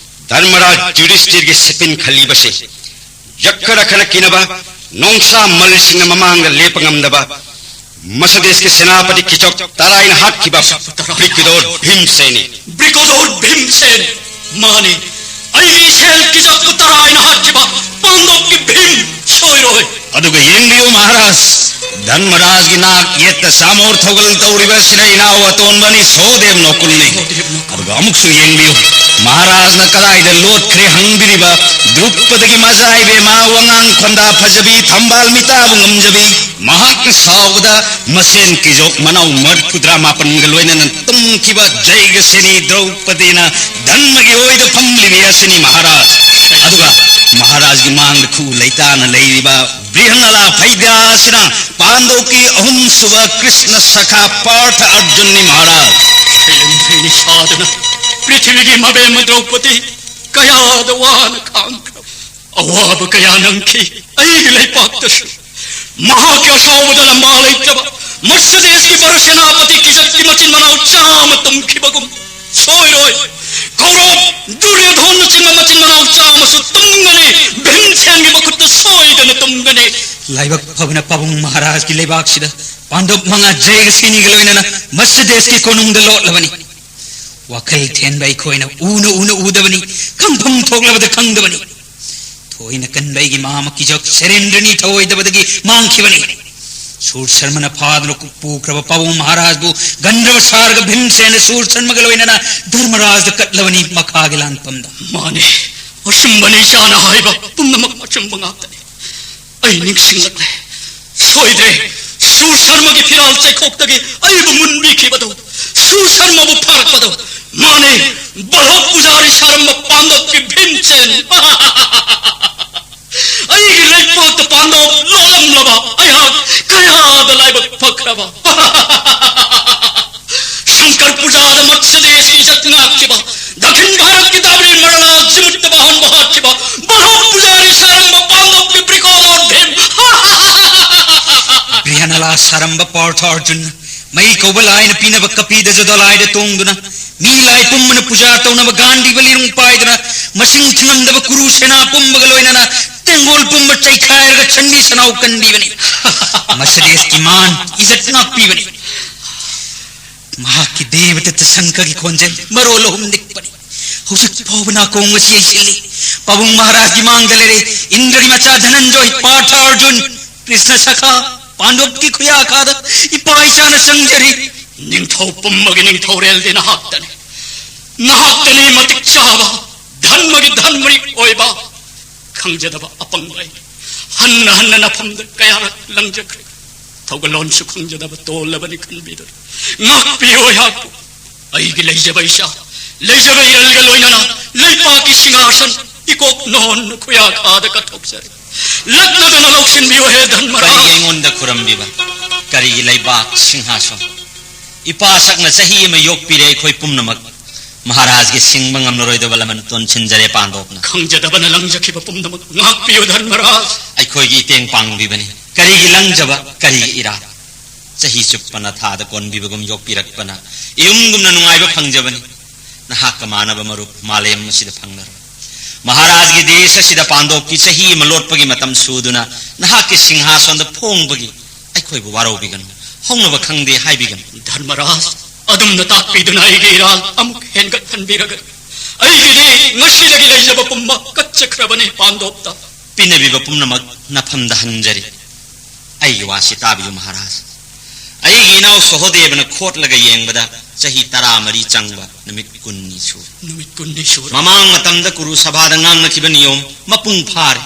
ꯙꯔꯃꯔꯥꯖ ꯌꯨꯙꯤꯁꯇꯤꯔꯒꯤ ꯁꯦꯄꯤꯟ ꯈꯜꯂꯤꯕꯁꯦ꯫ ꯌꯛꯈꯔꯈꯅ ꯀꯤꯅꯕ ꯅꯣꯡꯁꯥ ꯃꯜꯁꯤꯡꯅ ꯃꯃꯥꯡꯗ ꯂꯦꯞꯄ ꯉꯝꯗꯕ ꯃꯁ ꯗꯦꯁꯀꯤ ꯁꯦꯅꯥꯄꯇꯤ ꯀꯤꯆꯣꯛ ꯇꯔꯥꯏꯅ ꯍꯥꯠꯈꯤꯕ ꯕ꯭ꯔꯤꯀꯨꯗꯣꯔ ꯚꯤꯝꯁꯦꯟꯅꯤ꯫ ꯕ꯭ꯔꯤꯀꯨꯗꯣꯔ ꯚꯤꯝꯁꯦꯟ꯫ ꯃꯥꯅꯤ, ꯑꯩꯒꯤ ꯏꯆꯦꯜ ꯀꯤꯆꯣꯛꯄꯨ ꯇꯔꯥꯏꯅ ꯍꯥꯠꯈꯤꯕ ꯄꯥꯟꯗꯣꯞꯀꯤ ꯚꯤꯝ ꯁꯣꯏꯔꯣꯏ꯫ ꯑꯗꯨꯒ ꯌꯦꯡꯕꯤꯌꯨ ꯃꯍꯥꯔꯥꯖ, ꯙꯔꯃꯔꯥꯖꯒꯤ ꯅꯥꯛ ꯌꯦꯠꯇ ꯆꯥꯃꯣꯔ ꯊꯧꯒꯜ ꯇꯧꯔꯤꯕ ꯑꯁꯤꯅ ꯏꯅꯥꯎ ꯑꯇꯣꯟꯕꯅꯤ, ꯁꯣꯗꯦꯕ ꯅꯣꯀꯨꯜꯅꯤ꯫ ꯑꯗꯨꯒ ꯑꯃꯨꯛꯁꯨ ꯌꯦꯡꯕꯤꯌꯨ, ꯃꯍꯥꯔꯥꯖꯅ ꯀꯗꯥꯏꯗ ꯂꯣꯠꯈ꯭ꯔꯦ ꯍꯪꯕꯤꯔꯤꯕ ꯗ꯭ꯔꯨꯄꯗꯒꯤ ꯃꯆꯥ ꯏꯕꯦꯝꯃ ꯋꯥꯉꯥꯡ ꯈꯣꯟꯗꯥ ꯐꯖꯕꯤ, ꯊꯝꯕꯥꯜ ꯃꯤꯇꯥꯕꯨ ꯉꯝꯖꯕꯤ, ꯃꯍꯥꯛꯅ ꯁꯥꯎꯕꯗ ꯃꯁꯦꯟ ꯀꯤꯖꯣꯛ ꯃꯅꯥꯎ ꯃꯔꯤꯐꯨꯇꯔꯥ ꯃꯥꯄꯟꯒ ꯂꯣꯏꯅꯅ ꯇꯨꯝꯈꯤꯕ ꯖꯩꯒꯁꯦꯅꯤ ꯗ꯭ꯔꯧꯄꯗꯤꯅ ꯙꯔꯃꯒꯤ ꯑꯣꯏꯗ ꯐꯝꯂꯤꯕꯤ ꯑꯁꯤꯅꯤ ꯃꯍꯥꯔꯥꯖ꯫ ꯑꯗꯨꯒ ꯃꯍꯥꯔꯥꯖꯒꯤ ꯃꯥꯡꯗ ꯈꯨ ꯂꯩꯇꯥꯅ ꯂꯩꯔꯤꯕ ꯕ꯭ꯔꯤꯍꯟꯅꯂꯥ ꯐꯩꯗ꯭ꯌꯥ ꯑꯁꯤꯅ ꯄꯥꯟꯗꯧꯀꯤ ꯑꯍꯨꯝꯁꯨꯕ ꯀ꯭ꯔꯤꯁꯅ ꯁꯈꯥ ꯄꯥꯔꯊ ꯑꯔꯖꯨꯟꯅꯤ ꯃꯍꯥꯔꯥꯖ꯫ ꯁꯩꯂꯦꯟꯗ꯭ꯔꯤꯅꯤ ꯁꯥꯗꯅ ꯄ꯭ꯔꯤꯊꯤꯕꯤꯒꯤ ꯃꯕꯦꯝꯃ ꯗ꯭ꯔꯧꯄꯗꯤ ꯀꯌꯥꯗ ꯋꯥꯅ ꯈꯥꯡꯈ꯭ꯔꯕ, ꯑꯋꯥꯕ ꯀꯌꯥ ꯅꯪꯈꯤ ꯑꯩꯒꯤ ꯂꯩꯄꯥꯛꯇꯁꯨ꯫ ꯃꯍꯥꯛꯀꯤ ꯑꯁꯥꯎꯕꯗ ꯂꯝꯕꯥ ꯂꯩꯇꯕ ꯃꯠꯁ ꯗꯦꯁꯀꯤ ꯕꯔ ꯁꯦꯅꯥꯄꯇꯤ ꯀꯤꯆꯛꯀꯤ ꯃꯆꯤꯟ ꯃꯅꯥꯎ ꯆꯥꯝꯃ ꯇꯨꯝꯈꯤꯕꯒꯨꯝ ꯁꯣꯏꯔꯣꯏ꯫ ꯀꯧꯔꯣꯞ, ꯗꯨꯔꯌꯣꯙꯣꯟꯅꯆꯤꯡꯕ ꯃꯆꯤꯟ ꯃꯅꯥꯎ ꯆꯥꯝꯃꯁꯨ ꯇꯨꯝꯒꯅꯤ꯫ ꯚꯤꯝꯁꯦꯟꯒꯤ ꯃꯈꯨꯠꯇ ꯁꯣꯏꯗꯅ ꯇꯨꯝꯒꯅꯤ꯫ ꯂꯥꯏꯕꯛ ꯐꯕꯅ ꯄꯥꯕꯨꯡ ꯃꯍꯥꯔꯥꯖꯀꯤ ꯂꯩꯕꯥꯛꯁꯤꯗ ꯄꯥꯟꯗꯕ ꯃꯉꯥ ꯖꯩꯒꯁꯤꯅꯤꯒ ꯂꯣꯏꯅꯅ ꯃꯠꯁ ꯗꯦꯁꯀꯤ ꯀꯣꯅꯨꯡꯗ ꯂꯣꯠꯂꯕꯅꯤ꯫ ꯋꯥꯈꯜ ꯊꯦꯟꯕ ꯑꯩꯈꯣꯏꯅ ꯎꯅ ꯎꯅ ꯎꯗꯕꯅꯤ, ꯈꯪꯐꯝ ꯊꯣꯛꯂꯕꯗ ꯈꯪꯗꯕꯅꯤ꯫ ꯊꯣꯏꯅ ꯀꯟꯕ ꯑꯩꯒꯤ ꯃꯥꯃ ꯀꯤꯖꯣꯛ ꯁꯦꯔꯦꯟꯗ꯭ꯔꯅꯤ ꯊꯧꯑꯣꯏꯗꯕꯗꯒꯤ ꯃꯥꯡꯈꯤꯕꯅꯤ꯫ ꯁꯨꯔ ꯁꯔꯃꯅ ꯐꯥꯗꯨꯅ ꯄꯨꯈ꯭ꯔꯕ ꯄꯥꯕꯨꯡ ꯃꯍꯥꯔꯥꯖꯕꯨ ꯒꯟꯙꯔꯕ ꯁꯥꯔꯒ ꯚꯤꯝꯁꯦꯟꯅ ꯁꯨꯔ ꯁꯔꯃꯒ ꯂꯣꯏꯅꯅ ꯙꯔꯃꯔꯥꯖꯗ ꯀꯠꯂꯕꯅꯤ꯫ ꯃꯈꯥꯒꯤ ꯂꯥꯟꯐꯝꯗ꯫ ꯃꯥꯅꯤ, ꯑꯆꯨꯝꯕꯅꯤ꯫ ꯏꯆꯥꯅ ꯍꯥꯏꯕ ꯄꯨꯝꯅꯃꯛ ꯑꯆꯨꯝꯕ ꯉꯥꯛꯇꯅꯤ꯫ ꯑꯩ ꯅꯤꯡꯁꯤꯡꯂꯛꯂꯦ꯫ ꯁꯣꯏꯗ꯭ꯔꯦ꯫ ꯁꯨꯔ ꯁꯔꯃꯒꯤ ꯐꯤꯔꯥꯜ ꯆꯩꯈꯣꯛꯇꯒꯤ ꯑꯩꯕꯨ ꯃꯨꯟꯕꯤꯈꯤꯕꯗꯣ, ꯁꯨꯔ ꯁꯔꯃꯕꯨ ꯐꯥꯔꯛꯄꯗꯣ꯫ ꯃꯥꯅꯦ, ꯕꯜꯍꯣꯞ ꯄꯨꯖꯥꯔꯤ ꯁꯥꯔꯝꯕ ꯄꯥꯟꯗꯞꯀꯤ ꯚꯤꯝꯁꯦꯟ꯫ ꯑꯩꯒꯤ ꯂꯩꯄꯥꯛꯇ ꯄꯥꯟꯗꯣꯞ ꯂꯣꯜꯂꯝꯂꯕ ꯑꯩꯍꯥꯛ ꯀꯌꯥꯗ ꯂꯥꯏꯕꯛ ꯐꯈ꯭ꯔꯕ꯫ ꯁꯪꯀꯔ ꯄꯨꯖꯥꯗ ꯃꯠꯁꯗꯦꯁꯀꯤ ꯏꯖꯠ ꯉꯥꯛꯈꯤꯕ, ꯗꯛꯈꯤꯟ ꯚꯥꯔꯠꯀꯤ ꯗꯥꯕ꯭ꯔꯤ ꯃꯔꯅꯥ ꯖꯤꯃꯨꯠꯇ ꯕꯥꯍꯟꯕ ꯍꯥꯠꯈꯤꯕ, ꯕꯔꯣꯛ ꯄꯨꯖꯥꯔꯤ ꯁꯥꯔꯝꯕ ꯄꯥꯟꯗꯣꯞꯀꯤ ꯕ꯭ꯔꯤꯀꯣꯜ ꯚꯤꯝ꯫ ꯕ꯭ꯔꯤꯍꯅꯂꯥ ꯁꯥꯔꯝꯕ ꯄꯥꯔꯊ ꯑꯔꯖꯨꯟ, ꯃꯩ ꯀꯧꯕ ꯂꯥꯏꯅ ꯄꯤꯅꯕ ꯀꯄꯤꯗ ꯖꯗꯣꯂꯥꯏꯗ ꯇꯣꯡꯗꯨꯅ, ꯃꯤ ꯂꯥꯏ ꯄꯨꯝꯕꯅ ꯄꯨꯖꯥ ꯇꯧꯅꯕ ꯒꯥꯟꯙꯤꯕ ꯂꯤꯔꯨꯡ ꯄꯥꯏꯗꯨꯅ, ꯃꯁꯤꯡ ꯊꯤꯉꯝꯗꯕ ꯀꯨꯔꯨ ꯁꯦꯅꯥ ꯄꯨꯝꯕꯒ ꯂꯣꯏꯅꯅ ꯇꯦꯡꯒꯣꯜ ꯄꯨꯝꯕ ꯆꯩꯈꯥꯏꯔꯒ ꯆꯟꯗꯤ ꯁꯅꯥꯎ ꯀꯟꯕꯤꯕꯅꯤ꯫ ꯃꯁꯗꯦꯁꯀꯤ ꯃꯥꯟ ꯏꯖꯠ ꯉꯥꯛꯄꯤꯕꯅꯤ꯫ ꯃꯍꯥꯛꯀꯤ ꯗꯦꯕꯗꯠꯇ ꯁꯪꯀꯒꯤ ꯈꯣꯟꯖꯦꯜ ꯃꯔꯣꯜ ꯑꯍꯨꯝ ꯅꯤꯛꯄꯅꯤ꯫ ꯍꯧꯖꯤꯛ ꯐꯥꯎꯕ ꯅꯥꯀꯣꯡ ꯑꯁꯤ ꯌꯩꯁꯤꯜꯂꯤ꯫ ꯄꯥꯕꯨꯡ ꯃꯍꯥꯔꯥꯖꯒꯤ ꯃꯥꯡꯗ ꯂꯩꯔꯦ꯫ ꯏꯟꯗ꯭ꯔꯒꯤ ꯃꯆꯥ ꯙꯅꯟꯖꯣꯏ, ꯄꯥꯔꯊ ꯑꯔꯖꯨꯟ, ꯀ꯭ꯔꯤꯁꯅ ꯁꯈꯥ, ꯄꯥꯟꯗꯣꯞꯀꯤ ꯈꯨꯌꯥꯈꯥꯗ ꯏꯄꯥ ꯏꯆꯥꯅ ꯆꯪꯖꯔꯤ꯫ ꯅꯤꯡꯊꯧ ꯄꯨꯝꯕꯒꯤ ꯅꯤꯡꯊꯧꯔꯦꯜꯗꯤ ꯅꯍꯥꯛꯇꯅꯤ꯫ ꯅꯍꯥꯛꯇꯅꯤ ꯃꯇꯤꯛ ꯆꯥꯕ, ꯙꯔꯃꯒꯤ ꯙꯔꯃꯔꯤ ꯑꯣꯏꯕ꯫ ꯈꯪꯖꯗꯕ ꯑꯄꯪꯕ ꯑꯩ ꯍꯟꯅ ꯍꯟꯅ ꯅꯐꯝꯗ ꯀꯌꯥꯔꯛ ꯂꯪꯖꯈ꯭ꯔꯦ꯫ ꯊꯧꯒꯜꯂꯣꯟꯁꯨ ꯈꯪꯖꯗꯕ ꯇꯣꯜꯂꯕꯅꯤ ꯈꯟꯕꯤꯗꯨꯅ ꯉꯥꯛꯄꯤꯌꯨ ꯑꯩꯍꯥꯛꯄꯨ꯫ ꯑꯩꯒꯤ ꯂꯩꯖꯕ ꯏꯆꯥ, ꯂꯩꯖꯕ ꯏꯔꯜꯒ ꯂꯣꯏꯅꯅ ꯂꯩꯄꯥꯛꯀꯤ ꯁꯤꯡꯍꯥꯁꯟ ꯏꯀꯣꯛ ꯅꯣꯟꯅ ꯈꯨꯌꯥꯈꯥꯗ ꯀꯠꯊꯣꯛꯆꯔꯤ꯫ ꯂꯛꯅꯗꯨꯅ ꯂꯧꯁꯤꯟꯕꯤꯌꯨ ꯍꯦ ꯙꯔꯃꯔꯥꯖ꯫ ꯀꯔꯤꯒꯤ ꯑꯩꯉꯣꯟꯗ ꯈꯨꯔꯝꯕꯤꯕ? ꯀꯔꯤꯒꯤ ꯂꯩꯕꯥꯛ ꯁꯤꯡꯍꯥꯁꯟ? ꯏꯄꯥ ꯁꯛꯅ ꯆꯍꯤ ꯑꯃ ꯌꯣꯛꯄꯤꯔꯦ ꯑꯩꯈꯣꯏ ꯄꯨꯝꯅꯃꯛ꯫ ꯃꯍꯥꯔꯥꯖꯒꯤ ꯁꯤꯡꯕ ꯉꯝꯂꯔꯣꯏꯗꯕ ꯂꯃꯟ ꯇꯣꯟꯁꯤꯟꯖꯔꯦ ꯄꯥꯟꯗꯣꯞꯅ꯫ ꯈꯪꯖꯗꯕꯅ ꯂꯪꯖꯈꯤꯕ ꯄꯨꯝꯅꯃꯛ ꯉꯥꯛꯄꯤꯌꯨ ꯙꯔꯃꯔꯥꯖ꯫ ꯑꯩꯈꯣꯏꯒꯤ ꯏꯇꯦꯡ ꯄꯥꯡꯕꯤꯕꯅꯤ꯫ ꯀꯔꯤꯒꯤ ꯂꯪꯖꯕ, ꯀꯔꯤꯒꯤ ꯏꯔꯥ? ꯆꯍꯤ ꯆꯨꯞꯄꯅ ꯊꯥꯗ ꯀꯣꯟꯕꯤꯕꯒꯨꯝ ꯌꯣꯛꯄꯤꯔꯛꯄꯅ ꯏꯌꯨꯝꯒꯨꯝꯅ ꯅꯨꯡꯉꯥꯏꯕ ꯐꯪꯖꯕꯅꯤ꯫ ꯅꯍꯥꯛꯀ ꯃꯥꯟꯅꯕ ꯃꯔꯨꯞ ꯃꯥꯂꯦꯝ ꯑꯁꯤꯗ ꯐꯪꯂꯔꯣꯏ꯫ ꯃꯍꯥꯔꯥꯖꯒꯤ ꯗꯦꯁ ꯑꯁꯤꯗ ꯄꯥꯟꯗꯣꯞꯀꯤ ꯆꯍꯤ ꯑꯃ ꯂꯣꯠꯄꯒꯤ ꯃꯇꯝ ꯁꯨꯗꯨꯅ ꯅꯍꯥꯛꯀꯤ ꯁꯤꯡꯍꯥꯁꯣꯟꯗ ꯐꯣꯡꯕꯒꯤ ꯑꯩꯈꯣꯏꯕꯨ ꯋꯥꯔꯧꯕꯤꯒꯅꯨ꯫ ꯍꯧꯅꯕ ꯈꯪꯗꯦ ꯍꯥꯏꯕꯤꯒꯅꯨ꯫ ꯙꯔꯃꯔꯥꯖ, ꯑꯗꯨꯝꯅ ꯇꯥꯛꯄꯤꯗꯨꯅ ꯑꯩꯒꯤ ꯏꯔꯥꯜ ꯑꯃꯨꯛ ꯍꯦꯟꯒꯠꯍꯟꯕꯤꯔꯒꯅꯨ꯫ ꯑꯩꯒꯤꯗꯤ ꯉꯁꯤꯗꯒꯤ ꯂꯩꯖꯕ ꯄꯨꯝꯕ ꯀꯠꯆꯈ꯭ꯔꯕꯅꯤ ꯄꯥꯟꯗꯣꯞꯇ꯫ ꯄꯤꯅꯕꯤꯕ ꯄꯨꯝꯅꯃꯛ ꯅꯐꯝꯗ ꯍꯟꯖꯔꯤ꯫ ꯑꯩꯒꯤ ꯋꯥꯁꯤ ꯇꯥꯕꯤꯌꯨ ꯃꯍꯥꯔꯥꯖ꯫ ꯑꯩꯒꯤ ꯏꯅꯥꯎ ꯁꯍꯣꯗꯦꯕꯅ ꯈꯣꯠꯂꯒ ꯌꯦꯡꯕꯗ ꯆꯍꯤ ꯇꯔꯥꯃꯔꯤ ꯆꯪꯕ ꯅꯨꯃꯤꯠ ꯀꯨꯟꯅꯤ ꯁꯨꯔꯦ꯫ ꯅꯨꯃꯤꯠ ꯀꯨꯟꯅꯤ ꯁꯨꯔꯦ꯫ ꯃꯃꯥꯡ ꯃꯇꯝꯗ ꯀꯨꯔꯨ ꯁꯚꯥꯗ ꯉꯥꯡꯅꯈꯤꯕ ꯅꯤꯌꯣꯝ ꯃꯄꯨꯡ ꯐꯥꯔꯦ꯫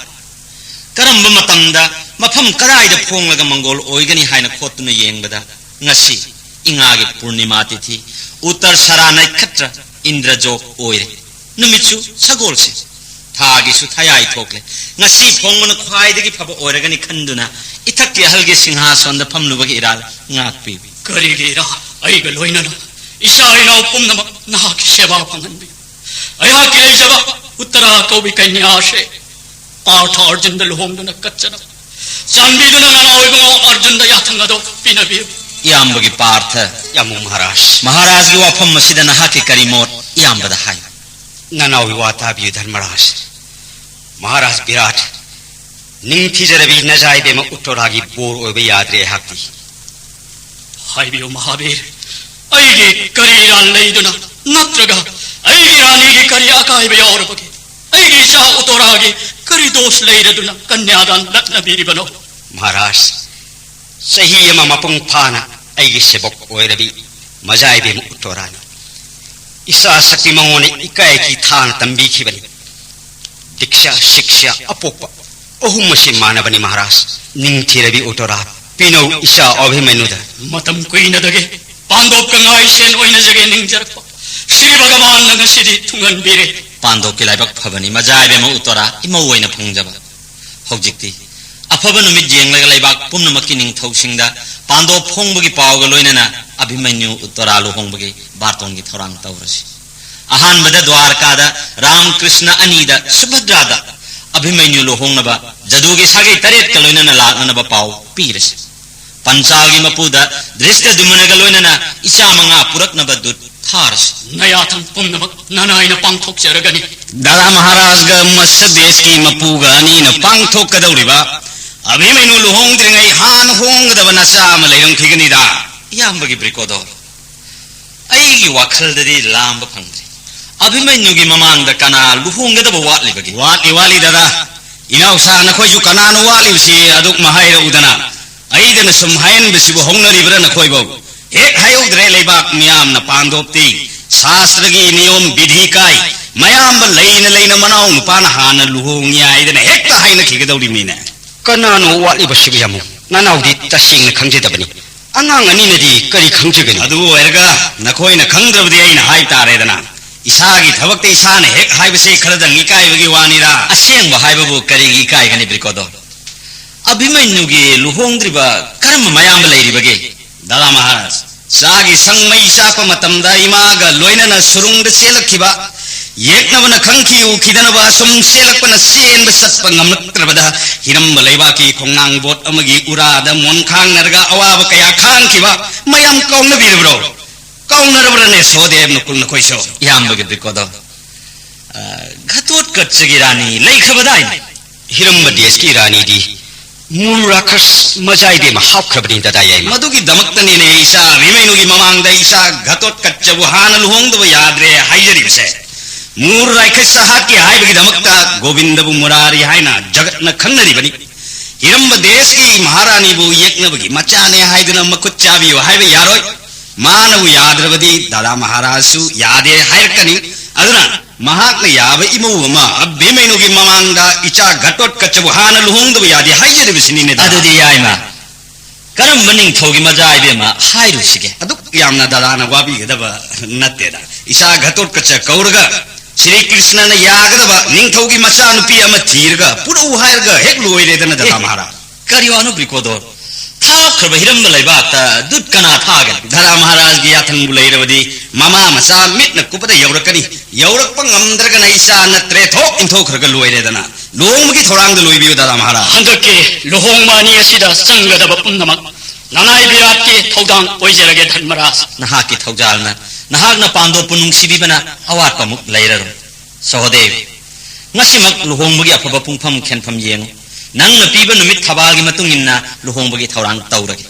ꯀꯔꯝꯕ ꯃꯇꯝꯗ ꯃꯐꯝ ꯀꯗꯥꯏꯗ ꯐꯣꯡꯂꯒ ꯃꯪꯒꯣꯜ ꯑꯣꯏꯒꯅꯤ ꯍꯥꯏꯅ ꯈꯣꯠꯇꯨꯅ ꯌꯦꯡꯕꯗ ꯉꯁꯤ ꯏꯉꯥꯒꯤ ꯄꯨꯔꯅꯤꯃꯥ ꯇꯤꯊꯤ ꯎꯠꯇꯔ ꯁꯔꯥ ꯅꯩꯈꯠꯇ꯭ꯔ ꯏꯟꯗ꯭ꯔꯖꯣꯛ ꯑꯣꯏꯔꯦ꯫ ꯅꯨꯃꯤꯠꯁꯨ ꯁꯒꯣꯜꯁꯦ꯫ ꯊꯥꯒꯤꯁꯨ ꯊꯌꯥꯏ ꯊꯣꯛꯂꯦ꯫ ꯉꯁꯤ ꯐꯣꯡꯕꯅ ꯈ꯭ꯋꯥꯏꯗꯒꯤ ꯐꯕ ꯑꯣꯏꯔꯒꯅꯤ ꯈꯟꯗꯨꯅ ꯏꯊꯛꯀꯤ ꯑꯍꯜꯒꯤ ꯁꯤꯡꯍꯥꯁꯣꯟꯗ ꯐꯝꯂꯨꯕꯒꯤ ꯏꯔꯥꯜ ꯉꯥꯛꯄꯤꯌꯨ꯫ ꯀꯔꯤꯒꯤ ꯏꯔꯥ? ꯑꯩꯒ ꯂꯣꯏꯅꯅ ꯏꯆꯥ ꯏꯅꯥꯎ ꯄꯨꯝꯅꯃꯛ ꯅꯍꯥꯛꯀꯤ ꯁꯦꯕꯥ ꯐꯪꯍꯟꯕꯤꯌꯨ꯫ ꯑꯩꯍꯥꯛꯀꯤ ꯂꯩꯖꯕ ꯎꯠꯇꯔꯥ ꯀꯧꯕꯤ ꯀꯩꯅ꯭ꯌꯥꯁꯦ ꯄꯥꯔꯊ ꯑꯔꯖꯨꯟꯗ ꯂꯨꯍꯣꯡꯗꯨꯅ ꯀꯠꯆꯅꯕ ꯆꯥꯟꯕꯤꯗꯨꯅ ꯅꯅꯥꯎ ꯏꯕꯨꯡꯉꯣ ꯑꯔꯖꯨꯟꯗ ꯌꯥꯊꯪ ꯑꯗꯨ ꯄꯤꯅꯕꯤꯌꯨ꯫ ꯏꯌꯥꯝꯕꯒꯤ ꯄꯥꯔꯊ꯫ ꯌꯥꯝꯕꯨꯡ ꯃꯍꯥꯔꯥꯖ꯫ ꯃꯍꯥꯔꯥꯖꯒꯤ ꯋꯥꯐꯝ ꯑꯁꯤꯗ ꯅꯍꯥꯛꯀꯤ ꯀꯔꯤ ꯃꯣꯠ? ꯏꯌꯥꯝꯕꯗ ꯍꯥꯏꯌꯨ꯫ ꯅꯅꯥꯎꯒꯤ ꯋꯥ ꯇꯥꯕꯤꯌꯨ ꯙꯔꯃꯔꯥꯖ꯫ ꯃꯍꯥꯔꯥꯖ ꯕꯤꯔꯥꯠ, ꯅꯤꯡꯊꯤꯖꯔꯕꯤ ꯅꯖꯥꯏꯕꯦꯝꯃ ꯎꯠꯇꯣꯔꯥꯒꯤ ꯕꯣꯔ ꯑꯣꯏꯕ ꯌꯥꯗ꯭ꯔꯦ ꯑꯩꯍꯥꯛꯇꯤ꯫ ꯍꯥꯏꯕꯤꯌꯨ ꯃꯍꯥꯕꯤꯔ, ꯑꯩꯒꯤ ꯀꯔꯤ ꯏꯔꯥꯜ ꯂꯩꯗꯨꯅ, ꯅꯠꯇ꯭ꯔꯒ ꯑꯩꯒꯤ ꯔꯥꯅꯤꯒꯤ ꯀꯔꯤ ꯑꯀꯥꯏꯕ ꯌꯥꯎꯔꯕꯒꯦ? ꯑꯩꯒꯤ ꯏꯆꯥ ꯎꯇꯣꯔꯥꯒꯤ ꯀꯔꯤ ꯗꯣꯁ ꯂꯩꯔꯗꯨꯅ ꯀꯟꯌꯥꯗꯥꯟ ꯂꯠꯅꯕꯤꯔꯤꯕꯅꯣ? ꯃꯍꯥꯔꯥꯖ, ꯆꯍꯤ ꯑꯃ ꯃꯄꯨꯡ ꯐꯥꯅ ꯑꯩꯒꯤ ꯁꯦꯕꯣꯛ ꯑꯣꯏꯔꯕꯤ ꯃꯖꯥꯏꯕꯦꯝꯃ ꯎꯇꯣꯔꯥꯅꯤ꯫ ꯏꯆꯥ ꯁꯛꯇꯤ ꯃꯉꯣꯟꯗ ꯏꯀꯥꯏ ꯀꯤ ꯊꯥꯅ ꯇꯝꯕꯤꯈꯤꯕꯅꯤ꯫ ꯗꯤꯛꯁꯥ, ꯁꯤꯛꯁꯥ, ꯑꯄꯣꯛꯄ ꯑꯍꯨꯝ ꯑꯁꯤ ꯃꯥꯟꯅꯕꯅꯤ ꯃꯍꯥꯔꯥꯖ꯫ ꯅꯤꯡꯊꯤꯔꯕꯤ ꯎꯇꯣꯔꯥ, ꯄꯤꯅꯧ ꯏꯆꯥ ꯑꯚꯤꯃꯟꯌꯨꯗ꯫ ꯃꯇꯝ ꯀꯨꯏꯅꯗꯒꯤ ꯄꯥꯟꯗꯣꯞꯀ ꯉꯥꯏꯁꯦꯟ ꯑꯣꯏꯅꯖꯒꯦ ꯅꯤꯡꯖꯔꯛꯄ ꯁ꯭ꯔꯤ ꯚꯒꯋꯥꯟꯅ ꯉꯁꯤꯗꯤ ꯊꯨꯡꯍꯟꯕꯤꯔꯦ꯫ ꯄꯥꯟꯗꯣꯞꯀꯤ ꯂꯥꯏꯕꯛ ꯐꯕꯅꯤ ꯃꯖꯥꯏꯕꯦꯝꯃ ꯎꯇꯣꯔꯥ ꯏꯃꯧ ꯑꯣꯏꯅ ꯐꯪꯖꯕ꯫ ꯍꯧꯖꯤꯛꯇꯤ ꯑꯐꯕ ꯅꯨꯃꯤꯠ ꯌꯦꯡꯂꯒ ꯂꯩꯕꯥꯛ ꯄꯨꯝꯅꯃꯛꯀꯤ ꯅꯤꯡꯊꯧꯁꯤꯡꯗ ꯄꯥꯟꯗꯣꯞ ꯐꯣꯡꯕꯒꯤ ꯄꯥꯎꯒ ꯂꯣꯏꯅꯅ ꯑꯚꯤꯃꯟꯌꯨ ꯎꯇꯣꯔꯥ ꯂꯨꯍꯣꯡꯕꯒꯤ ꯕꯥꯔꯇꯣꯟꯒꯤ ꯊꯧꯔꯥꯡ ꯇꯧꯔꯁꯤ꯫ ꯑꯍꯥꯟꯕꯗ ꯗ꯭ꯋꯥꯔꯀꯥꯗ ꯔꯥꯝ ꯀ꯭ꯔꯤꯁꯅ ꯑꯅꯤꯗ ꯁꯨꯚꯗ꯭ꯔꯥꯗ ꯑꯚꯤꯃꯟꯌꯨ ꯂꯨꯍꯣꯡꯅꯕ ꯖꯗꯨꯒꯤ ꯁꯥꯒꯩ ꯇꯔꯦꯠꯀ ꯂꯣꯏꯅꯅ ꯂꯥꯛꯅꯅꯕ ꯄꯥꯎ ꯄꯤꯔꯁꯤ꯫ ꯄꯟꯆꯥꯜꯒꯤ ꯃꯄꯨꯗ ꯙ꯭ꯔꯤꯁꯇꯗ꯭ꯌꯨꯝꯅꯒ ꯂꯣꯏꯅꯅ ꯏꯆꯥ ꯃꯉꯥ ꯄꯨꯔꯛꯅꯕ ꯗꯨꯠ ꯊꯥꯔꯁꯤ꯫ ꯅꯌꯥꯊꯪ ꯄꯨꯝꯅꯃꯛ ꯅꯅꯥꯏꯅ ꯄꯥꯡꯊꯣꯛꯆꯔꯒꯅꯤ꯫ ꯗꯥꯗꯥ ꯃꯍꯥꯔꯥꯖꯒ ꯃꯁ ꯗꯦꯁꯀꯤ ꯃꯄꯨꯒ ꯑꯅꯤꯅ ꯄꯥꯡꯊꯣꯛꯀꯗꯧꯔꯤꯕ ꯑꯚꯤꯃꯟꯌꯨ ꯂꯨꯍꯣꯡꯗ꯭ꯔꯤꯉꯩ ꯍꯥꯟꯅ ꯍꯣꯡꯒꯗꯕ ꯅꯆꯥ ꯑꯃ ꯂꯩꯔꯝꯈꯤꯒꯅꯤꯗ꯫ ꯏꯌꯥꯝꯕꯒꯤ ꯕ꯭ꯔꯤꯀꯣꯗꯣꯔ, ꯑꯩꯒꯤ ꯋꯥꯈꯜꯗꯗꯤ ꯂꯥꯝꯕ ꯐꯪꯗ꯭ꯔꯤ꯫ ꯑꯚꯤꯃꯟꯌꯨꯒꯤ ꯃꯃꯥꯡꯗ ꯀꯅꯥ ꯂꯨꯍꯣꯡꯒꯗꯕ ꯋꯥꯠꯂꯤꯕꯒꯦ? ꯋꯥꯠꯂꯤ, ꯋꯥꯠꯂꯤ ꯗꯥꯗꯥ꯫ ꯏꯅꯥꯎꯁꯥ, ꯅꯈꯣꯏꯁꯨ ꯀꯅꯥꯅꯣ ꯋꯥꯠꯂꯤꯕꯁꯤ ꯑꯗꯨꯛ ꯍꯥꯏꯔꯛꯎꯗꯅ꯫ ꯑꯩꯗꯅ ꯁꯨꯝ ꯍꯥꯏꯍꯟꯕꯁꯤꯕꯨ ꯍꯧꯅꯔꯤꯕ꯭ꯔꯥ ꯅꯈꯣꯏꯕꯧ? ꯍꯦꯛ ꯍꯥꯏꯍꯧꯗ꯭ꯔꯦ ꯂꯩꯕꯥꯛ ꯃꯤꯌꯥꯝꯅ ꯄꯥꯟꯗꯣꯞꯇꯤ ꯁꯥꯁꯇ꯭ꯔꯒꯤ ꯅꯤꯌꯣꯝ ꯕꯤꯙꯤ ꯀꯥꯏ꯫ ꯃꯌꯥꯝꯕ ꯂꯩꯅ ꯂꯩꯅ ꯃꯅꯥꯎ ꯅꯨꯄꯥꯅ ꯍꯥꯟꯅ ꯂꯨꯍꯣꯡꯉꯤ ꯍꯥꯏꯗꯅ ꯍꯦꯛꯇ ꯍꯥꯏꯅꯈꯤꯒꯗꯧꯔꯤꯃꯤꯅꯦ꯫ ꯀꯅꯥꯅꯣ ꯋꯥꯠꯂꯤꯕꯁꯤꯕꯨ ꯌꯥꯝꯕꯨꯡ? ꯅꯅꯥꯎꯗꯤ ꯇꯁꯦꯡꯅ ꯈꯪꯖꯗꯕꯅꯤ꯫ ꯑꯉꯥꯡ ꯑꯅꯤꯅꯗꯤ ꯀꯔꯤ ꯈꯪꯖꯒꯅꯤ? ꯑꯗꯨ ꯑꯣꯏꯔꯒ ꯅꯈꯣꯏꯅ ꯈꯪꯗ꯭ꯔꯕꯗꯤ ꯑꯩꯅ ꯍꯥꯏ ꯇꯥꯔꯦꯗꯅ꯫ ꯏꯁꯥꯒꯤ ꯊꯕꯛꯇ ꯏꯁꯥꯅ ꯍꯦꯛ ꯍꯥꯏꯕꯁꯤ ꯈꯔꯗꯪ ꯏꯀꯥꯏꯕꯒꯤ ꯋꯥꯅꯤꯗ꯫ ꯑꯁꯦꯡꯕ ꯍꯥꯏꯕꯕꯨ ꯀꯔꯤꯒꯤ ꯏꯀꯥꯏꯒꯅꯤ, ꯕ꯭ꯔꯤꯀꯣꯗꯣ? ꯑꯚꯤꯃꯟꯌꯨꯒꯤ ꯂꯨꯍꯣꯡꯗ꯭ꯔꯤꯕ ꯀꯔꯝꯕ ꯃꯌꯥꯝꯕ ꯂꯩꯔꯤꯕꯒꯦ? ꯗꯥꯗꯥ ꯃꯍꯥꯔꯥꯖ, ꯆꯥꯒꯤ ꯁꯪ ꯃꯩ ꯆꯥꯛꯄ ꯃꯇꯝꯗ ꯏꯃꯥꯒ ꯂꯣꯏꯅꯅ ꯁꯨꯔꯨꯡꯗ ꯆꯦꯜꯂꯛꯈꯤꯕ, ꯌꯦꯛꯅꯕꯅ ꯈꯪꯈꯤ ꯎꯈꯤꯗꯅꯕ ꯑꯁꯨꯝ ꯆꯦꯜꯂꯛꯄꯅ ꯆꯦꯟꯕ ꯆꯠꯄ ꯉꯝꯂꯛꯇ꯭ꯔꯕꯗ, ꯍꯤꯔꯝꯕ ꯂꯩꯕꯥꯛꯀꯤ ꯈꯣꯡꯅꯥꯡ ꯕꯣꯠ ꯑꯃꯒꯤ ꯎꯔꯥꯗ ꯃꯣꯟ ꯈꯥꯡꯅꯔꯒ ꯑꯋꯥꯕ ꯀꯌꯥ ꯈꯥꯡꯈꯤꯕ ꯃꯌꯥꯝ ꯀꯥꯎꯅꯕꯤꯔꯕ꯭ꯔꯣ? ꯀꯥꯎꯅꯔꯕ꯭ꯔꯅꯦ ꯁꯣꯗꯦꯕ ꯅꯀꯨꯜ ꯅꯈꯣꯏꯁꯨ? ꯏꯌꯥꯝꯕꯒꯤ ꯕ꯭ꯔꯤꯀꯣꯗꯣ, ꯑ, ꯘꯇꯣꯠꯀꯆꯒꯤ ꯔꯥꯅꯤ ꯂꯩꯈ꯭ꯔꯕꯗꯥꯏꯅꯦ? ꯍꯤꯔꯝꯕ ꯗꯦꯁꯀꯤ ꯔꯥꯅꯤꯗꯤ ꯃꯨꯔ ꯔꯥꯈꯁ ꯃꯖꯥꯏꯕꯤ ꯑꯃ ꯍꯥꯞꯈ꯭ꯔꯕꯅꯤ, ꯗꯗꯥ ꯌꯥꯏꯃ꯫ ꯃꯗꯨꯒꯤꯗꯃꯛꯇꯅꯤꯅꯦ ꯏꯆꯥ ꯑꯚꯤꯃꯩꯅꯨꯒꯤ ꯃꯃꯥꯡꯗ ꯏꯆꯥ ꯘꯇꯣꯠꯀꯆꯕꯨ ꯍꯥꯟꯅ ꯂꯨꯍꯣꯡꯗꯕ ꯌꯥꯗ꯭ꯔꯦ ꯍꯥꯏꯖꯔꯤꯕꯁꯦ꯫ ꯃꯨꯔ ꯔꯥꯈꯁ ꯍꯥꯠꯀꯦ ꯍꯥꯏꯕꯒꯤꯗꯃꯛꯇ ꯒꯣꯕꯤꯟꯗꯕꯨ ꯃꯨꯔꯥꯔꯤ ꯍꯥꯏꯅ ꯖꯒꯠꯅ ꯈꯪꯅꯔꯤꯕꯅꯤ꯫ ꯍꯤꯔꯝꯕ ꯗꯦꯁꯀꯤ ꯃꯍꯥꯔꯥꯅꯤꯕꯨ ꯌꯦꯛꯅꯕꯒꯤ ꯃꯆꯥꯅꯦ ꯍꯥꯏꯗꯨꯅ ꯃꯈꯨꯠ ꯆꯥꯕꯤꯌꯨ ꯍꯥꯏꯕ ꯌꯥꯔꯣꯏ꯫ ꯃꯥꯅꯕꯨ ꯌꯥꯗ꯭ꯔꯕꯗꯤ ꯗꯥꯗꯥ ꯃꯍꯥꯔꯥꯖꯁꯨ ꯌꯥꯗꯦ ꯍꯥꯏꯔꯛꯀꯅꯤ꯫ ꯑꯗꯨꯅ ꯃꯍꯥꯛꯅ ꯌꯥꯕ ꯏꯃꯧ ꯑꯃ ꯑꯚꯤꯃꯩꯅꯨꯒꯤ ꯃꯃꯥꯡꯗ ꯏꯆꯥ ꯘꯇꯣꯠꯀꯆꯕꯨ ꯍꯥꯟꯅ ꯂꯨꯍꯣꯡꯗꯕ ꯌꯥꯗꯦ ꯍꯥꯏꯖꯔꯤꯕꯁꯤꯅꯤꯅꯦ, ꯗꯥꯗꯥ꯫ ꯑꯗꯨꯗꯤ ꯌꯥꯏꯃ, ꯀꯔꯝꯕ ꯅꯤꯡꯊꯧꯒꯤ ꯃꯆꯥ ꯏꯕꯦꯝꯃ ꯍꯥꯏꯔꯨꯁꯤꯒꯦ? ꯑꯗꯨꯛ ꯌꯥꯝꯅ ꯗꯥꯗꯥꯅ ꯋꯥꯕꯤꯒꯗꯕ ꯅꯠꯇꯦꯗ꯫ ꯏꯆꯥ ꯘꯇꯣꯠꯀꯆ ꯀꯧꯔꯒ ꯁ꯭ꯔꯤ ꯀ꯭ꯔꯤꯁꯅꯅ ꯌꯥꯒꯗꯕ ꯅꯤꯡꯊꯧꯒꯤ ꯃꯆꯥꯅꯨꯄꯤ ꯑꯃ ꯊꯤꯔꯒ ꯄꯨꯔꯛꯎ ꯍꯥꯏꯔꯒ ꯍꯦꯛ ꯂꯣꯏꯔꯦꯗꯅ, ꯗꯥꯗꯥ ꯑꯦ, ꯃꯍꯥꯔꯥꯖ꯫ ꯀꯔꯤ ꯋꯥꯅꯣ ꯕ꯭ꯔꯤꯀꯣꯗꯣꯔ? ꯊꯥꯞꯈ꯭ꯔꯕ ꯍꯤꯔꯝꯕ ꯂꯩꯕꯥꯛꯇ ꯗꯨꯠ ꯀꯅꯥ ꯊꯥꯒꯅꯤ? ꯙꯔꯥ ꯃꯍꯥꯔꯥꯖꯒꯤ ꯌꯥꯊꯪꯕꯨ ꯂꯩꯔꯕꯗꯤ ꯃꯃꯥ ꯃꯆꯥ ꯃꯤꯠꯅ ꯀꯨꯞꯄꯗ ꯌꯧꯔꯛꯀꯅꯤ꯫ ꯌꯧꯔꯛꯄ ꯉꯝꯗ꯭ꯔꯒꯅ ꯏꯆꯥ ꯅꯠꯇ꯭ꯔꯦ ꯊꯣꯛ ꯏꯟꯊꯣꯛꯈ꯭ꯔꯒ ꯂꯣꯏꯔꯦꯗꯅ꯫ ꯂꯨꯍꯣꯡꯕꯒꯤ ꯊꯧꯔꯥꯡꯗ ꯂꯣꯏꯕꯤꯌꯨ, ꯙꯔꯥ ꯃꯍꯥꯔꯥꯖ꯫ ꯍꯟꯗꯛꯀꯤ ꯂꯨꯍꯣꯡꯕ ꯑꯅꯤ ꯑꯁꯤꯗ ꯆꯪꯒꯗꯕ ꯄꯨꯝꯅꯃꯛ ꯅꯅꯥꯏ ꯕꯤꯔꯥꯠꯀꯤ ꯊꯧꯗꯥꯡ ꯑꯣꯏꯖꯔꯒꯦ, ꯙꯔꯃꯔꯥꯖ꯫ ꯅꯍꯥꯛꯀꯤ ꯊꯧꯖꯥꯜꯅ, ꯅꯍꯥꯛꯅ ꯄꯥꯟꯗꯣꯞꯄꯨ ꯅꯨꯡꯁꯤꯕꯤꯕꯅ ꯑꯋꯥꯠꯄ ꯑꯃꯨꯛ ꯂꯩꯔꯔꯣꯏ꯫ ꯁꯍꯣꯗꯦꯕ, ꯉꯁꯤꯃꯛ ꯂꯨꯍꯣꯡꯕꯒꯤ ꯑꯐꯕ ꯄꯨꯡꯐꯝ ꯈꯦꯟꯐꯝ ꯌꯦꯡꯉꯨ꯫ ꯅꯪꯅ ꯄꯤꯕ ꯅꯨꯃꯤꯠ ꯊꯕꯥꯜꯒꯤ ꯃꯇꯨꯡ ꯏꯟꯅ ꯂꯨꯍꯣꯡꯕꯒꯤ ꯊꯧꯔꯥꯡ ꯇꯧꯔꯒꯦ꯫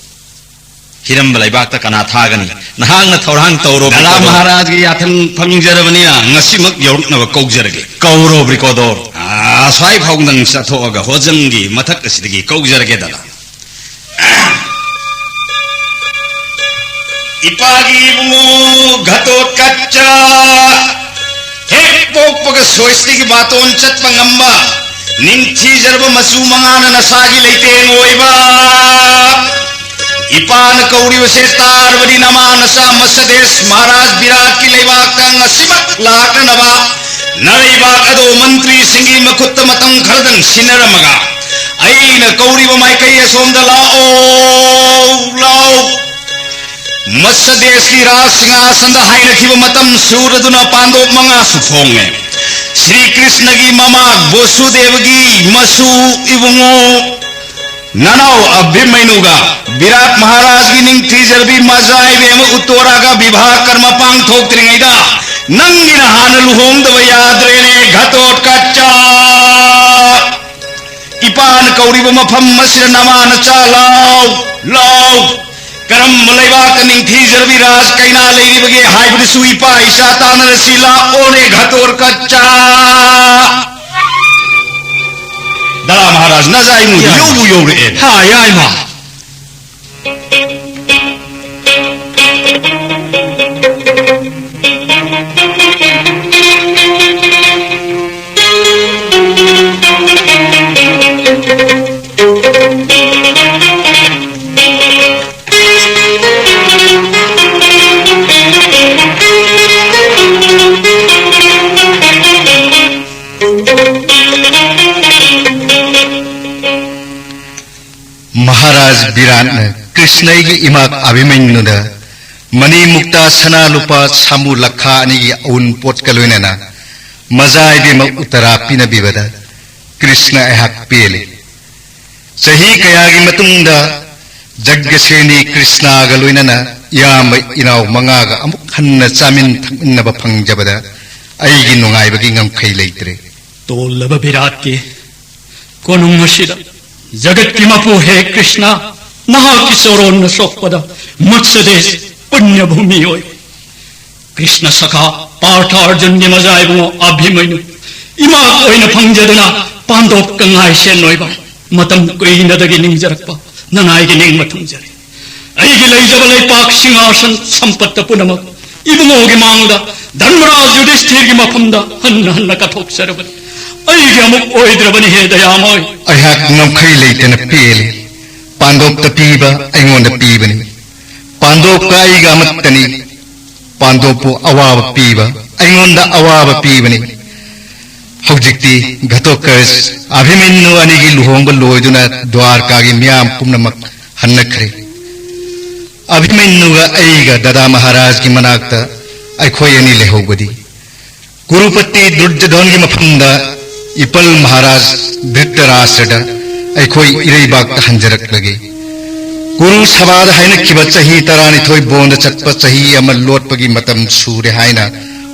ꯍꯤꯔꯝꯕ ꯂꯩꯕꯥꯛꯇ ꯀꯅꯥ ꯊꯥꯒꯅꯤ? ꯅꯍꯥꯛꯅ ꯊꯧꯔꯥꯡ ꯇꯧꯔꯣ, ꯙꯔꯥ ꯕ꯭ꯔꯤꯀꯣꯗꯣꯔ꯫ ꯃꯍꯥꯔꯥꯖꯒꯤ ꯌꯥꯊꯪ ꯐꯪꯖꯔꯕꯅꯤꯅ ꯉꯁꯤꯃꯛ ꯌꯧꯔꯛꯅꯕ ꯀꯧꯖꯔꯒꯦ꯫ ꯀꯧꯔꯣ, ꯕ꯭ꯔꯤꯀꯣꯗꯣꯔ꯫ ꯑꯥ, ꯁ꯭ꯋꯥꯏ ꯐꯥꯎꯗꯪ ꯆꯠꯊꯣꯛꯑꯒ ꯍꯣꯖꯪꯒꯤ ꯃꯊꯛ ꯑꯁꯤꯗꯒꯤ ꯀꯧꯖꯔꯒꯦ, ꯗꯥꯗꯥ꯫ ꯏꯄꯥꯒꯤ ꯏꯕꯨꯡꯉꯣ ꯘꯇꯣꯠꯀꯆ, ꯍꯦꯛ ꯄꯣꯛꯄꯒ ꯁꯣꯏꯁꯇꯒꯤ ꯕꯥꯇꯣꯟ ꯆꯠꯄ ꯉꯝꯕ, ꯅꯤꯡꯊꯤꯖꯔꯕ ꯃꯆꯨ ꯃꯉꯥꯅ ꯅꯁꯥꯒꯤ ꯂꯩꯇꯦꯡ ꯑꯣꯏꯕ, ꯏꯄꯥꯅ ꯀꯧꯔꯤꯕꯁꯦ ꯇꯥꯔꯕꯗꯤ ꯅꯃꯥꯅ ꯃꯁꯗꯦꯁ ꯃꯍꯥꯔꯥꯖ ꯕꯤꯔꯥꯠꯀꯤ ꯂꯩꯕꯥꯛꯇ ꯉꯁꯤꯃꯛ ꯂꯥꯛꯅꯅꯕ ꯅꯥꯔꯩꯕꯥꯛ ꯑꯗꯨ ꯃꯟꯇ꯭ꯔꯤꯁꯤꯡꯒꯤ ꯃꯈꯨꯠꯇ ꯃꯇꯝ ꯈꯔꯗꯪ ꯁꯤꯟꯅꯔꯝꯃꯒ, ꯑꯩꯅ ꯀꯧꯔꯤꯕ ꯃꯥꯏꯀꯩ ꯑꯁꯣꯝꯗ ꯂꯥꯛꯑꯣ, ꯂꯥꯛꯑꯣ꯫ ꯃꯁꯗꯦꯁꯀꯤ ꯔꯥꯖ ꯁꯤꯡꯍꯥꯁꯟꯗ ꯍꯥꯏꯅꯈꯤꯕ ꯃꯇꯝ ꯁꯨꯔꯗꯨꯅ ꯄꯥꯟꯗꯣꯞ ꯃꯉꯥꯁꯨ ꯐꯣꯡꯉꯦ꯫ ꯁ꯭ꯔꯤ ꯀ꯭ꯔꯤꯁꯅꯒꯤ ꯃꯃꯥ ꯕꯣꯁꯨꯗꯦꯕꯒꯤ ꯃꯁꯨ ꯏꯕꯨꯡꯉꯣ ꯅꯅꯥꯎ ꯑꯚꯤꯃꯩꯅꯨꯒ ꯕꯤꯔꯥꯠ ꯃꯍꯥꯔꯥꯖꯒꯤ ꯅꯤꯡꯊꯤꯖꯔꯕꯤ ꯃꯖꯥꯏꯕꯦꯝꯃ ꯎꯠꯇꯣꯔꯥꯒ ꯕꯤꯚꯥ ꯀꯔꯃ ꯄꯥꯡꯊꯣꯛꯇ꯭ꯔꯤꯉꯩꯗ ꯅꯪꯒꯤꯅ ꯍꯥꯟꯅ ꯂꯨꯍꯣꯡꯗꯕ ꯌꯥꯗ꯭ꯔꯦꯅꯦ, ꯘꯇꯣꯠꯀꯆ꯫ ꯏꯄꯥꯅ ꯀꯧꯔꯤꯕ ꯃꯐꯝ ꯑꯁꯤꯗ ꯅꯃꯥ ꯅꯆꯥ ꯂꯥꯎ, ꯂꯥꯎ꯫ ꯀꯔꯝꯕ ꯂꯩꯕꯥꯛꯇ ꯅꯤꯡꯊꯤꯖꯔꯕꯤ ꯔꯥꯖ ꯀꯩꯅꯥ ꯂꯩꯔꯤꯕꯒꯦ ꯍꯥꯏꯕꯗꯨꯁꯨ ꯏꯄꯥ ꯏꯆꯥ ꯇꯥꯟꯅꯔꯁꯤ ꯂꯥꯛꯑꯣꯅꯦ, ꯘꯇꯣꯠꯀꯆ꯫ ꯗꯥꯔꯥ ꯃꯍꯥꯔꯥꯖ ꯅꯖꯥꯏꯃꯨꯗꯤ ꯌꯥꯏꯃ꯫ ꯌꯧꯕꯨ ꯌꯧꯔꯛꯑꯦ꯫ ꯍꯥ, ꯌꯥꯏꯃ꯫ ꯃꯍꯥꯔꯥꯖ ꯕꯤꯔꯥꯠꯅ ꯀ꯭ꯔꯤꯁꯅꯒꯤ ꯏꯃꯥ ꯑꯚꯤꯃꯟꯌꯨꯗ ꯃꯅꯤ ꯃꯨꯛꯇꯥ ꯁꯅꯥ ꯂꯨꯄꯥ ꯁꯥꯃꯨ ꯂꯈꯥ ꯑꯅꯤꯒꯤ ꯑꯎꯟꯄꯣꯠꯀ ꯂꯣꯏꯅꯅ ꯃꯖꯥ ꯏꯕꯦꯝꯃ ꯎꯠꯇꯔꯥ ꯄꯤꯅꯕꯤꯕꯗ ꯀ꯭ꯔꯤꯁꯅ ꯑꯩꯍꯥꯛ ꯄꯦꯜꯂꯤ꯫ ꯆꯍꯤ ꯀꯌꯥꯒꯤ ꯃꯇꯨꯡꯗ ꯖꯒ꯭ꯒꯁꯦꯅꯤ ꯀ꯭ꯔꯤꯁꯅꯒ ꯂꯣꯏꯅꯅ ꯏꯌꯥꯝꯕ ꯏꯅꯥꯎ ꯃꯉꯥꯒ ꯑꯃꯨꯛ ꯍꯟꯅ ꯆꯥꯃꯤꯟ ꯊꯛꯃꯤꯟꯅꯕ ꯐꯪꯖꯕꯗ ꯑꯩꯒꯤ ꯅꯨꯡꯉꯥꯏꯕꯒꯤ ꯉꯝꯈꯩ ꯂꯩꯇ꯭ꯔꯦ꯫ ꯇꯣꯜꯂꯕ ꯕꯤꯔꯥꯠꯀꯤ ꯀꯣꯅꯨꯡ ꯑꯁꯤꯗ ꯖꯒꯠꯀꯤ ꯃꯄꯨ ꯍꯦ ꯀ꯭ꯔꯤꯁꯅ, ꯅꯍꯥꯛꯀꯤ ꯆꯣꯔꯣꯟꯅ ꯁꯣꯛꯄꯗ ꯃꯠꯁꯗꯦꯁ ꯄꯨꯅ꯭ꯌ ꯚꯨꯃꯤ ꯑꯣꯏ꯫ ꯀ꯭ꯔꯤꯁꯅ ꯁꯈꯥ ꯄꯥꯔꯊ ꯑꯔꯖꯨꯟꯒꯤ ꯃꯖꯥ ꯏꯕꯨꯡꯉꯣ ꯑꯚꯤꯃꯟꯌꯨ ꯏꯃꯥ ꯑꯣꯏꯅ ꯐꯪꯖꯗꯨꯅ ꯄꯥꯟꯗꯣꯞꯀ ꯉꯥꯏꯁꯦꯟ ꯑꯣꯏꯕ ꯃꯇꯝ ꯀꯨꯏꯅꯗꯒꯤ ꯅꯤꯡꯖꯔꯛꯄ ꯅꯅꯥꯏꯒꯤ ꯅꯤꯡꯕ ꯊꯨꯡꯖꯔꯤ꯫ ꯑꯩꯒꯤ ꯂꯩꯖꯕ ꯂꯩꯄꯥꯛ ꯁꯤꯡꯍꯥꯁꯟ ꯁꯝꯄꯠꯇ ꯄꯨꯝꯅꯃꯛ ꯏꯕꯨꯡꯉꯣꯒꯤ ꯃꯥꯡꯗ ꯙꯔꯃꯔꯥꯖ ꯌꯨꯙꯤꯁꯊꯤꯔꯒꯤ ꯃꯐꯝꯗ ꯍꯟꯅ ꯍꯟꯅ ꯀꯠꯊꯣꯛꯆꯔꯕꯅꯤ꯫ ꯑꯩꯒꯤ ꯑꯃꯨꯛ ꯑꯣꯏꯗ꯭ꯔꯕꯅꯤ ꯍꯦ ꯗꯌꯥꯃꯣꯏ꯫ ꯑꯩꯍꯥꯛ ꯉꯝꯈꯩ ꯂꯩꯇꯅ ꯄꯦꯜꯂꯤ꯫ ꯄꯥꯟꯗꯣꯞꯇ ꯄꯤꯕ ꯑꯩꯉꯣꯟꯗ ꯄꯤꯕꯅꯤ꯫ ꯄꯥꯟꯗꯣꯞꯀ ꯑꯩꯒ ꯑꯃꯠꯇꯅꯤ꯫ ꯄꯥꯟꯗꯣꯞꯄꯨ ꯑꯋꯥꯕ ꯄꯤꯕ ꯑꯩꯉꯣꯟꯗ ꯑꯋꯥꯕ ꯄꯤꯕꯅꯤ꯫ ꯍꯧꯖꯤꯛꯇꯤ ꯘꯇꯣꯠꯀꯆ, ꯑꯚꯤꯃꯟꯌꯨ ꯑꯅꯤꯒꯤ ꯂꯨꯍꯣꯡꯕ ꯂꯣꯏꯗꯨꯅ ꯗ꯭ꯋꯥꯔꯀꯥꯒꯤ ꯃꯤꯌꯥꯝ ꯄꯨꯝꯅꯃꯛ ꯍꯟꯅꯈ꯭ꯔꯦ꯫ ꯑꯚꯤꯃꯟꯌꯨꯒ ꯑꯩꯒ ꯗꯗꯥ ꯃꯍꯥꯔꯥꯖꯒꯤ ꯃꯅꯥꯛꯇ ꯑꯩꯈꯣꯏ ꯑꯅꯤ ꯂꯩꯍꯧꯕꯗꯤ ꯀꯨꯔꯨꯄꯇꯤ ꯗꯨꯔꯖꯣꯙꯟꯒꯤ ꯃꯐꯝꯗ ꯏꯄꯜ ꯃꯍꯥꯔꯥꯖ ꯙ꯭ꯔꯤꯇꯔꯥꯁ꯭ꯇ꯭ꯔꯗ ꯑꯩꯈꯣꯏ ꯏꯔꯩꯕꯥꯛꯇ ꯍꯟꯖꯔꯛꯂꯒꯦ꯫ ꯀꯨꯔꯨ ꯁꯚꯥꯗ ꯍꯥꯏꯅꯈꯤꯕ ꯆꯍꯤ ꯇꯔꯥꯅꯤꯊꯣꯏ ꯕꯣꯟꯗ ꯆꯠꯄ ꯆꯍꯤ ꯑꯃ ꯂꯣꯠꯄꯒꯤ ꯃꯇꯝ ꯁꯨꯔꯦ ꯍꯥꯏꯅ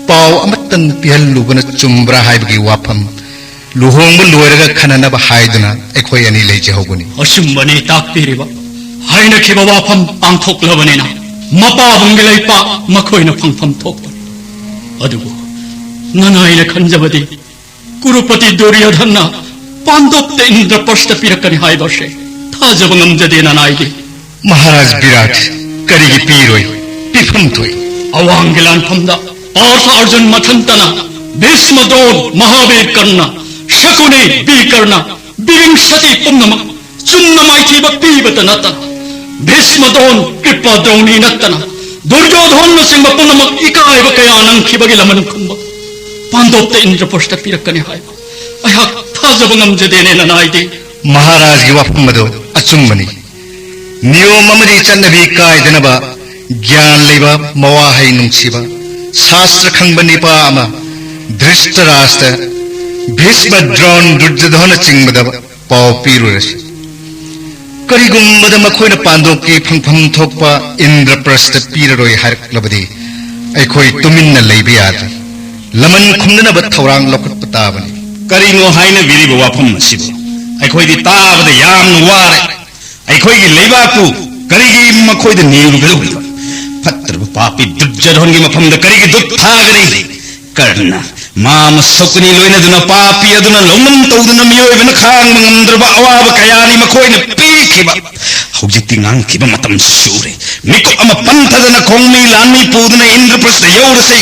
ꯄꯥꯎ ꯑꯃꯠꯇ ꯄꯤꯍꯜꯂꯨꯕꯅ ꯆꯨꯝꯕ꯭ꯔꯥ ꯍꯥꯏꯕꯒꯤ ꯋꯥꯐꯝ ꯂꯨꯍꯣꯡꯕ ꯂꯣꯏꯔꯒ ꯈꯟꯅꯅꯕ ꯍꯥꯏꯗꯨꯅ ꯑꯩꯈꯣꯏ ꯑꯅꯤ ꯂꯩꯖꯍꯧꯕꯅꯤ꯫ ꯑꯆꯨꯝꯕꯅꯤ ꯇꯥꯛꯄꯤꯔꯤꯕ꯫ ꯍꯥꯏꯅꯈꯤꯕ ꯋꯥꯐꯝ ꯄꯥꯡꯊꯣꯛꯂꯕꯅꯤꯅ ꯃꯄꯥꯕꯨꯡꯒꯤ ꯂꯩꯄꯥꯛ ꯃꯈꯣꯏꯅ ꯐꯪꯐꯝ ꯊꯣꯛꯄꯅꯤ꯫ ꯑꯗꯨꯕꯨ ꯅꯅꯥꯏꯅ ꯈꯟꯖꯕꯗꯤ ꯀꯨꯔꯨꯄꯇꯤ ꯗꯨꯔꯌꯣꯙꯟꯅ ꯄꯥꯟꯗꯣꯞꯇ ꯏꯟꯗ꯭ꯔꯄ꯭ꯔꯁꯇ ꯄꯤꯔꯛꯀꯅꯤ ꯍꯥꯏꯕ ꯑꯁꯦ ꯊꯥꯖꯕ ꯉꯝꯖꯗꯦ ꯅꯅꯥꯏꯗꯤ꯫ ꯃꯍꯥꯔꯥꯖ ꯕꯤꯔꯥꯠ, ꯀꯔꯤꯒꯤ ꯄꯤꯔꯣꯏ? ꯄꯤꯐꯝ ꯊꯣꯛꯏ꯫ ꯑꯋꯥꯡꯒꯤ ꯂꯥꯟꯐꯝꯗ ꯄꯥꯔꯊ ꯑꯔꯖꯨꯟ ꯃꯊꯟꯇꯅ, ꯚꯤꯁꯃ ꯗ꯭ꯔꯣꯟ, ꯃꯍꯥꯕꯤꯔ ꯀꯔꯅ, ꯁꯀꯨꯅꯤ, ꯕꯤꯀꯔꯅ, ꯕꯤꯚꯤꯡꯁꯇꯤ ꯄꯨꯝꯅꯃꯛ ꯆꯨꯝꯅ ꯃꯥꯏꯊꯤꯕ ꯄꯤꯕꯇ ꯅꯠꯇꯅ, ꯚꯤꯁꯃ ꯗ꯭ꯔꯣꯟ, ꯀ꯭ꯔꯤꯄꯥ ꯗ꯭ꯔꯣꯅꯤ ꯅꯠꯇꯅ ꯗꯨꯔꯌꯣꯙꯟꯅꯆꯤꯡꯕ ꯄꯨꯝꯅꯃꯛ ꯏꯀꯥꯏꯕ ꯀꯌꯥ ꯅꯪꯈꯤꯕꯒꯤ ꯂꯃꯟ ꯈꯨꯝꯕ ꯄꯥꯟꯗꯣꯞꯇ ꯏꯟꯗ꯭ꯔꯄ꯭ꯔꯁꯇ ꯄꯤꯔꯛꯀꯅꯤ ꯍꯥꯏꯕ ꯑꯩꯍꯥꯛ ꯊꯥꯖꯕ ꯉꯝꯖꯗꯦꯅꯦ ꯅꯅꯥꯏꯗꯤ꯫ ꯃꯍꯥꯔꯥꯖꯒꯤ ꯋꯥꯐꯝ ꯑꯗꯨ ꯑꯆꯨꯝꯕꯅꯤ꯫ ꯅꯤꯌꯣꯝ ꯑꯃꯗꯤ ꯆꯠꯅꯕꯤ ꯀꯥꯏꯗꯅꯕ ꯒ꯭ꯌꯥꯟ ꯂꯩꯕ, ꯃꯋꯥꯍꯩ ꯅꯨꯡꯁꯤꯕ, ꯁꯥꯁꯇ꯭ꯔ ꯈꯪꯕ ꯅꯤꯄꯥ ꯑꯃ ꯙ꯭ꯔꯤꯁꯇꯔꯥꯁꯇ, ꯚꯤꯁꯃ, ꯗ꯭ꯔꯣꯟ, ꯗꯨꯔꯖꯣꯙꯅꯆꯤꯡꯕꯗ ꯄꯥꯎ ꯄꯤꯔꯨꯔꯁꯤ꯫ ꯀꯔꯤꯒꯨꯝꯕꯗ ꯃꯈꯣꯏꯅ ꯄꯥꯟꯗꯣꯞꯀꯤ ꯐꯪꯐꯝ ꯊꯣꯛꯄ ꯏꯟꯗ꯭ꯔꯄ꯭ꯔꯁꯇ ꯄꯤꯔꯔꯣꯏ ꯍꯥꯏꯔꯛꯂꯕꯗꯤ ꯑꯩꯈꯣꯏ ꯇꯨꯃꯤꯟꯅ ꯂꯩꯕ ꯌꯥꯗ꯭ꯔꯦ꯫ ꯂꯃꯟ ꯈꯨꯝꯅꯅꯕ ꯊꯧꯔꯥꯡ ꯂꯧꯈꯠꯄ ꯇꯥꯕꯅꯤ꯫ ꯀꯔꯤꯅꯣ ꯍꯥꯏꯅꯕꯤꯔꯤꯕ ꯋꯥꯐꯝ ꯑꯁꯤꯕꯨ? ꯑꯩꯈꯣꯏꯗꯤ ꯇꯥꯕꯗ ꯌꯥꯝꯅ ꯋꯥꯔꯦ꯫ ꯑꯩꯈꯣꯏꯒꯤ ꯂꯩꯕꯥꯛꯄꯨ ꯀꯔꯤꯒꯤ ꯃꯈꯣꯏꯗ ꯅꯤꯔꯨꯒꯗꯧꯔꯤꯕ? ꯐꯠꯇ꯭ꯔꯕ ꯄꯥꯄꯤ ꯗꯨꯔꯖꯣꯙꯟꯒꯤ ꯃꯐꯝꯗ ꯀꯔꯤꯒꯤ ꯗꯨꯠ ꯊꯥꯒꯅꯤ? ꯀꯔꯅ, ꯃꯥ ꯑꯃ ꯁꯀꯨꯅꯤ ꯂꯣꯏꯅꯗꯨꯅ ꯄꯥꯄꯤ ꯑꯗꯨꯅ ꯂꯧꯅꯝ ꯇꯧꯗꯨꯅ ꯃꯤꯑꯣꯏꯕꯅ ꯈꯥꯡꯕ ꯉꯝꯗ꯭ꯔꯕ ꯑꯋꯥꯕ ꯀꯌꯥꯅꯤ ꯃꯈꯣꯏꯅ ꯄꯤꯈꯤꯕ꯫ ꯍꯧꯖꯤꯛꯇꯤ ꯉꯥꯡꯈꯤꯕ ꯃꯇꯝ ꯁꯨꯔꯦ꯫ ꯃꯤꯀꯨꯞ ꯑꯃ ꯄꯟꯊꯗꯅ ꯈꯣꯡꯃꯤ ꯂꯥꯟꯃꯤ ꯄꯨꯗꯨꯅ ꯏꯟꯗ꯭ꯔꯄ꯭ꯔꯁꯇ ꯌꯧꯔꯁꯤ꯫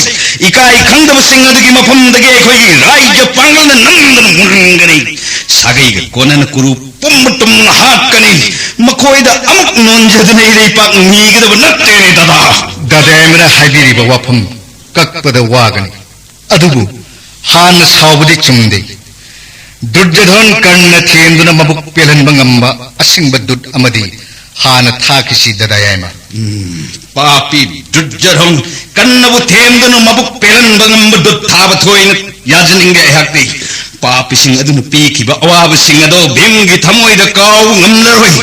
ꯏꯀꯥꯏ ꯈꯪꯗꯕꯁꯤꯡ ꯑꯗꯨꯒꯤ ꯃꯐꯝꯗꯒꯤ ꯑꯩꯈꯣꯏꯒꯤ ꯔꯥꯏꯖ꯭ꯌ ꯄꯥꯡꯒꯜꯅ ꯅꯝꯗꯨꯅ ꯃꯨꯟꯒꯅꯤ꯫ ꯁꯥꯒꯩꯒ ꯀꯣꯟꯅꯅ ꯀꯨꯔꯨ ꯄꯨꯝꯕ ꯇꯨꯝꯅ ꯍꯥꯠꯀꯅꯤ꯫ ꯃꯈꯣꯏꯗ ꯑꯃꯨꯛ ꯅꯣꯟꯖꯗꯨꯅ ꯏꯔꯩꯄꯥꯛ ꯅꯤꯒꯗꯕ ꯅꯠꯇꯦꯅꯦ, ꯗꯗꯥ꯫ ꯗꯥꯗꯥ ꯌꯥꯏꯃꯅ ꯍꯥꯏꯕꯤꯔꯤꯕ ꯋꯥꯐꯝ ꯀꯛꯄꯗ ꯋꯥꯒꯅꯤ, ꯑꯗꯨꯕꯨ ꯍꯥꯟꯅ ꯁꯥꯎꯕꯗꯤ ꯆꯨꯝꯗꯦ꯫ ꯗꯨꯔꯖꯣꯙꯟ ꯀꯔꯅ ꯊꯦꯝꯗꯨꯅ ꯃꯕꯨꯛ ꯄꯦꯜꯍꯟꯕ ꯉꯝꯕ ꯑꯁꯤꯡꯕ ꯗꯨꯠ ꯑꯃꯗꯤ ꯍꯥꯟꯅ ꯊꯥꯈꯤꯁꯤ, ꯗꯥꯗꯥ ꯌꯥꯏꯃ꯫ ꯎꯝ, ꯄꯥꯄꯤ ꯗꯨꯔꯖꯣꯙꯟ ꯀꯔꯅꯕꯨ ꯊꯦꯝꯗꯨꯅ ꯃꯕꯨꯛ ꯄꯦꯜꯍꯟꯕ ꯉꯝꯕ ꯗꯨꯠ ꯊꯥꯕ ꯊꯣꯏꯅ ꯌꯥꯖꯅꯤꯡꯗꯦ ꯑꯩꯍꯥꯛꯇꯤ꯫ ꯄꯥꯄꯤꯁꯤꯡ ꯑꯗꯨꯅ ꯄꯤꯈꯤꯕ ꯑꯋꯥꯕꯁꯤꯡ ꯑꯗꯣ ꯚꯤꯝꯒꯤ ꯊꯃꯣꯏꯗ ꯀꯥꯎꯕ ꯉꯝꯂꯔꯣꯏ꯫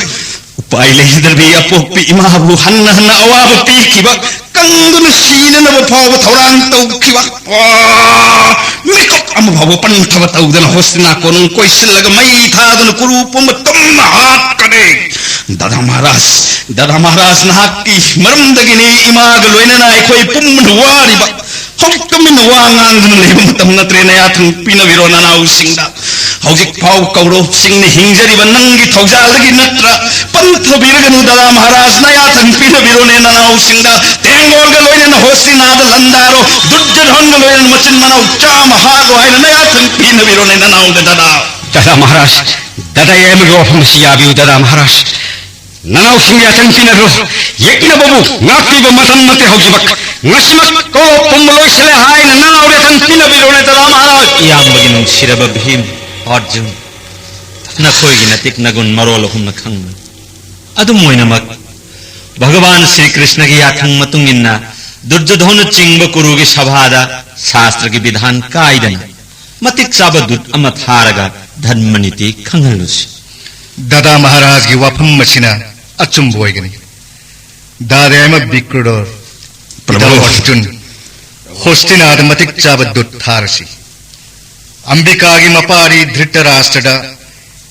ꯎꯄꯥꯏ ꯂꯩꯖꯗ꯭ꯔꯕꯤ ꯑꯄꯣꯛꯄꯤ ꯏꯃꯥꯕꯨ ꯍꯟꯅ ꯍꯟꯅ ꯑꯋꯥꯕ ꯄꯤꯈꯤꯕ, ꯀꯪꯗꯨꯅ ꯁꯤꯅꯅꯕ ꯐꯥꯎꯕ ꯊꯧꯔꯥꯡ ꯇꯧꯈꯤꯕ, ꯑꯥ, ꯃꯤꯀꯨꯞ ꯑꯃ ꯐꯥꯎꯕ ꯄꯟꯊꯕ ꯇꯧꯗꯅ ꯍꯣꯁꯇꯤꯅꯥ ꯀꯣꯅꯨꯡ ꯀꯣꯏꯁꯤꯜꯂꯒ ꯃꯩ ꯊꯥꯗꯨꯅ ꯀꯨꯔꯨ ꯄꯨꯝꯕ ꯇꯨꯝꯅ ꯍꯥꯠꯀꯅꯤ꯫ ꯗꯥꯗꯥ ꯃꯍꯥꯔꯥꯖ, ꯗꯥꯗꯥ ꯃꯍꯥꯔꯥꯖ, ꯅꯍꯥꯛꯀꯤ ꯃꯔꯝꯗꯒꯤꯅꯤ ꯏꯃꯥꯒ ꯂꯣꯏꯅꯅ ꯑꯩꯈꯣꯏ ꯄꯨꯝꯕꯅ ꯋꯥꯔꯤꯕ꯫ ꯍꯧꯖꯤꯛ ꯇꯨꯃꯤꯟꯅ ꯋꯥ ꯉꯥꯡꯗꯨꯅ ꯂꯩꯕ ꯃꯇꯝ ꯅꯠꯇ꯭ꯔꯦ, ꯅꯌꯥ ꯊꯪ ꯄꯤꯅꯕꯤꯔꯣ ꯅꯅꯥꯎꯁꯤꯡꯗ꯫ ꯍꯧꯖꯤꯛ ꯐꯥꯎ ꯀꯧꯔꯣꯞꯁꯤꯡꯅ ꯍꯤꯡꯖꯔꯤꯕ ꯅꯪꯒꯤ ꯊꯧꯖꯥꯜꯗꯒꯤ ꯅꯠꯇ꯭ꯔ? ꯄꯟꯊꯕꯤꯔꯒꯅꯨ ꯗꯥꯗꯥ ꯃꯍꯥꯔꯥꯖ, ꯅꯌꯥ ꯊꯪ ꯄꯤꯅꯕꯤꯔꯣꯅꯦ ꯅꯅꯥꯎꯁꯤꯡꯗ꯫ ꯇꯦꯡꯒꯣꯜꯒ ꯂꯣꯏꯅꯅ ꯍꯣꯁꯇꯤꯅꯥꯗ ꯂꯥꯟꯗꯥꯔꯣ, ꯗꯨꯔꯖꯣꯙꯟꯒ ꯂꯣꯏꯅꯅ ꯃꯆꯤꯟ ꯃꯅꯥꯎ ꯆꯥꯝꯃ ꯍꯥꯠꯂꯣ ꯍꯥꯏꯅ ꯅꯌꯥ ꯊꯪ ꯄꯤꯅꯕꯤꯔꯣꯅꯦ ꯅꯅꯥꯎꯗ, ꯗꯥꯗꯥ꯫ ꯗꯥꯗꯥ ꯃꯍꯥꯔꯥꯖ, ꯗꯥꯗꯥ ꯌꯥꯏꯃꯒꯤ ꯋꯥꯐꯝ ꯑꯁꯤ ꯌꯥꯕꯤꯌꯨ ꯗꯥꯗꯥ ꯃꯍꯥꯔꯥꯖ꯫ ꯅꯅꯥꯎꯁꯤꯡ ꯌꯥꯊꯪ ꯄꯤꯅꯔꯣ꯫ ꯌꯦꯛꯅꯕꯕꯨ ꯉꯥꯛꯄꯤꯕ ꯃꯇꯝ ꯅꯠꯇꯦ ꯍꯧꯖꯤꯛꯃꯛ꯫ ꯉꯁꯤꯃꯛ ꯀꯧꯔꯣꯞ ꯄꯨꯝꯕ ꯂꯣꯏꯁꯤꯜꯂꯦ ꯍꯥꯏꯅ ꯅꯅꯥꯎ ꯌꯥꯊꯪ ꯄꯤꯅꯕꯤꯔꯣꯅꯦ ꯗꯥꯗꯥ ꯃꯍꯥꯔꯥꯖ꯫ ꯏꯌꯥꯝꯕꯒꯤ ꯅꯨꯡꯁꯤꯔꯕ ꯚꯤꯝ, ꯑꯔꯖꯨꯟ, ꯅꯈꯣꯏꯒꯤ ꯅꯇꯤꯛ ꯅꯒꯨꯟ ꯃꯔꯣꯜ ꯑꯍꯨꯝꯅ ꯈꯪꯕꯅꯤ꯫ ꯑꯗꯨꯝ ꯑꯣꯏꯅꯃꯛ, ꯚꯒꯋꯥꯟ ꯁ꯭ꯔꯤ ꯀ꯭ꯔꯤꯁꯅꯒꯤ ꯌꯥꯊꯪ ꯃꯇꯨꯡ ꯏꯟꯅ ꯗꯨꯔꯖꯣꯙꯅꯆꯤꯡꯕ ꯀꯨꯔꯨꯒꯤ ꯁꯚꯥꯗ ꯁꯥꯁꯇ꯭ꯔꯒꯤ ꯕꯤꯙꯥꯟ ꯀꯥꯏꯗꯅ ꯃꯇꯤꯛ ꯆꯥꯕ ꯗꯨꯠ ꯑꯃ ꯊꯥꯔꯒ ꯙꯔꯃ ꯅꯤꯇꯤ ꯈꯪꯍꯜꯂꯨꯁꯤ꯫ ꯗꯥꯗꯥ ꯃꯍꯥꯔꯥꯖꯒꯤ ꯋꯥꯐꯝ ꯑꯁꯤꯅ ꯑꯆꯨꯝꯕ ꯑꯣꯏꯒꯅꯤ꯫ ꯗꯥꯗꯥ ꯌꯥꯏꯃ ꯕꯤꯀ꯭ꯔꯗꯣꯔ, ꯄ꯭ꯔꯚꯨ꯫ ꯏꯇꯥꯎ ꯑꯔꯖꯨꯟ, ꯍꯣꯁꯇꯤꯅꯥꯗ ꯃꯇꯤꯛ ꯆꯥꯕ ꯗꯨꯠ ꯊꯥꯔꯁꯤ꯫ ꯑꯝꯕꯤꯀꯥꯒꯤ ꯃꯄꯥꯔꯤ ꯙ꯭ꯔꯤꯇꯔꯥꯁꯇ꯭ꯔꯗ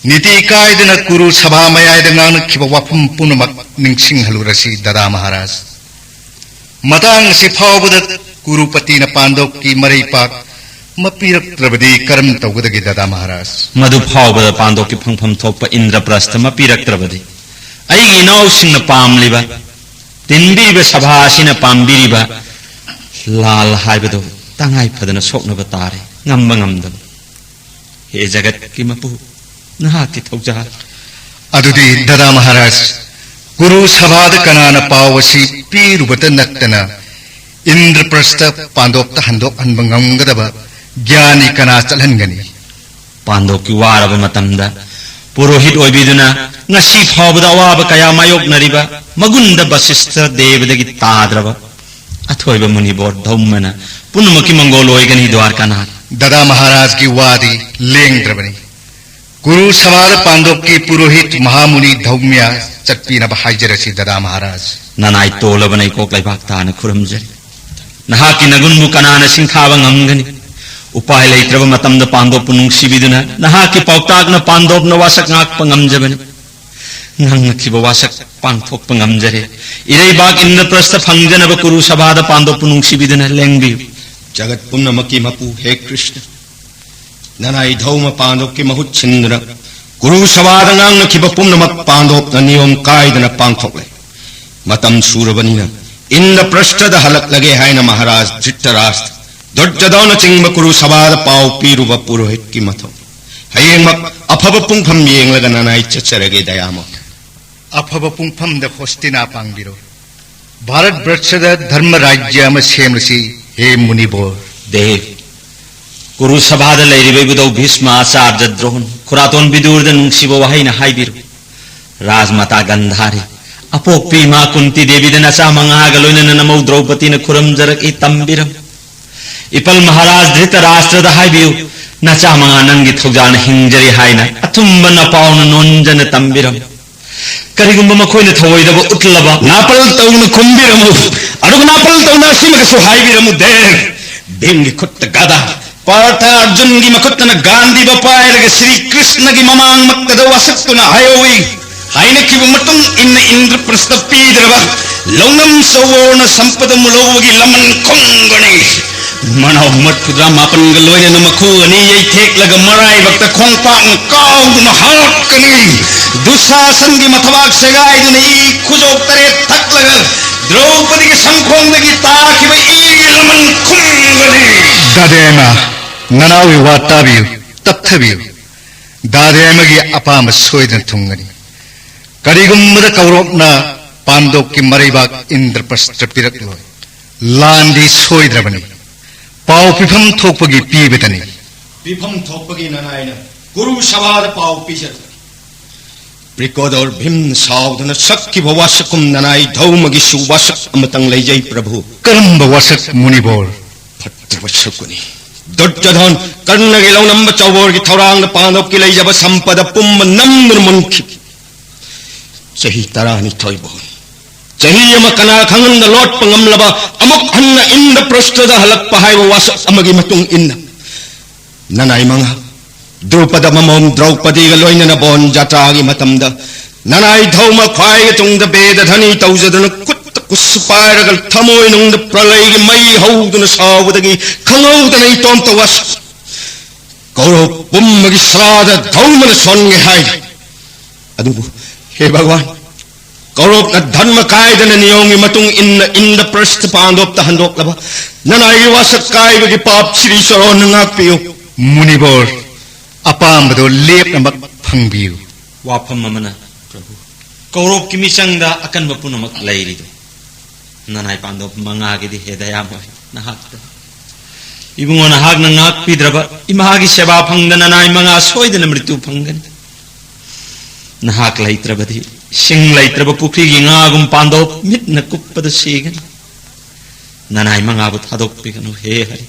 ꯅꯤꯇꯤ ꯀꯥꯏꯗꯅ ꯀꯨꯔꯨ ꯁꯚꯥ ꯃꯌꯥꯏꯗ ꯉꯥꯡꯅꯈꯤꯕ ꯋꯥꯐꯝ ꯄꯨꯝꯅꯃꯛ ꯅꯤꯡꯁꯤꯡꯍꯜꯂꯨꯔꯁꯤ, ꯗꯥꯗꯥ ꯃꯍꯥꯔꯥꯖ꯫ ꯃꯇꯥꯡ ꯑꯁꯤ ꯐꯥꯎꯕꯗ ꯀꯨꯔꯨꯄꯇꯤꯅ ꯄꯥꯟꯗꯣꯞꯀꯤ ꯃꯔꯩꯄꯥꯛ ꯃꯄꯤꯔꯛꯇ꯭ꯔꯕꯗꯤ ꯀꯔꯝ ꯇꯧꯒꯗꯒꯦ, ꯗꯥꯗꯥ ꯃꯍꯥꯔꯥꯖ? ꯃꯗꯨ ꯐꯥꯎꯕꯗ ꯄꯥꯟꯗꯣꯞꯀꯤ ꯐꯪꯐꯝ ꯊꯣꯛꯄ ꯏꯟꯗ꯭ꯔꯄ꯭ꯔꯁꯇ ꯃꯄꯤꯔꯛꯇ꯭ꯔꯕꯗꯤ, ꯑꯩꯒꯤ ꯏꯅꯥꯎꯁꯤꯡꯅ ꯄꯥꯝꯂꯤꯕ, ꯇꯤꯟꯕꯤꯔꯤꯕ ꯁꯚꯥ ꯑꯁꯤꯅ ꯄꯥꯝꯕꯤꯔꯤꯕ ꯂꯥꯜ ꯍꯥꯏꯕꯗꯨ ꯇꯉꯥꯏ ꯐꯗꯅ ꯁꯣꯛꯅꯕ ꯇꯥꯔꯦ, ꯉꯝꯕ ꯉꯝꯗꯕ꯫ ꯍꯦ ꯖꯒꯠꯀꯤ ꯃꯄꯨ, ꯅꯍꯥꯛꯀꯤ ꯊꯧꯖꯥꯜ꯫ ꯑꯗꯨꯗꯤ ꯗꯗꯥ ꯃꯍꯥꯔꯥꯖ, ꯀꯨꯔꯨ ꯁꯚꯥꯗ ꯀꯅꯥꯅ ꯄꯥꯎ ꯑꯁꯤ ꯄꯤꯔꯨꯕꯇ ꯅꯠꯇꯅ ꯏꯟꯗ꯭ꯔꯄ꯭ꯔꯁꯇ ꯄꯥꯟꯗꯣꯞꯇ ꯍꯟꯗꯣꯛꯍꯟꯕ ꯉꯝꯒꯗꯕ ꯒ꯭ꯌꯥꯅꯤ ꯀꯅꯥ ꯆꯠꯍꯟꯒꯅꯤ? ꯄꯥꯟꯗꯣꯞꯀꯤ ꯋꯥꯔꯕ ꯃꯇꯝꯗ ꯄꯨꯔꯣꯍꯤꯠ ꯑꯣꯏꯕꯤꯗꯨꯅ ꯉꯁꯤ ꯐꯥꯎꯕꯗ ꯑꯋꯥꯕ ꯀꯌꯥ ꯃꯥꯌꯣꯛꯅꯔꯤꯕ ꯃꯒꯨꯟꯗ ꯕꯁꯤꯁꯊ ꯗꯦꯕꯗꯒꯤ ꯇꯥꯗ꯭ꯔꯕ ꯑꯊꯣꯏꯕ ꯃꯨꯅꯤꯕꯣꯔ ꯙꯧꯃꯅ ꯄꯨꯝꯅꯃꯛꯀꯤ ꯃꯪꯒꯣꯜ ꯑꯣꯏꯒꯅꯤ꯫ ꯗ꯭ꯋꯥꯔꯀꯥꯅꯥꯊ꯫ ꯗꯗꯥ ꯃꯍꯥꯔꯥꯖꯒꯤ ꯋꯥꯗꯤ ꯂꯦꯡꯗ꯭ꯔꯕꯅꯤ꯫ ꯀꯨꯔꯨ ꯁꯚꯥꯗ ꯄꯥꯟꯗꯣꯞꯀꯤ ꯄꯨꯔꯣꯍꯤꯠ ꯃꯍꯥꯃꯨꯅꯤ ꯙꯧꯃ꯭ꯌ ꯆꯠꯄꯤꯅꯕ ꯍꯥꯏꯖꯔꯁꯤ ꯗꯗꯥ ꯃꯍꯥꯔꯥꯖ꯫ ꯅꯅꯥꯏ ꯇꯣꯜꯂꯕ ꯅꯩꯀꯣꯛ ꯂꯩꯕꯥꯛ ꯇꯥꯅ ꯈꯨꯔꯨꯝꯖꯔꯤ꯫ ꯅꯍꯥꯛꯀꯤ ꯅꯒꯨꯟꯕꯨ ꯀꯅꯥꯅ ꯁꯤꯡꯊꯥꯕ ꯉꯝꯒꯅꯤ? ꯎꯄꯥꯏ ꯂꯩꯇ꯭ꯔꯕ ꯃꯇꯝꯗ ꯄꯥꯟꯗꯣꯞꯄꯨ ꯅꯨꯡꯁꯤꯕꯤꯗꯨꯅ ꯅꯍꯥꯛꯀꯤ ꯄꯥꯎꯇꯥꯛꯅ ꯄꯥꯟꯗꯣꯞꯅ ꯋꯥꯁꯛ ꯉꯥꯛꯄ ꯉꯝꯖꯕꯅꯤ꯫ ꯉꯥꯡꯅꯈꯤꯕ ꯋꯥꯁꯛ ꯄꯥꯡꯊꯣꯛꯄ ꯉꯝꯖꯔꯦ꯫ ꯏꯔꯩꯕꯥꯛ ꯏꯟꯗ꯭ꯔꯄ꯭ꯔꯁꯇ ꯐꯪꯖꯅꯕ ꯀꯨꯔꯨ ꯁꯚꯥꯗ ꯄꯥꯟꯗꯣꯞꯄꯨ ꯅꯨꯡꯁꯤꯕꯤꯗꯨꯅ ꯂꯦꯡꯕꯤꯌꯨ꯫ ꯖꯒꯠ ꯄꯨꯝꯅꯃꯛꯀꯤ ꯃꯄꯨ ꯍꯦ ꯀ꯭ꯔꯤꯁꯅ, ꯅꯅꯥꯏ ꯙꯧꯃ ꯄꯥꯟꯗꯣꯞꯀꯤ ꯃꯍꯨꯠ ꯁꯤꯟꯗꯨꯅ ꯀꯨꯔꯨ ꯁꯚꯥꯗ ꯉꯥꯡꯅꯈꯤꯕ ꯄꯨꯝꯅꯃꯛ ꯄꯥꯟꯗꯣꯞꯅ ꯅꯤꯌꯣꯝ ꯀꯥꯏꯗꯅ ꯄꯥꯡꯊꯣꯛꯂꯦ꯫ ꯃꯇꯝ ꯁꯨꯔꯕꯅꯤꯅ ꯏꯟꯗ꯭ꯔꯄ꯭ꯔꯁꯇꯗ ꯍꯜꯂꯛꯂꯒꯦ ꯍꯥꯏꯅ ꯃꯍꯥꯔꯥꯖ ꯙ꯭ꯔꯤꯇꯔꯥꯁꯇ꯭ꯔ, ꯗꯨꯔꯖꯣꯙꯅꯆꯤꯡꯕ ꯀꯨꯔꯨ ꯁꯚꯥꯗ ꯄꯥꯎ ꯄꯤꯔꯨꯕ ꯄꯨꯔꯣꯍꯤꯠꯀꯤ ꯃꯊꯧ꯫ ꯍꯌꯦꯡꯃꯛ ꯑꯐꯕ ꯄꯨꯡꯐꯝ ꯌꯦꯡꯂꯒ ꯅꯅꯥꯏ ꯆꯠꯆꯔꯒꯦ ꯗꯌꯥꯃꯣ꯫ ꯑꯐꯕ ꯄꯨꯡꯐꯝꯗ ꯍꯣꯁꯇꯤꯅꯥ ꯄꯥꯡꯕꯤꯔꯣ꯫ ꯚꯥꯔꯠ ꯕꯔꯁꯗ ꯙꯔꯃ ꯔꯥꯖ꯭ꯌ ꯑꯃ ꯁꯦꯝꯂꯁꯤ ꯍꯦ ꯃꯨꯅꯤꯕꯣꯔ꯫ ꯗꯦꯕ, ꯀꯨꯔꯨ ꯁꯚꯥꯗ ꯂꯩꯔꯤꯕ ꯏꯕꯨꯙꯧ ꯚꯤꯁꯃ, ꯑꯆꯥꯔꯖ ꯗ꯭ꯔꯣꯍꯟ, ꯈꯨꯔꯥꯇꯣꯟ ꯕꯤꯗꯨꯔꯗ ꯅꯨꯡꯁꯤꯕ ꯋꯥꯍꯩꯅ ꯍꯥꯏꯕꯤꯔꯨ꯫ ꯔꯥꯖꯃꯥꯇꯥ ꯒꯟꯙꯥꯔꯤ, ꯑꯄꯣꯛꯄꯤ ꯏꯃꯥ ꯀꯨꯟꯇꯤ ꯗꯦꯕꯤꯗ ꯅꯆꯥ ꯃꯉꯥꯒ ꯂꯣꯏꯅꯅ ꯅꯃꯧ ꯗ꯭ꯔꯧꯄꯗꯤꯅ ꯈꯨꯔꯨꯝꯖꯔꯛꯏ, ꯇꯝꯕꯤꯔꯝ꯫ ꯏꯄꯜ ꯃꯍꯥꯔꯥꯖ ꯙ꯭ꯔꯤꯇꯔꯥꯁꯇ꯭ꯔꯗ ꯍꯥꯏꯕꯤꯌꯨ, ꯅꯆꯥ ꯃꯉꯥ ꯅꯪꯒꯤ ꯊꯧꯖꯥꯜꯅ ꯍꯤꯡꯖꯔꯤ ꯍꯥꯏꯅ ꯑꯊꯨꯝꯕ ꯅꯄꯥꯎꯅ ꯅꯣꯟꯖꯅ ꯇꯝꯕꯤꯔꯝ꯫ ꯀꯔꯤꯒꯨꯝꯕ ꯃꯈꯣꯏꯅ ꯊꯧꯑꯣꯏꯗꯕ ꯎꯠꯂꯕ, ꯅꯥꯄꯜ ꯇꯧꯅ ꯈꯨꯝꯕꯤꯔꯝꯃꯨ꯫ ꯑꯗꯨꯒ ꯅꯥꯄꯜ ꯇꯧꯅ ꯑꯁꯤꯃꯒꯁꯨ ꯍꯥꯏꯕꯤꯔꯝꯃꯨ, ꯗꯦꯕ, ꯚꯤꯝꯒꯤ ꯈꯨꯠꯇ ꯒꯗꯥ, ꯄꯥꯔꯊ ꯑꯔꯖꯨꯟꯒꯤ ꯃꯈꯨꯠꯇꯅ ꯒꯥꯟꯙꯤꯕ ꯄꯥꯏꯔꯒ ꯁ꯭ꯔꯤ ꯀ꯭ꯔꯤꯁꯅꯒꯤ ꯃꯃꯥꯡꯃꯛꯇꯗ ꯋꯥꯁꯛꯇꯨꯅ ꯍꯥꯏꯍꯧꯏ꯫ ꯍꯥꯏꯅꯈꯤꯕ ꯃꯇꯨꯡ ꯏꯟꯅ ꯏꯟꯗ꯭ꯔꯄ꯭ꯔꯁꯇ ꯄꯤꯗ꯭ꯔꯕ ꯂꯧꯅꯝ ꯁꯧꯑꯣꯔꯅ ꯁꯝꯄꯗꯃꯨ ꯂꯧꯕꯒꯤ ꯂꯃꯟ ꯈꯨꯝꯒꯅꯤ꯫ ꯃꯅꯥꯎ ꯃꯔꯐꯨꯇꯔꯥ ꯃꯥꯄꯟꯒ ꯂꯣꯏꯅꯅ ꯃꯈꯨ ꯑꯅꯤ ꯌꯩꯊꯦꯛꯂꯒ ꯃꯔꯥꯏꯕꯛꯇ ꯈꯣꯡꯄꯥꯛꯅ ꯀꯥꯎꯗꯨꯅ ꯍꯥꯠꯀꯅꯤ꯫ ꯗꯨꯁꯥꯁꯟꯒꯤ ꯃꯊꯕꯥꯛ ꯁꯦꯒꯥꯏꯗꯨꯅ ꯏ ꯈꯨꯖꯣꯞ ꯇꯔꯦꯠ ꯊꯛꯂꯒ ꯗ꯭ꯔꯧꯄꯗꯤꯒꯤ ꯁꯝꯈꯣꯡꯗꯒꯤ ꯇꯥꯈꯤꯕ ꯏꯒꯤ ꯂꯃꯟ ꯈꯨꯝꯒꯅꯤ꯫ ꯗꯥꯗꯦꯃ, ꯅꯅꯥꯎꯒꯤ ꯋꯥ ꯇꯥꯕꯤꯌꯨ, ꯇꯞꯊꯕꯤꯌꯨ꯫ ꯗꯥꯗꯦꯃꯒꯤ ꯑꯄꯥꯝꯕ ꯁꯣꯏꯗꯅ ꯊꯨꯡꯒꯅꯤ꯫ ꯀꯔꯤꯒꯨꯝꯕꯗ ꯀꯧꯔꯣꯞꯅ ꯄꯥꯟꯗꯣꯞꯀꯤ ꯃꯔꯩꯕꯥꯛ ꯏꯟꯗ꯭ꯔꯄ꯭ꯔꯁꯇ ꯄꯤꯔꯛꯂꯣꯏ꯫ ꯂꯥꯟꯗꯤ ꯁꯣꯏꯗ꯭ꯔꯕꯅꯤ꯫ ꯄꯥꯎ ꯄꯤꯐꯝ ꯊꯣꯛꯄꯒꯤ ꯄꯤꯕꯇꯅꯤ꯫ ꯄꯤꯐꯝ ꯊꯣꯛꯄꯒꯤ ꯅꯅꯥꯏꯅ ꯀꯨꯔꯨ ꯁꯚꯥꯗ ꯄꯥꯎ ꯄꯤꯖꯔꯛꯂꯒꯦ꯫ ꯕ꯭ꯔꯤꯀꯣꯗꯣꯔ ꯚꯤꯝꯅ ꯁꯥꯎꯗꯨꯅ ꯁꯛꯈꯤꯕ ꯋꯥꯁꯛꯀꯨꯝ ꯅꯅꯥꯏ ꯙꯧꯃꯒꯤꯁꯨ ꯋꯥꯁꯛ ꯑꯃꯇꯪ ꯂꯩꯖꯩ ꯄ꯭ꯔꯚꯨ꯫ ꯀꯔꯝꯕ ꯋꯥꯁꯛ ꯃꯨꯅꯤꯕꯣꯔ? ꯐꯠꯇ꯭ꯔꯕ ꯁꯛꯄꯅꯤ꯫ ꯗꯨꯔꯖꯣꯙꯟ ꯀꯔꯅꯒꯤ ꯂꯧꯅꯝꯕ ꯆꯧꯕꯣꯔꯒꯤ ꯊꯧꯔꯥꯡꯅ ꯄꯥꯟꯗꯣꯞꯀꯤ ꯂꯩꯖꯕ ꯁꯝꯄꯗ ꯄꯨꯝꯕ ꯅꯝꯗꯨꯅ ꯃꯨꯟꯈꯤ꯫ ꯆꯍꯤ ꯇꯔꯥꯅꯤꯊꯣꯏꯕꯨ ꯆꯍꯤ ꯑꯃ ꯀꯅꯥ ꯈꯪꯍꯟꯗ ꯂꯣꯠꯄ ꯉꯝꯂꯕ ꯑꯃꯨꯛ ꯍꯟꯅ ꯏꯟꯗ꯭ꯔꯄ꯭ꯔꯁꯇꯗ ꯍꯜꯂꯛꯄ ꯍꯥꯏꯕ ꯋꯥꯁꯛ ꯑꯃꯒꯤ ꯃꯇꯨꯡ ꯏꯟꯅ ꯅꯅꯥꯏ ꯃꯉꯥ ꯗ꯭ꯔꯧꯄꯗ ꯃꯃꯣꯝ ꯗ꯭ꯔꯧꯄꯗꯤꯒ ꯂꯣꯏꯅꯅ ꯕꯣꯟ ꯖꯥꯇ꯭ꯔꯥꯒꯤ ꯃꯇꯝꯗ ꯅꯅꯥꯏ ꯙꯧꯃ ꯈ꯭ꯋꯥꯏꯒꯤ ꯇꯨꯡꯗ ꯕꯦꯗ ꯙꯅꯤ ꯇꯧꯖꯗꯨꯅ ꯈꯨꯠꯇ ꯀꯨꯁꯨ ꯄꯥꯏꯔꯒ ꯊꯃꯣꯏ ꯅꯨꯡꯗ ꯄ꯭ꯔꯂꯩꯒꯤ ꯃꯩ ꯍꯧꯗꯨꯅ ꯁꯥꯎꯕꯗꯒꯤ ꯈꯪꯍꯧꯗꯅ ꯏꯇꯣꯝꯇ ꯋꯥꯁꯛ ꯀꯧꯔꯧ ꯄꯨꯝꯕꯒꯤ ꯁꯔꯥꯗ ꯙꯧꯃꯅ ꯁꯣꯟꯒꯦ ꯍꯥꯏꯔꯤ꯫ ꯑꯗꯨꯕꯨ ꯍꯦ ꯚꯒꯋꯥꯟ, ꯀꯧꯔꯣꯞꯅ ꯙꯔꯃ ꯀꯥꯏꯗꯅ ꯅꯤꯌꯣꯝꯒꯤ ꯃꯇꯨꯡ ꯏꯟꯅ ꯏꯟꯗ꯭ꯔꯄ꯭ꯔꯁꯇ ꯄꯥꯟꯗꯣꯞꯇ ꯍꯟꯗꯣꯛꯂꯕ ꯅꯅꯥꯏꯒꯤ ꯋꯥꯁꯛ ꯀꯥꯏꯕꯒꯤ ꯄꯥꯞ ꯁ꯭ꯔꯤ ꯆꯔꯣꯟꯅ ꯉꯥꯛꯄꯤꯌꯨ꯫ ꯃꯨꯅꯤꯕꯣꯔ, ꯑꯄꯥꯝꯕꯗꯣ ꯂꯦꯞꯅꯃꯛ ꯐꯪꯕꯤꯌꯨ꯫ ꯋꯥꯐꯝ ꯑꯃꯅ, ꯄ꯭ꯔꯚꯨ, ꯀꯧꯔꯣꯞꯀꯤ ꯃꯤꯆꯪꯗ ꯑꯀꯟꯕ ꯄꯨꯝꯅꯃꯛ ꯂꯩꯔꯤꯗꯨ ꯅꯅꯥꯏ ꯄꯥꯟꯗꯣꯞ ꯃꯉꯥꯒꯤꯗꯤ ꯍꯦ ꯗꯌꯥꯃꯣꯏ ꯅꯍꯥꯛꯇ꯫ ꯏꯕꯨꯡꯉꯣ, ꯅꯍꯥꯛꯅ ꯉꯥꯛꯄꯤꯗ꯭ꯔꯕ ꯏꯃꯥꯒꯤ ꯁꯦꯕꯥ ꯐꯪꯗꯅ ꯅꯅꯥꯏ ꯃꯉꯥ ꯁꯣꯏꯗꯅ ꯃ꯭ꯔꯤꯇꯨ ꯐꯪꯒꯅꯤ꯫ ꯅꯍꯥꯛ ꯂꯩꯇ꯭ꯔꯕꯗꯤ ꯏꯁꯤꯡ ꯂꯩꯇ꯭ꯔꯕ ꯄꯨꯈ꯭ꯔꯤꯒꯤ ꯉꯥꯒꯨꯝ ꯄꯥꯟꯗꯣꯞ ꯃꯤꯠꯅ ꯀꯨꯞꯄꯗ ꯁꯤꯒꯅꯤ꯫ ꯅꯅꯥꯏ ꯃꯉꯥꯕꯨ ꯊꯥꯗꯣꯛꯄꯤꯒꯅꯨ ꯍꯦ ꯍꯔꯤ꯫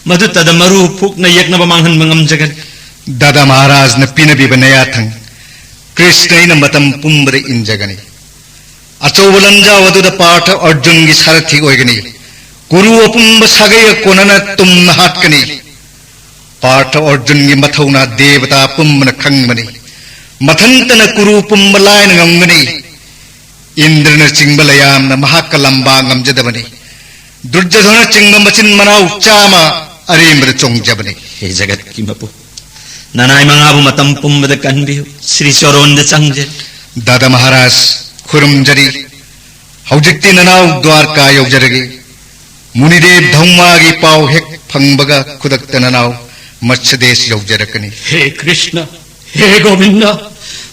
ꯃꯗꯨꯇꯗ ꯃꯔꯨ ꯐꯨꯛꯅ ꯌꯦꯛꯅꯕ ꯃꯥꯡꯍꯟꯕ ꯉꯝꯖꯒꯅꯤ꯫ ꯗꯥꯗꯥ ꯃꯍꯥꯔꯥꯖꯅ ꯄꯤꯅꯕꯤꯕ ꯅꯌꯥꯊꯪ ꯀ꯭ꯔꯤꯁꯅ ꯑꯩꯅ ꯃꯇꯝ ꯄꯨꯝꯕꯗ ꯏꯟꯖꯒꯅꯤ꯫ ꯑꯆꯧꯕ ꯂꯥꯟꯖꯥꯎ ꯑꯗꯨꯗ ꯄꯥꯔꯊ ꯑꯔꯖꯨꯟꯒꯤ ꯁꯥꯔꯊꯤ ꯑꯣꯏꯒꯅꯤ꯫ ꯀꯨꯔꯨ ꯑꯄꯨꯝꯕ ꯁꯥꯒꯩꯒ ꯀꯣꯟꯅꯅ ꯇꯨꯝꯅ ꯍꯥꯠꯀꯅꯤ꯫ ꯄꯥꯔꯊ ꯑꯔꯖꯨꯟꯒꯤ ꯃꯊꯧꯅꯥ ꯗꯦꯕꯇꯥ ꯄꯨꯝꯕꯅ ꯈꯪꯕꯅꯤ꯫ ꯃꯊꯟꯇꯅ ꯀꯨꯔꯨ ꯄꯨꯝꯕ ꯂꯥꯏꯅ ꯉꯝꯒꯅꯤ꯫ ꯏꯟꯗ꯭ꯔꯅꯆꯤꯡꯕ ꯂꯌꯥꯝꯅ ꯃꯍꯥꯛꯀ ꯂꯝꯕꯥ ꯉꯝꯖꯗꯕꯅꯤ꯫ ꯗꯨꯔꯖꯣꯙꯅꯆꯤꯡꯕ ꯃꯆꯤꯟ ꯃꯅꯥꯎ ꯆꯥꯝꯃ ꯑꯔꯦꯝꯕꯗ ꯆꯣꯡꯖꯕꯅꯤ꯫ ꯍꯦ ꯖꯒꯠꯀꯤ ꯃꯄꯨ, ꯅꯅꯥꯏ ꯃꯉꯥꯕꯨ ꯃꯇꯝ ꯄꯨꯝꯕꯗ ꯀꯟꯕꯤꯌꯨ꯫ ꯁ꯭ꯔꯤ ꯆꯣꯔꯣꯟꯗ ꯆꯪꯖꯔꯤ꯫ ꯗꯥꯗꯥ ꯃꯍꯥꯔꯥꯖ, ꯈꯨꯔꯨꯝꯖꯔꯤ꯫ ꯍꯧꯖꯤꯛꯇꯤ ꯅꯅꯥꯎ ꯗ꯭ꯋꯥꯔꯀꯥ ꯌꯧꯖꯔꯒꯦ꯫ ꯃꯨꯅꯤꯗꯦꯕ ꯙꯧꯃꯒꯤ ꯄꯥꯎ ꯍꯦꯛ ꯐꯪꯕꯒ ꯈꯨꯗꯛꯇ ꯅꯅꯥꯎ ꯃꯠꯁꯗꯦꯁ ꯌꯧꯖꯔꯛꯀꯅꯤ꯫ ꯍꯦ ꯀ꯭ꯔꯤꯁꯅ, ꯍꯦ ꯒꯣꯕꯤꯟꯗ,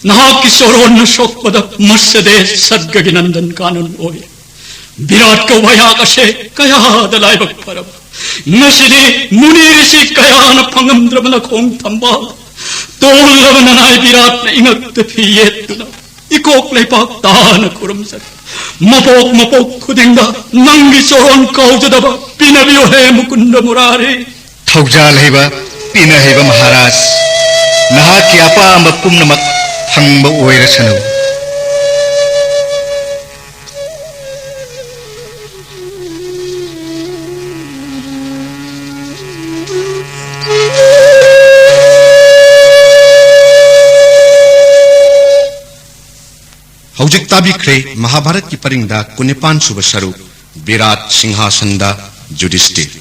ꯅꯍꯥꯛꯀꯤ ꯆꯣꯔꯣꯟꯅ ꯁꯣꯛꯄꯗ ꯃꯁꯗꯦ ꯁꯠꯒꯒꯤ ꯅꯟꯗꯟ ꯀꯥꯅꯟ ꯑꯣꯏ꯫ ꯕꯤꯔꯥꯠ ꯀꯧꯕ ꯑꯩꯍꯥꯛ ꯑꯁꯦ ꯀꯌꯥꯗ ꯂꯥꯏꯕꯛ ꯐꯔꯕ꯫ ꯉꯁꯤꯗꯤ ꯃꯨꯅꯤꯔꯤꯁꯤ ꯀꯌꯥꯅ ꯐꯪꯉꯝꯗ꯭ꯔꯕ ꯅꯈꯣꯡ ꯊꯝꯕꯥꯜ ꯇꯣꯜꯂꯕ ꯅꯅꯥꯏ ꯕꯤꯔꯥꯠꯅ ꯏꯉꯛꯇ ꯐꯤ ꯌꯦꯠꯇꯨꯅ ꯏꯀꯣꯛ ꯂꯩꯄꯥꯛ ꯇꯥꯅ ꯈꯨꯔꯨꯝꯖꯔꯤ꯫ ꯃꯄꯣꯛ ꯃꯄꯣꯛ ꯈꯨꯗꯤꯡꯗ ꯅꯪꯒꯤ ꯆꯣꯔꯣꯟ ꯀꯥꯎꯖꯗꯕ ꯄꯤꯅꯕꯤꯌꯨ ꯍꯦ ꯃꯨꯀꯨꯟꯗ ꯃꯨꯔꯥꯔꯤ꯫ ꯊꯧꯖꯥꯜ ꯍꯩꯕ, ꯄꯤꯅ ꯍꯩꯕ ꯃꯍꯥꯔꯥꯖ, ꯅꯍꯥꯛꯀꯤ ꯑꯄꯥꯝꯕ ꯄꯨꯝꯅꯃꯛ ꯐꯪꯕ ꯑꯣꯏꯔꯁꯅꯨ꯫ ꯍꯧꯖꯤꯛ ꯇꯥꯕꯤꯈ꯭ꯔꯦ ꯃꯍꯥꯚꯥꯔꯠꯀꯤ ꯄꯔꯤꯡꯗ ꯀꯨꯟꯅꯤꯄꯥꯟ ꯁꯨꯕ ꯁꯔꯨꯛ, ꯕꯤꯔꯥꯠ ꯁꯤꯡꯍꯥꯁꯟꯗ ꯌꯨꯙꯤꯁꯇꯤꯔ꯫